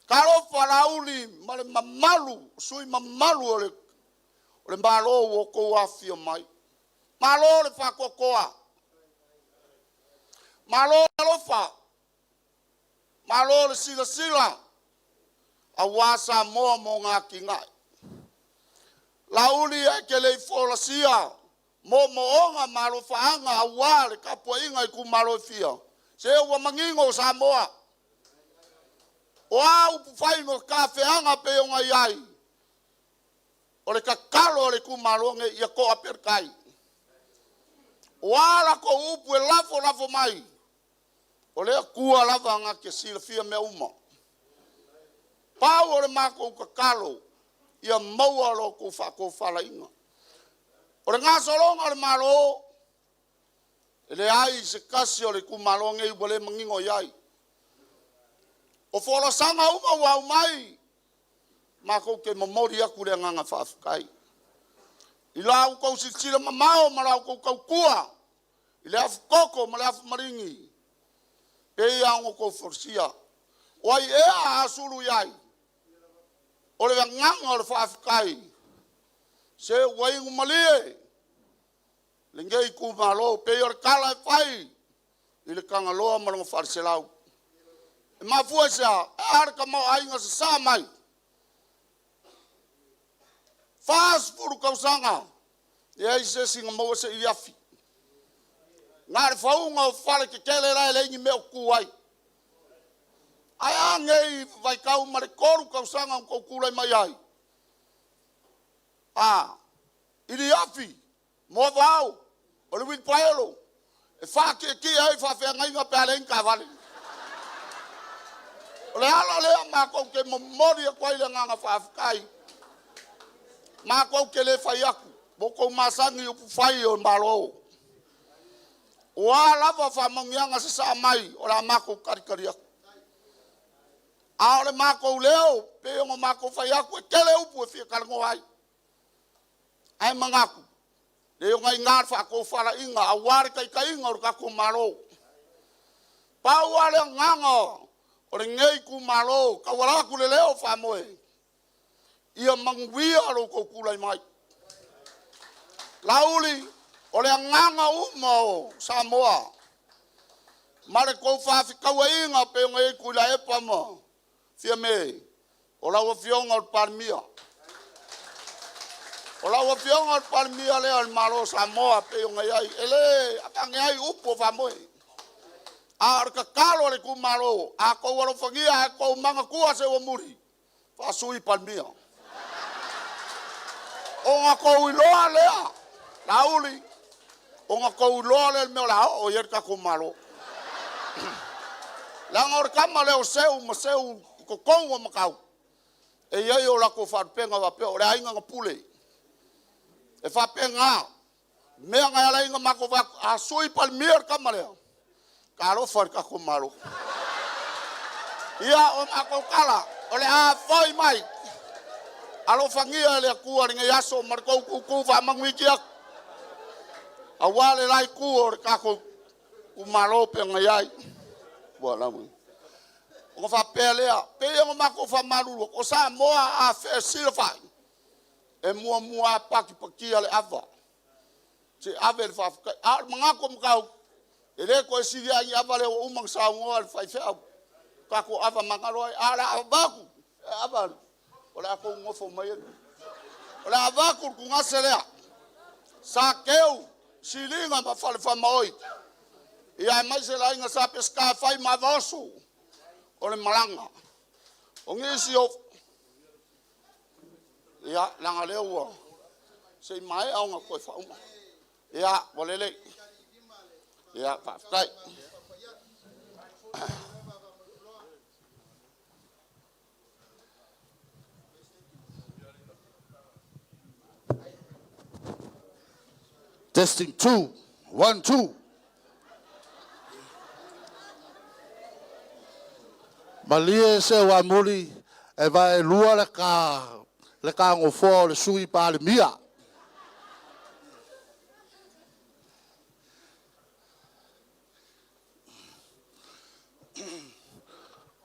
talofa Laauli ma le mamalu o sui usufono mamalu o le Malo ua outou afifio mai. Malo le faatoatoa, malo le alofa, malo le silasila aua Samoa ma ona atinae. Laauli, ae te le i folasia moomooga ma alofaaga aua le tapuaiga a itumalo e fia, se ua manino Samoa, o a upu fai ma tafeaga pei ona i ai, o le tatalo a le itumalo lenei ia toa pea le tai. O a latou upu e lafolafo mai, o le Atua lava na te silafia mea uma. Pau o le matou tatalo, ia maua lo outou faatofalaiga. O le gasologa o le Malo, e leai se tasi o le itumalo lenei ua le manino i ai. O folasaga uma ua aumai, matou te momoli atu le agaga faafetai i la outou silasila mamao ma la outou tautua i le afutoto ma le afumaligi, pei lava ona outou folasia. O ai ea a sulu i ai? O le agaga o le faafetai, se ua inu malie lenei itumalo, pei o le tala e fai i le Tagaloa ma lona faleselau. E mafua i se a? E a le tamaoaiga sasaa mai? 40 tausaga, leai se isi na maua se iliafi. Na o le fauga o fale tetele la e leai ni mea o tutu ai. Ae a nei vaitau ma le 3 tausaga na outou tulai mai ai? A, iliafi, moavao, o le uilipaelo, e faatietie ai faafeagaiga pe a leai ni taavale. O le ala lea matou te momoli atu ai le agaga faafetai. Matou te le fai atu, ua outou masani i upufai o Malo. O a lava faamanuiaga sasaa mai, o le a matou talitali atu. A o le matou leo, pei ona matou fai atu, e tele upu e fia talanoa ai. Ae manatu, le ona i ina le faatofalaiga aua le taitaiga o le tatou Malo. Pau lava le agaga o lenei itumalo, tauala atu le leo o faamoe, ia manuia lo outou tulai mai. Laauli, o le agaga uma o Samoa ma le tou faafetauaiga pei ona i ai Tuilaepa ma Fiame, o lau Afioga o le Palemia. O lau Afioga o le Palemia lea o le Malo o Samoa pei ona i ai, e le aveane ai upu o faamoe. A o le tatalo a le itumalo, a outou alofagia ae outou manatua se ua muri, faasui Palemia. Ona outou iloa lea, Laauli, ona outou iloa lea i le mea o le a oo i ai le tatou Malo. Leaga o le tama lea o Seu ma Seu i totonu o Matautu, e i ai o latou faalupega faapea, o le aiga na pule. E faapena, mea na ala ai ona matou fai atu, a sui Palemia le tama lea, talofa i le tatou Malo. Ia, o matou tala, o le a foi mai. Alofagia e le Atua lenei aso ma le tou tutu faamanuiti atu, aua le la itu o le tatou itumalo pei ona i ai. Ua lava. Ona faapea lea, pei ona matou faamalulu atu, o Samoa a fesilafai, e muamua lava patipatia le ava, se i ave le faafetai. A o le manatu o Matautu, e le toe sili lava ni ava lea ua uma ona saunoa le faifeau, tatou ava magalo ai. Ae o le a avatu e ava, o le a outou nonofo maia. O le a avatu le tugase lea, Sakeu, Siliga ma Falefaamaoi, aemaise le aiga Sa Peseta e fai ma ava oso o le malaga. O nisi o... Ia, leaga o lea ua... se i maea ona toe faauma. Ia, ua lelei. Ia, faafetai. Testing 2, 1, 2. Malie se uamuli e vaelua le ka le ka gofoa o le Sui Palemia.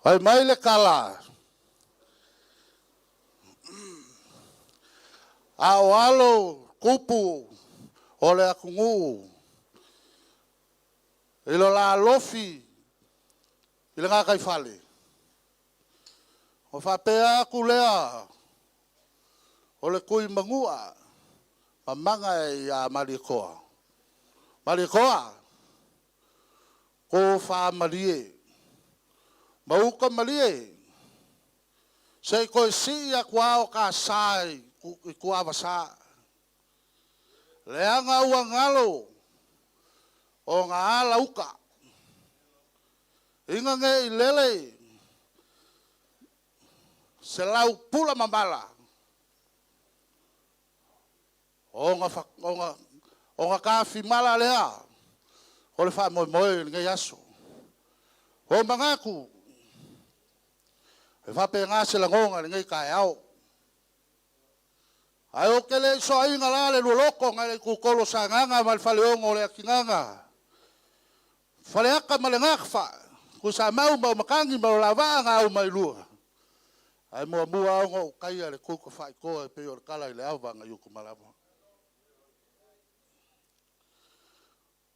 Fai mai le tala, a o alo tupu o le atunuu i lo la alofi i le gataifale, ona faapea atu lea o le Tuimanua mamaga ia Malietoa, Malietoa, tofa malie ma uta malie se i toe sii atu lava o ta sa i tuavasa, leaga ua galo ona ala uta, ina ne i lele se laupula mamala ona tafimala lea o le faamoemoe i lenei aso. Ua ou manatu, e faapena se lagona i lenei taeao. Ae ou te le i soaina la le lua loto nai le itutolu o Sagaga ma le Faleono o le Atigaga, Faleata ma le Gagafa, Tuisamau ma Auimatagi ma lo la Vaa na aumailua, ae muamua lava ona ou taia le tutafaitoa e pei o le tala i le ava nai Utumalava.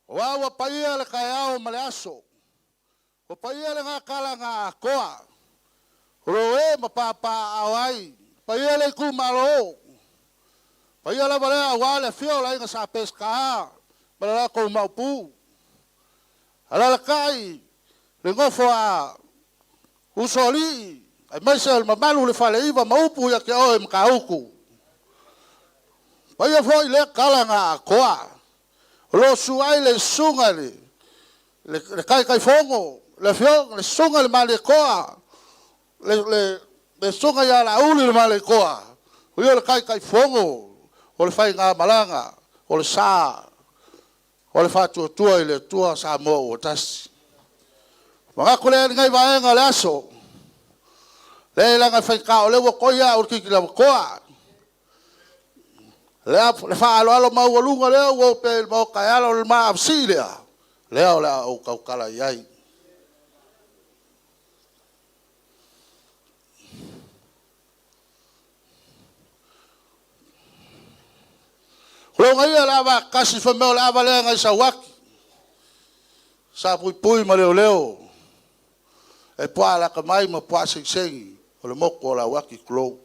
Aua ua paia le taeao ma le aso, ua paia lena tala na atoa, o lo e ma papaaao ai, paia le itumalo, paia lava lea aua le afio o le Aiga Sa Peseta ma le latou Maopu, alaalatai le nofo a Usoalii, aemaise o le mamalu i le Faleiva ma upu ia te oe Matautu. O paia foi lea tala na atoa, o lo o susu ai le susuga i le Taitaifono, le afioga, le susuga i le Malietoa, le susuga ia Laauli le Malietoa, o ia o le Taitaifono o le faigamalaga o le sa o le Faatuatua i le Atua Samoa ua Tasi. Ona manatu lea i lenei vaega o le aso, leai leaga e faigata o lea ua toi au i le kikilavatoa, le faaaloalo maualuga lea ua opea ai i le Maota e ala o le maavesii lea, lea o le a ou tautala i ai. Tulouna ia le avatasi fai mai o le ava lea nai Sauaki, sa puipui ma leoleo, e puaa lata mai ma puaa segisegi o le motu o Lauaki, tulou.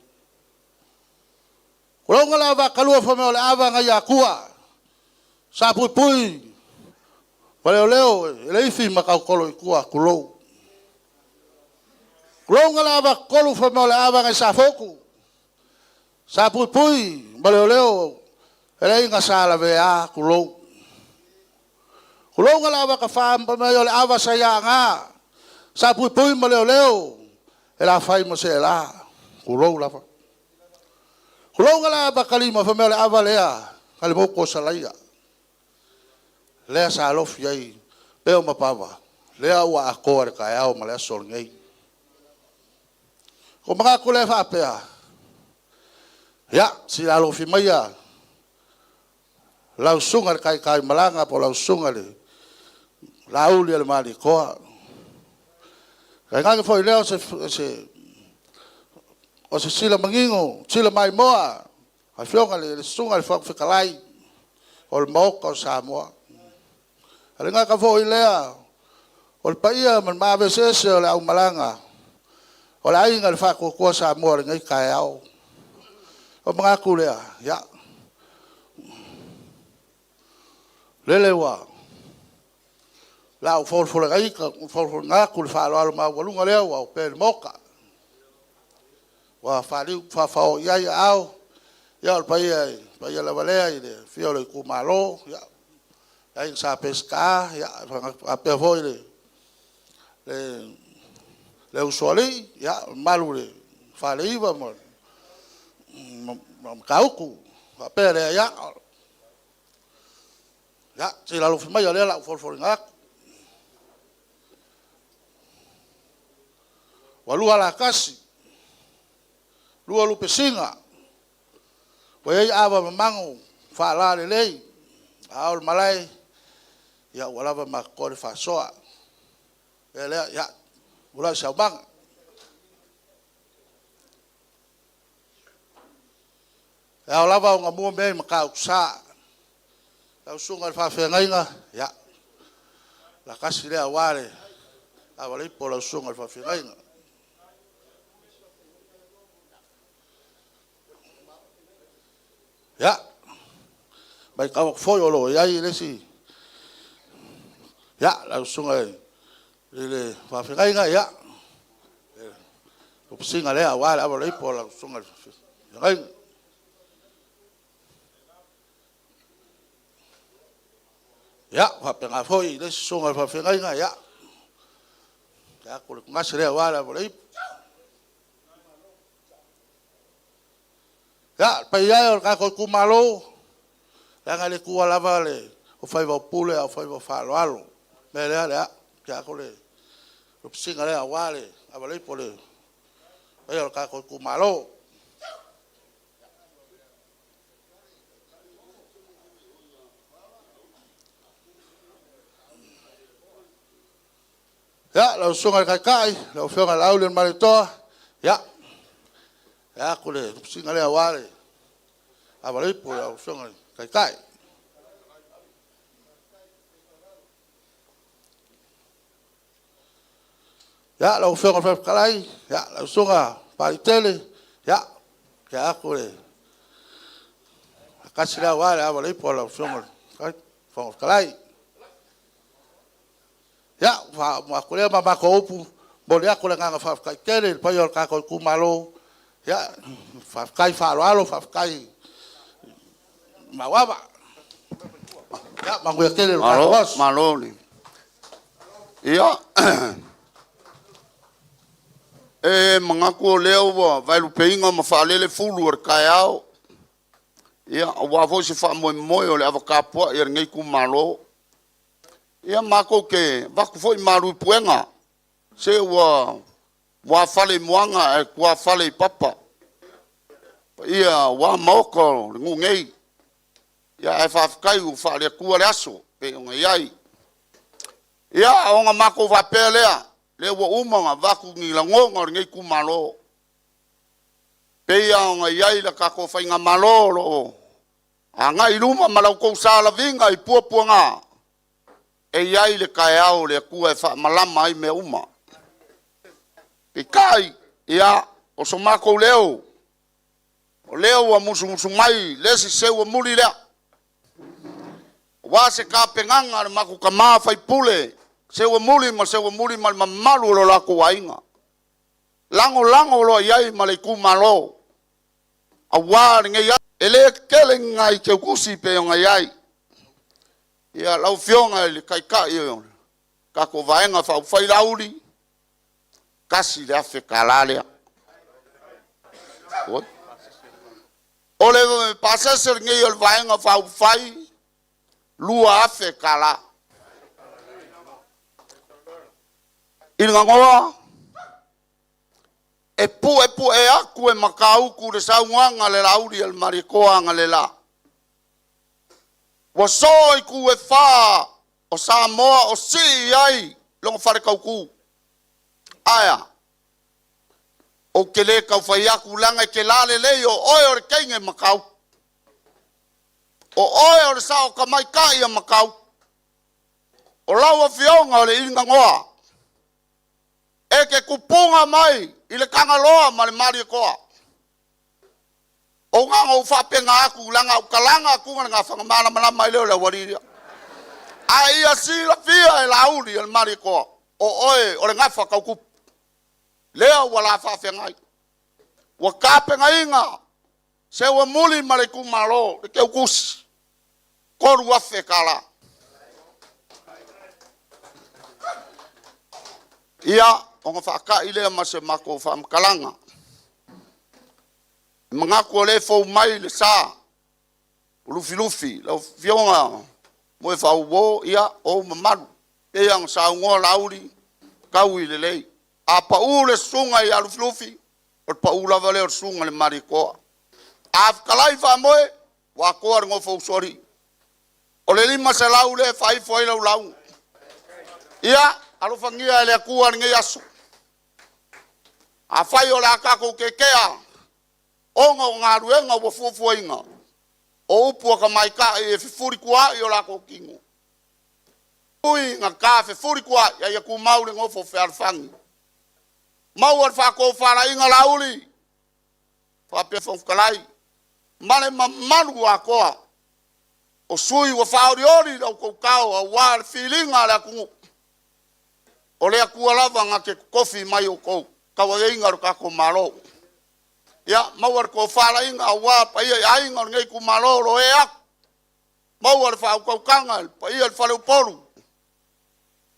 Tulouna le auvaatalua fai mai o le ava nai Atua, sa puipui ma leoleo e le ifi ma tautolo i tua, tulou. Tulouna le avatolu fai mai o le ava nai Safotu, sa puipui ma leoleo e le aiga Sa Lavea, tulou. Tulouna le avatafa fai mai o le ava sa i Aana, sa puipui ma leoleo e le fai ma seela, tulou lava. Tulouna le avatalima fai mai o le ava lea nai le motu o Salaia, lea sa alofi ai Peo ma Pava, lea ua atoa i le taeao ma le aso lenei. Ona ou manatu lea faapea, ia, se i alofi maia lau susuga i le taitaimalaga po o lau susuga i le Laauli a le Malietoa. Tainane foi lea o se, se, o se sila manino, sila maimoa, afioga le, le susuga i le Fofoga Fetalai o le Maota o Samoa. A le gata foi lea, o le paia ma le maave eseese o le aumalaga o le aiga i le Faatuatua Samoa i lenei taeao. O manatu lea, ia, lele ua la ou folafolaina atu le faaaloalo maualuga lea ua opea i le Maota, ua faaliu ma faafaoo i ai aao, ia o le paia, paia lava lea i le afio o le itumalo, ia, le Aiga Sa Peseta, ia faapea foi le Usoalii, ia le mamalu i le Faleiva ma Matautu faapea lea, ia, ia se i lalofi maia o lea o le a ou folafolina atu. Ua lua ala tasi, lua lupe sina, ua i ai ava mamanu faalalelei a o le malae, ia ua lava ma totoe le faasoa. O le mea lea, ia, ula i aumaga. E ao lava ona mua mea i Matautusa, lau susuga i le faafeagaiga, ia, la tasi lea aua le ava le ipu a lau susuga i le faafeagaiga. Ia, matau atu foi o lo o i ai le isi, ia, lau susuga i le faafeagaiga, ia, le sina lea aua le ava o le ipu a lau susuga i le faafeagaiga. Ia, faapena foi i le isi susuga i le faafeagaiga, ia, le gase lea aua le ava o le ipu. Ia, le paia e o le tatou itumalo, leaga e le tuua lava le faiva o pule a o faiva o faaaloalo. O le mea lea, ia atu le sina lea aua le ava o le ipu a le paia o le tatou itumalo. Ia, lau Susuga i le Taitai, lau Afioga i le Laaulialemalietoa, ia, e atu le sina lea aua le ava o le ipu a lau Afioga i le Taitai. Ia, lau Afioga i le Fofoga Fetalai, ia, lau Susuga Papaliitele, ia, tea atu le tasi lea aua le ava o le ipu a lau Afioga i le Fofoga Fetalai. Ia, ua faauma atu lea ma matou upu, momoli atu le agaga faafetai tele i le paia o le tatou itumalo, ia, faafetai faaaloalo, faafetai mauava. Ia manuia tele le tatou Malo, aso. malo. Ia, e manatu o lea ua vaelupeina ma faalele fulu o le taeao, ia, aua foi se faamoemoe o le ava tapuai a lenei itumalo. Ia matou te avatu foi malu i puega, se ua fale i moana ae tuafale i papa paia aua maota o le nuu nei. Ia ae faafetai ua faale-Atua le aso pei ona i ai. Ia ona matou faapea lea, lea ua uma ona avatu ni lagona o lenei itumalo, pei lava ona i ai le tatou faigamalo o lo o agai i luma ma la outou sa laviga i puapuaga, e i ai le taeao o le Atua e faamalama ai mea uma. Peitai, ia, o so matou leo, o lea ua musumusu mai le isi seu ua muli lea, aua se tapenaga a le matou tama faipule, seu ua muli ma seu ua muli ma le mamalu o lo latou aiga, lagolago loa i ai ma le itumalo aua lenei aso. E le tele ni nai teutusi pei ona i ai. Ia, lau Afioga i le Taitai o le tatou Vaega Faaupufai Laauli, $1,000 lea. Oi. O le pasese lenei o le Vaega Faaupufai, $2,000. I le ganoa, e puepue atu e Matautu le saunoaga a le Laauli a le Malietoa analeila. Ua so itu e fā o Samoa o sii i ai lona faletautu. Ae a? Ou te le tau fai atu leaga e te lalelei o oe o le teine Matautu. O oe o le sao tamaitai a Matautu. O lau afioga o le Inanoa. E te tupuga mai i le Tagaloa ma le Malietoa. Ou na ona ou faapena atu leaga a ou talaga atu le gafaga malamalama ai lea o le aualii ia. A ia silafia e Laauli o le Malietoa, o oe o le gafa tau tupu. Lea ua la faafeagai. Ua tapenaina se ua muli ma le itumalo le teutusi $3,000. Ia, ona faatai lea ma se matou faamatalaga. E manatu o lea e fou mai le sa o Lufilufi, lau Afioga Moefaauouo, ia o ou mamalu. E pei lava ona saunoa Laauli, taui lelei. A pau le susuga ia Lufilufi, o le pau lava lea o le susuga i le Malietoa. A fetalai faamoe, ua atoa le nofo a usoalii. O le $500 lea e faaifo ai lau lauga. Ia alofagia e le Atua lenei aso. Afai o le a tatou tetea ona o galuega ua fuafuaina, o upu a tamaitai e fefulituaai o latou tino, ui ina ta fefulituaai, a ia tumau le nofo fealofani. Maua le faatofalaiga Laauli faapea Fofoga Fetalai ma le mamalu atoa o sui usufono ua faaolioli lo outou tao aua le filiga a le atunuu. O le Atua lava na te totofi mai outou tauaveina lo tatou Malo. Ia maua le tofalaiga aua paia i aiga o lenei itumalo o lo o ē atu, maua le faautautaga i le paia i le faleupolu,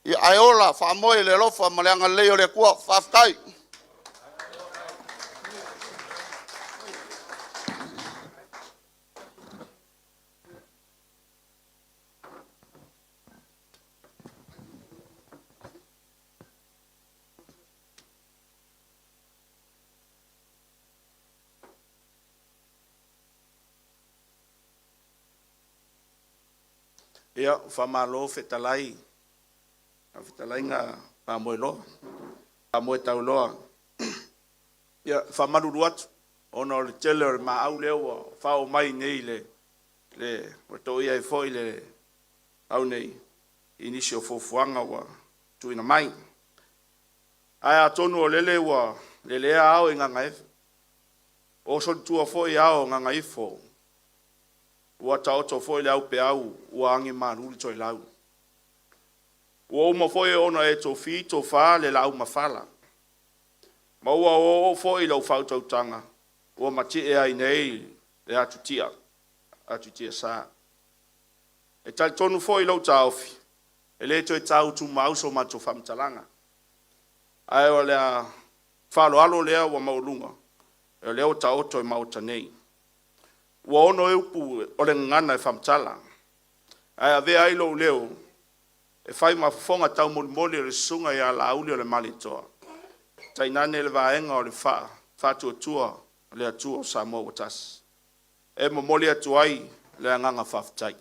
ia ae ola faamoe i le alofa ma le agalelei o le Atua. Faafetai. Ia, faamalo fetalai, lau fetalaiga Faamoeloa, Faamoetauloa. Ia, e faamalulu atu ona o le tele o le maau lea ua faaoo mai nei le ua toia ai foi le au nei i nisi o fuafuaga ua tuuina mai. Ae atonu o lele ua lelea ao i Gagaifo, o solitua foi ao o Gagaifo, ua taoto foi le aupeau ua agi malu le toelau. Ua uma foi ona e tofi tofa le laaumafala, ma ua oooo foi lau faautautaga ua mati'e ai nei le atutia, atutiasa. E talitonu foi lou taofi, e le toe tau tumau so matou faamatalaga, ae o le faaaloalo lea ua maualuga, o lea ua taoto i Maota nei. Ua ono e upu o le gagana e faamatala, ae avea ai lou leo e fai ma fofoga taumolimoli o le susuga ia Laauli o le Malietoa, tainane le vaega o le Faatuatua i le Atua Samoa ua Tasi. E momoli atu ai le agaga faafetai.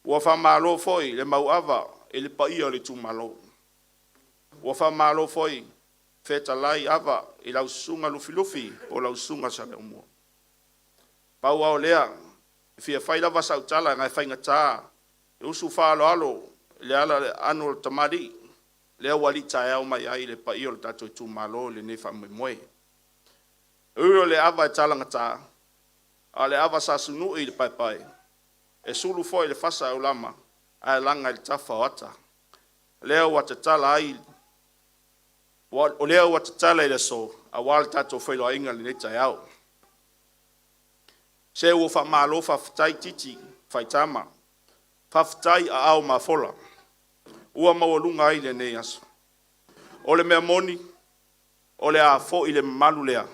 Ua faamalo foi le mauava i le paia o le itumalo. Ua faamalo foi fetalai Ava i lau susuga Lufilufi po o lau susuga Saleaaumua. Pau lava o lea, e fia fai lava sau tala ae faigata le usu faaaloalo i le ala o le aano o le tamalii lea ua alii taeao mai ai le paia o le tatou itumalo i lenei faamoemoe. E ui o le ava e talagata, a o le ava sa sunui i le paepae, e sulu foi i le fasa aulama ae laga i le tafa o ata. Lea ua tatala ai, o lea ua tatala i le aso aua le tatou feiloaiga i lenei taeao. Se ua faamalo faafetai titi faitama, faafetai aao mafola ua maualuga ai lenei aso. O le mea moni, o le a foi le mamalu lea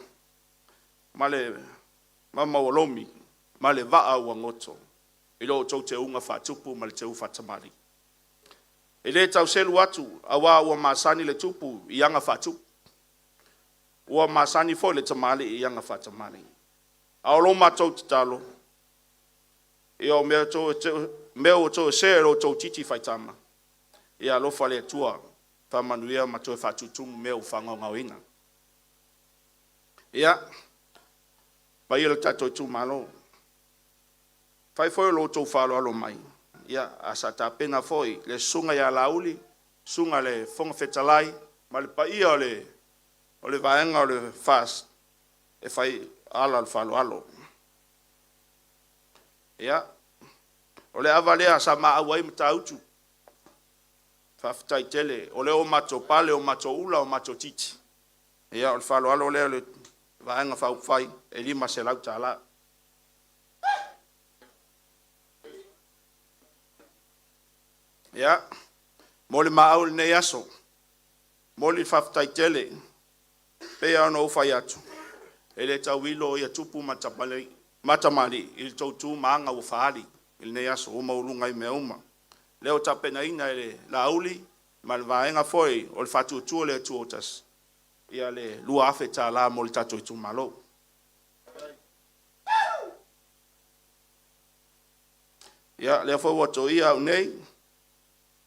ma le maualomi ma le vaa ua goto i lo outou teuga faatupu ma le teu faatamalii. E le tau selu atu aua ua masani le tupu i aga faatupu, ua masani foi le tamalii i aga faatamalii. A o lo matou tatalo, ia o mea ua toesea e lo outou titi faitama, ia alofa le Atua. Faamanuia ma toe faatutumu mea ua faagaogaoina. Ia, paia o le tatou itumalo, fai foi o lo outou faaaloalo mai, ia ae sa tapena foi le susuga ia Laauli, susuga i le Fofoga Fetalai ma le paia o le vaega o le FAST e fai ala o le faaaloalo. Ia, o le ava lea sa ma auai ai Matautu, faafetai tele o lea ua matou pale, o matou ula, o matou titi. Ia o le faaaloalo lea i le Vaega Faaupufai e $500. Ia, mo le maau i lenei aso, momoli le faafetai tele. E pei lava ona ou fai atu, e le tauilo tupu ma tamalii i le tou tu ma aga ua faaali i lenei aso ua maualuga ai mea uma. Lea ua tapenaina e le Laauli ma le vaega foi o le Faatuatua i le Atua Samoa ua Tasi ia le $2000 mo le tatou itumalo. Ia lea foi ua toia au nei,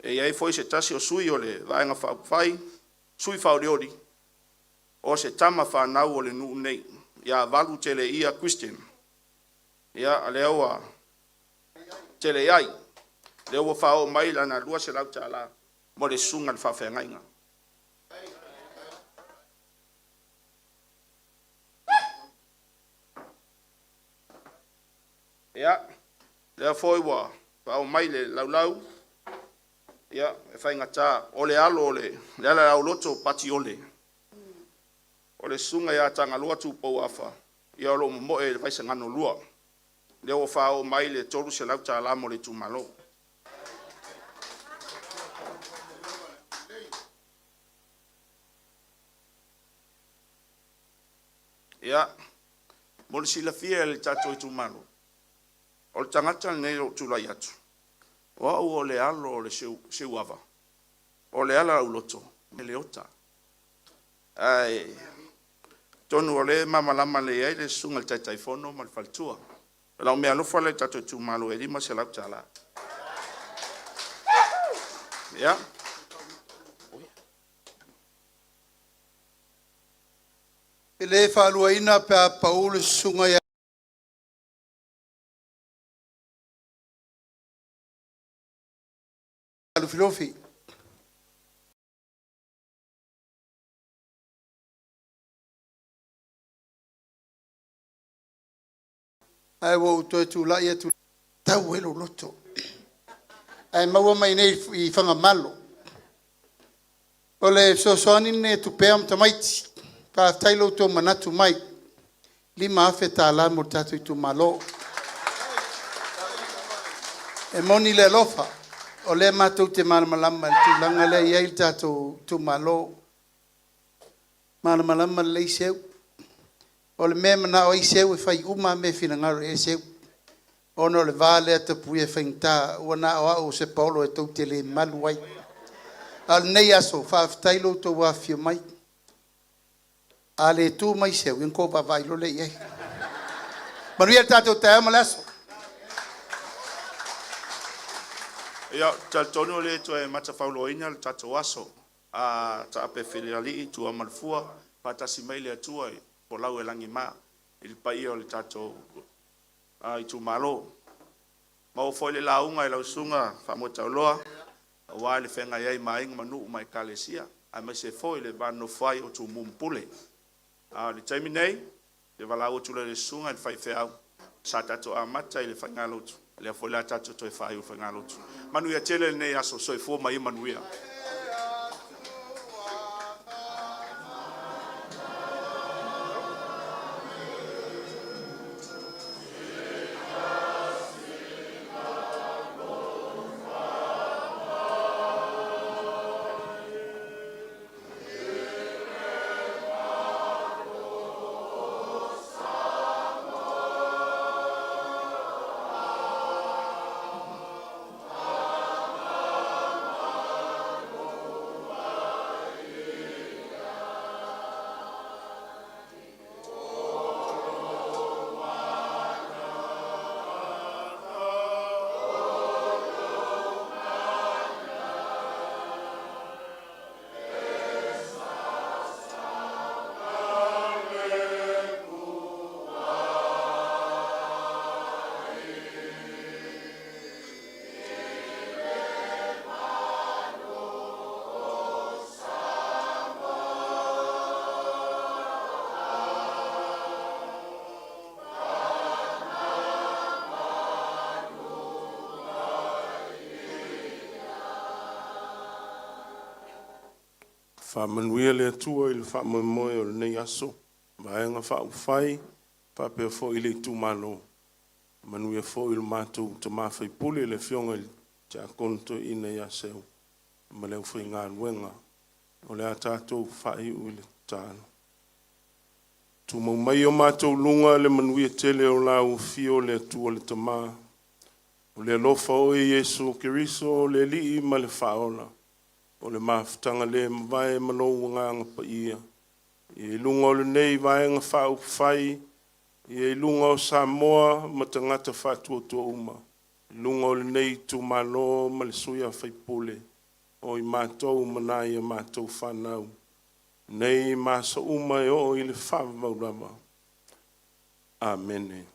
e i ai foi se tasi o sui o le Vaega Faaupufai, sui faaolioli o se tama fanau a le nuu lenei ia Valuteleia Christian. Ia o lea ua tele i ai, lea ua faaoo mai lana $200 mo le susuga i le faafeagaiga. Ia, lea foi ua faaoo mai le laulau, ia e faigata o le alo o Lealaiauloto Pati Ole, o le susuga ia Tagaloa Tupou Afa o lo o momoe i le Vaisigano 2, lea ua faaoo mai le $300 mo le itumalo. Ia, mo le silafia e le tatou itumalo, o le tagata lenei ua ou tulai atu, o au o le alo o le Seuava, o Lealaiauloto ma Leota. Ae atonu o lea e malamalama lelei ai le susuga i le Taitaifono ma le faletua. O lau meaalofa lea i le tatou itumalo e $500. Ia. E le faaluaina pe a pau le susuga ia Lufilufi. Ae ua ou toe tulai atu e tau ai lou loto, ae maua mai i inei i Fagamalo. O le fesoasoani lenei e Tupea ma tamaiti. Faafetai i lo outou manatu mai, $5,000 mo le tatou itumalo. E moni le alofa, o lea matou te malamalama i le tulaga lea e i ai le tatou itumalo. E malamalama lelei Seu. O le mea e manao ai Seu e fai uma lava mea e finagalo i ai Seu, ona o le va lea Tapuia e faigata, ua na o au o se paolo e tou te le malu ai. A o lenei aso, faafetai i lo outou afifio mai. A le tu mai Seu, ia ona outou vaavaai loa lea i ai. Manuia le tatou taeao ma le aso. Ia, ou te talitonu e le toe matafauloaina le tatou aso. A taape falealii tua ma le fua, faatasi mai le Atua e folau e lagima i le paia o le tatou itumalo. Maua foi le lauga i lau susuga Faamoetauloa aua le feagai ai ma aiga ma nuu ma ekalesia, aemaise foi le va nonofo ai o Tumua ma Pule. A o le taimi nei, ou te valaau atu loa i le susuga i le faifeau sa tatou amata i le faigalotu, lea foi o le a tatou toe faaiu i le faigalotu. Manuia tele lenei aso, soifua ma ia manuia. Faamanuia le Atua i le faamoemoe o lenei aso, Vaega Faaupufai faapea foi le itumalo. Manuia foi le matou tama faipule, le Afioga i le Tiakono Toeaina ia Seu ma le aufaigaluega. O le a tatou faaiu i le tatalo. Tumau mai o matou luga le manuia tele o lau afio le Atua le Tama, o le alofa o Iesu Keriso o le Alii ma le Faaola, o le mafutaga le mavae ma lou agaga paia, ia i luga o lenei Vaega Faaupufai, ia i luga o Samoa ma tagata faatuatua uma, i luga o lenei itumalo ma le sui usufono, o i matou ma nai a matou fanau, nei ma aso uma e oo i le faavavau lava. Amene.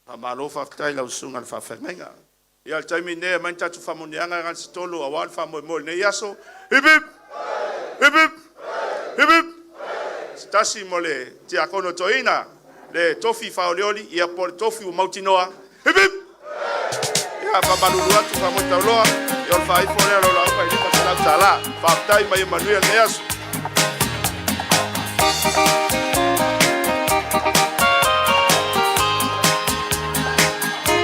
Faamalo faafetai i lau susuga i le faafeagaiga. Ia o le taimi lenei e aumai ni tatou faamanuiaga na o se tolu aua le faamoemoe o lenei aso. Hip hip. Hip hip. Hip hip. Se tasi mo le tiakono toeaina, le tofi faaolioli ia po o le tofi ua mautinoa. Hip hip. Ia faamalulu atu faamoe ia o le faaifo lea o lau lauga i $500. Faafetai ma ia manuia lenei aso.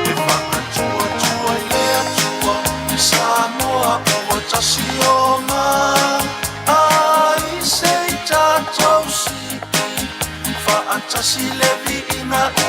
E faatuatua i le Atua Samoa ua tasi ona ai se i tatou sii faatasi le viiga.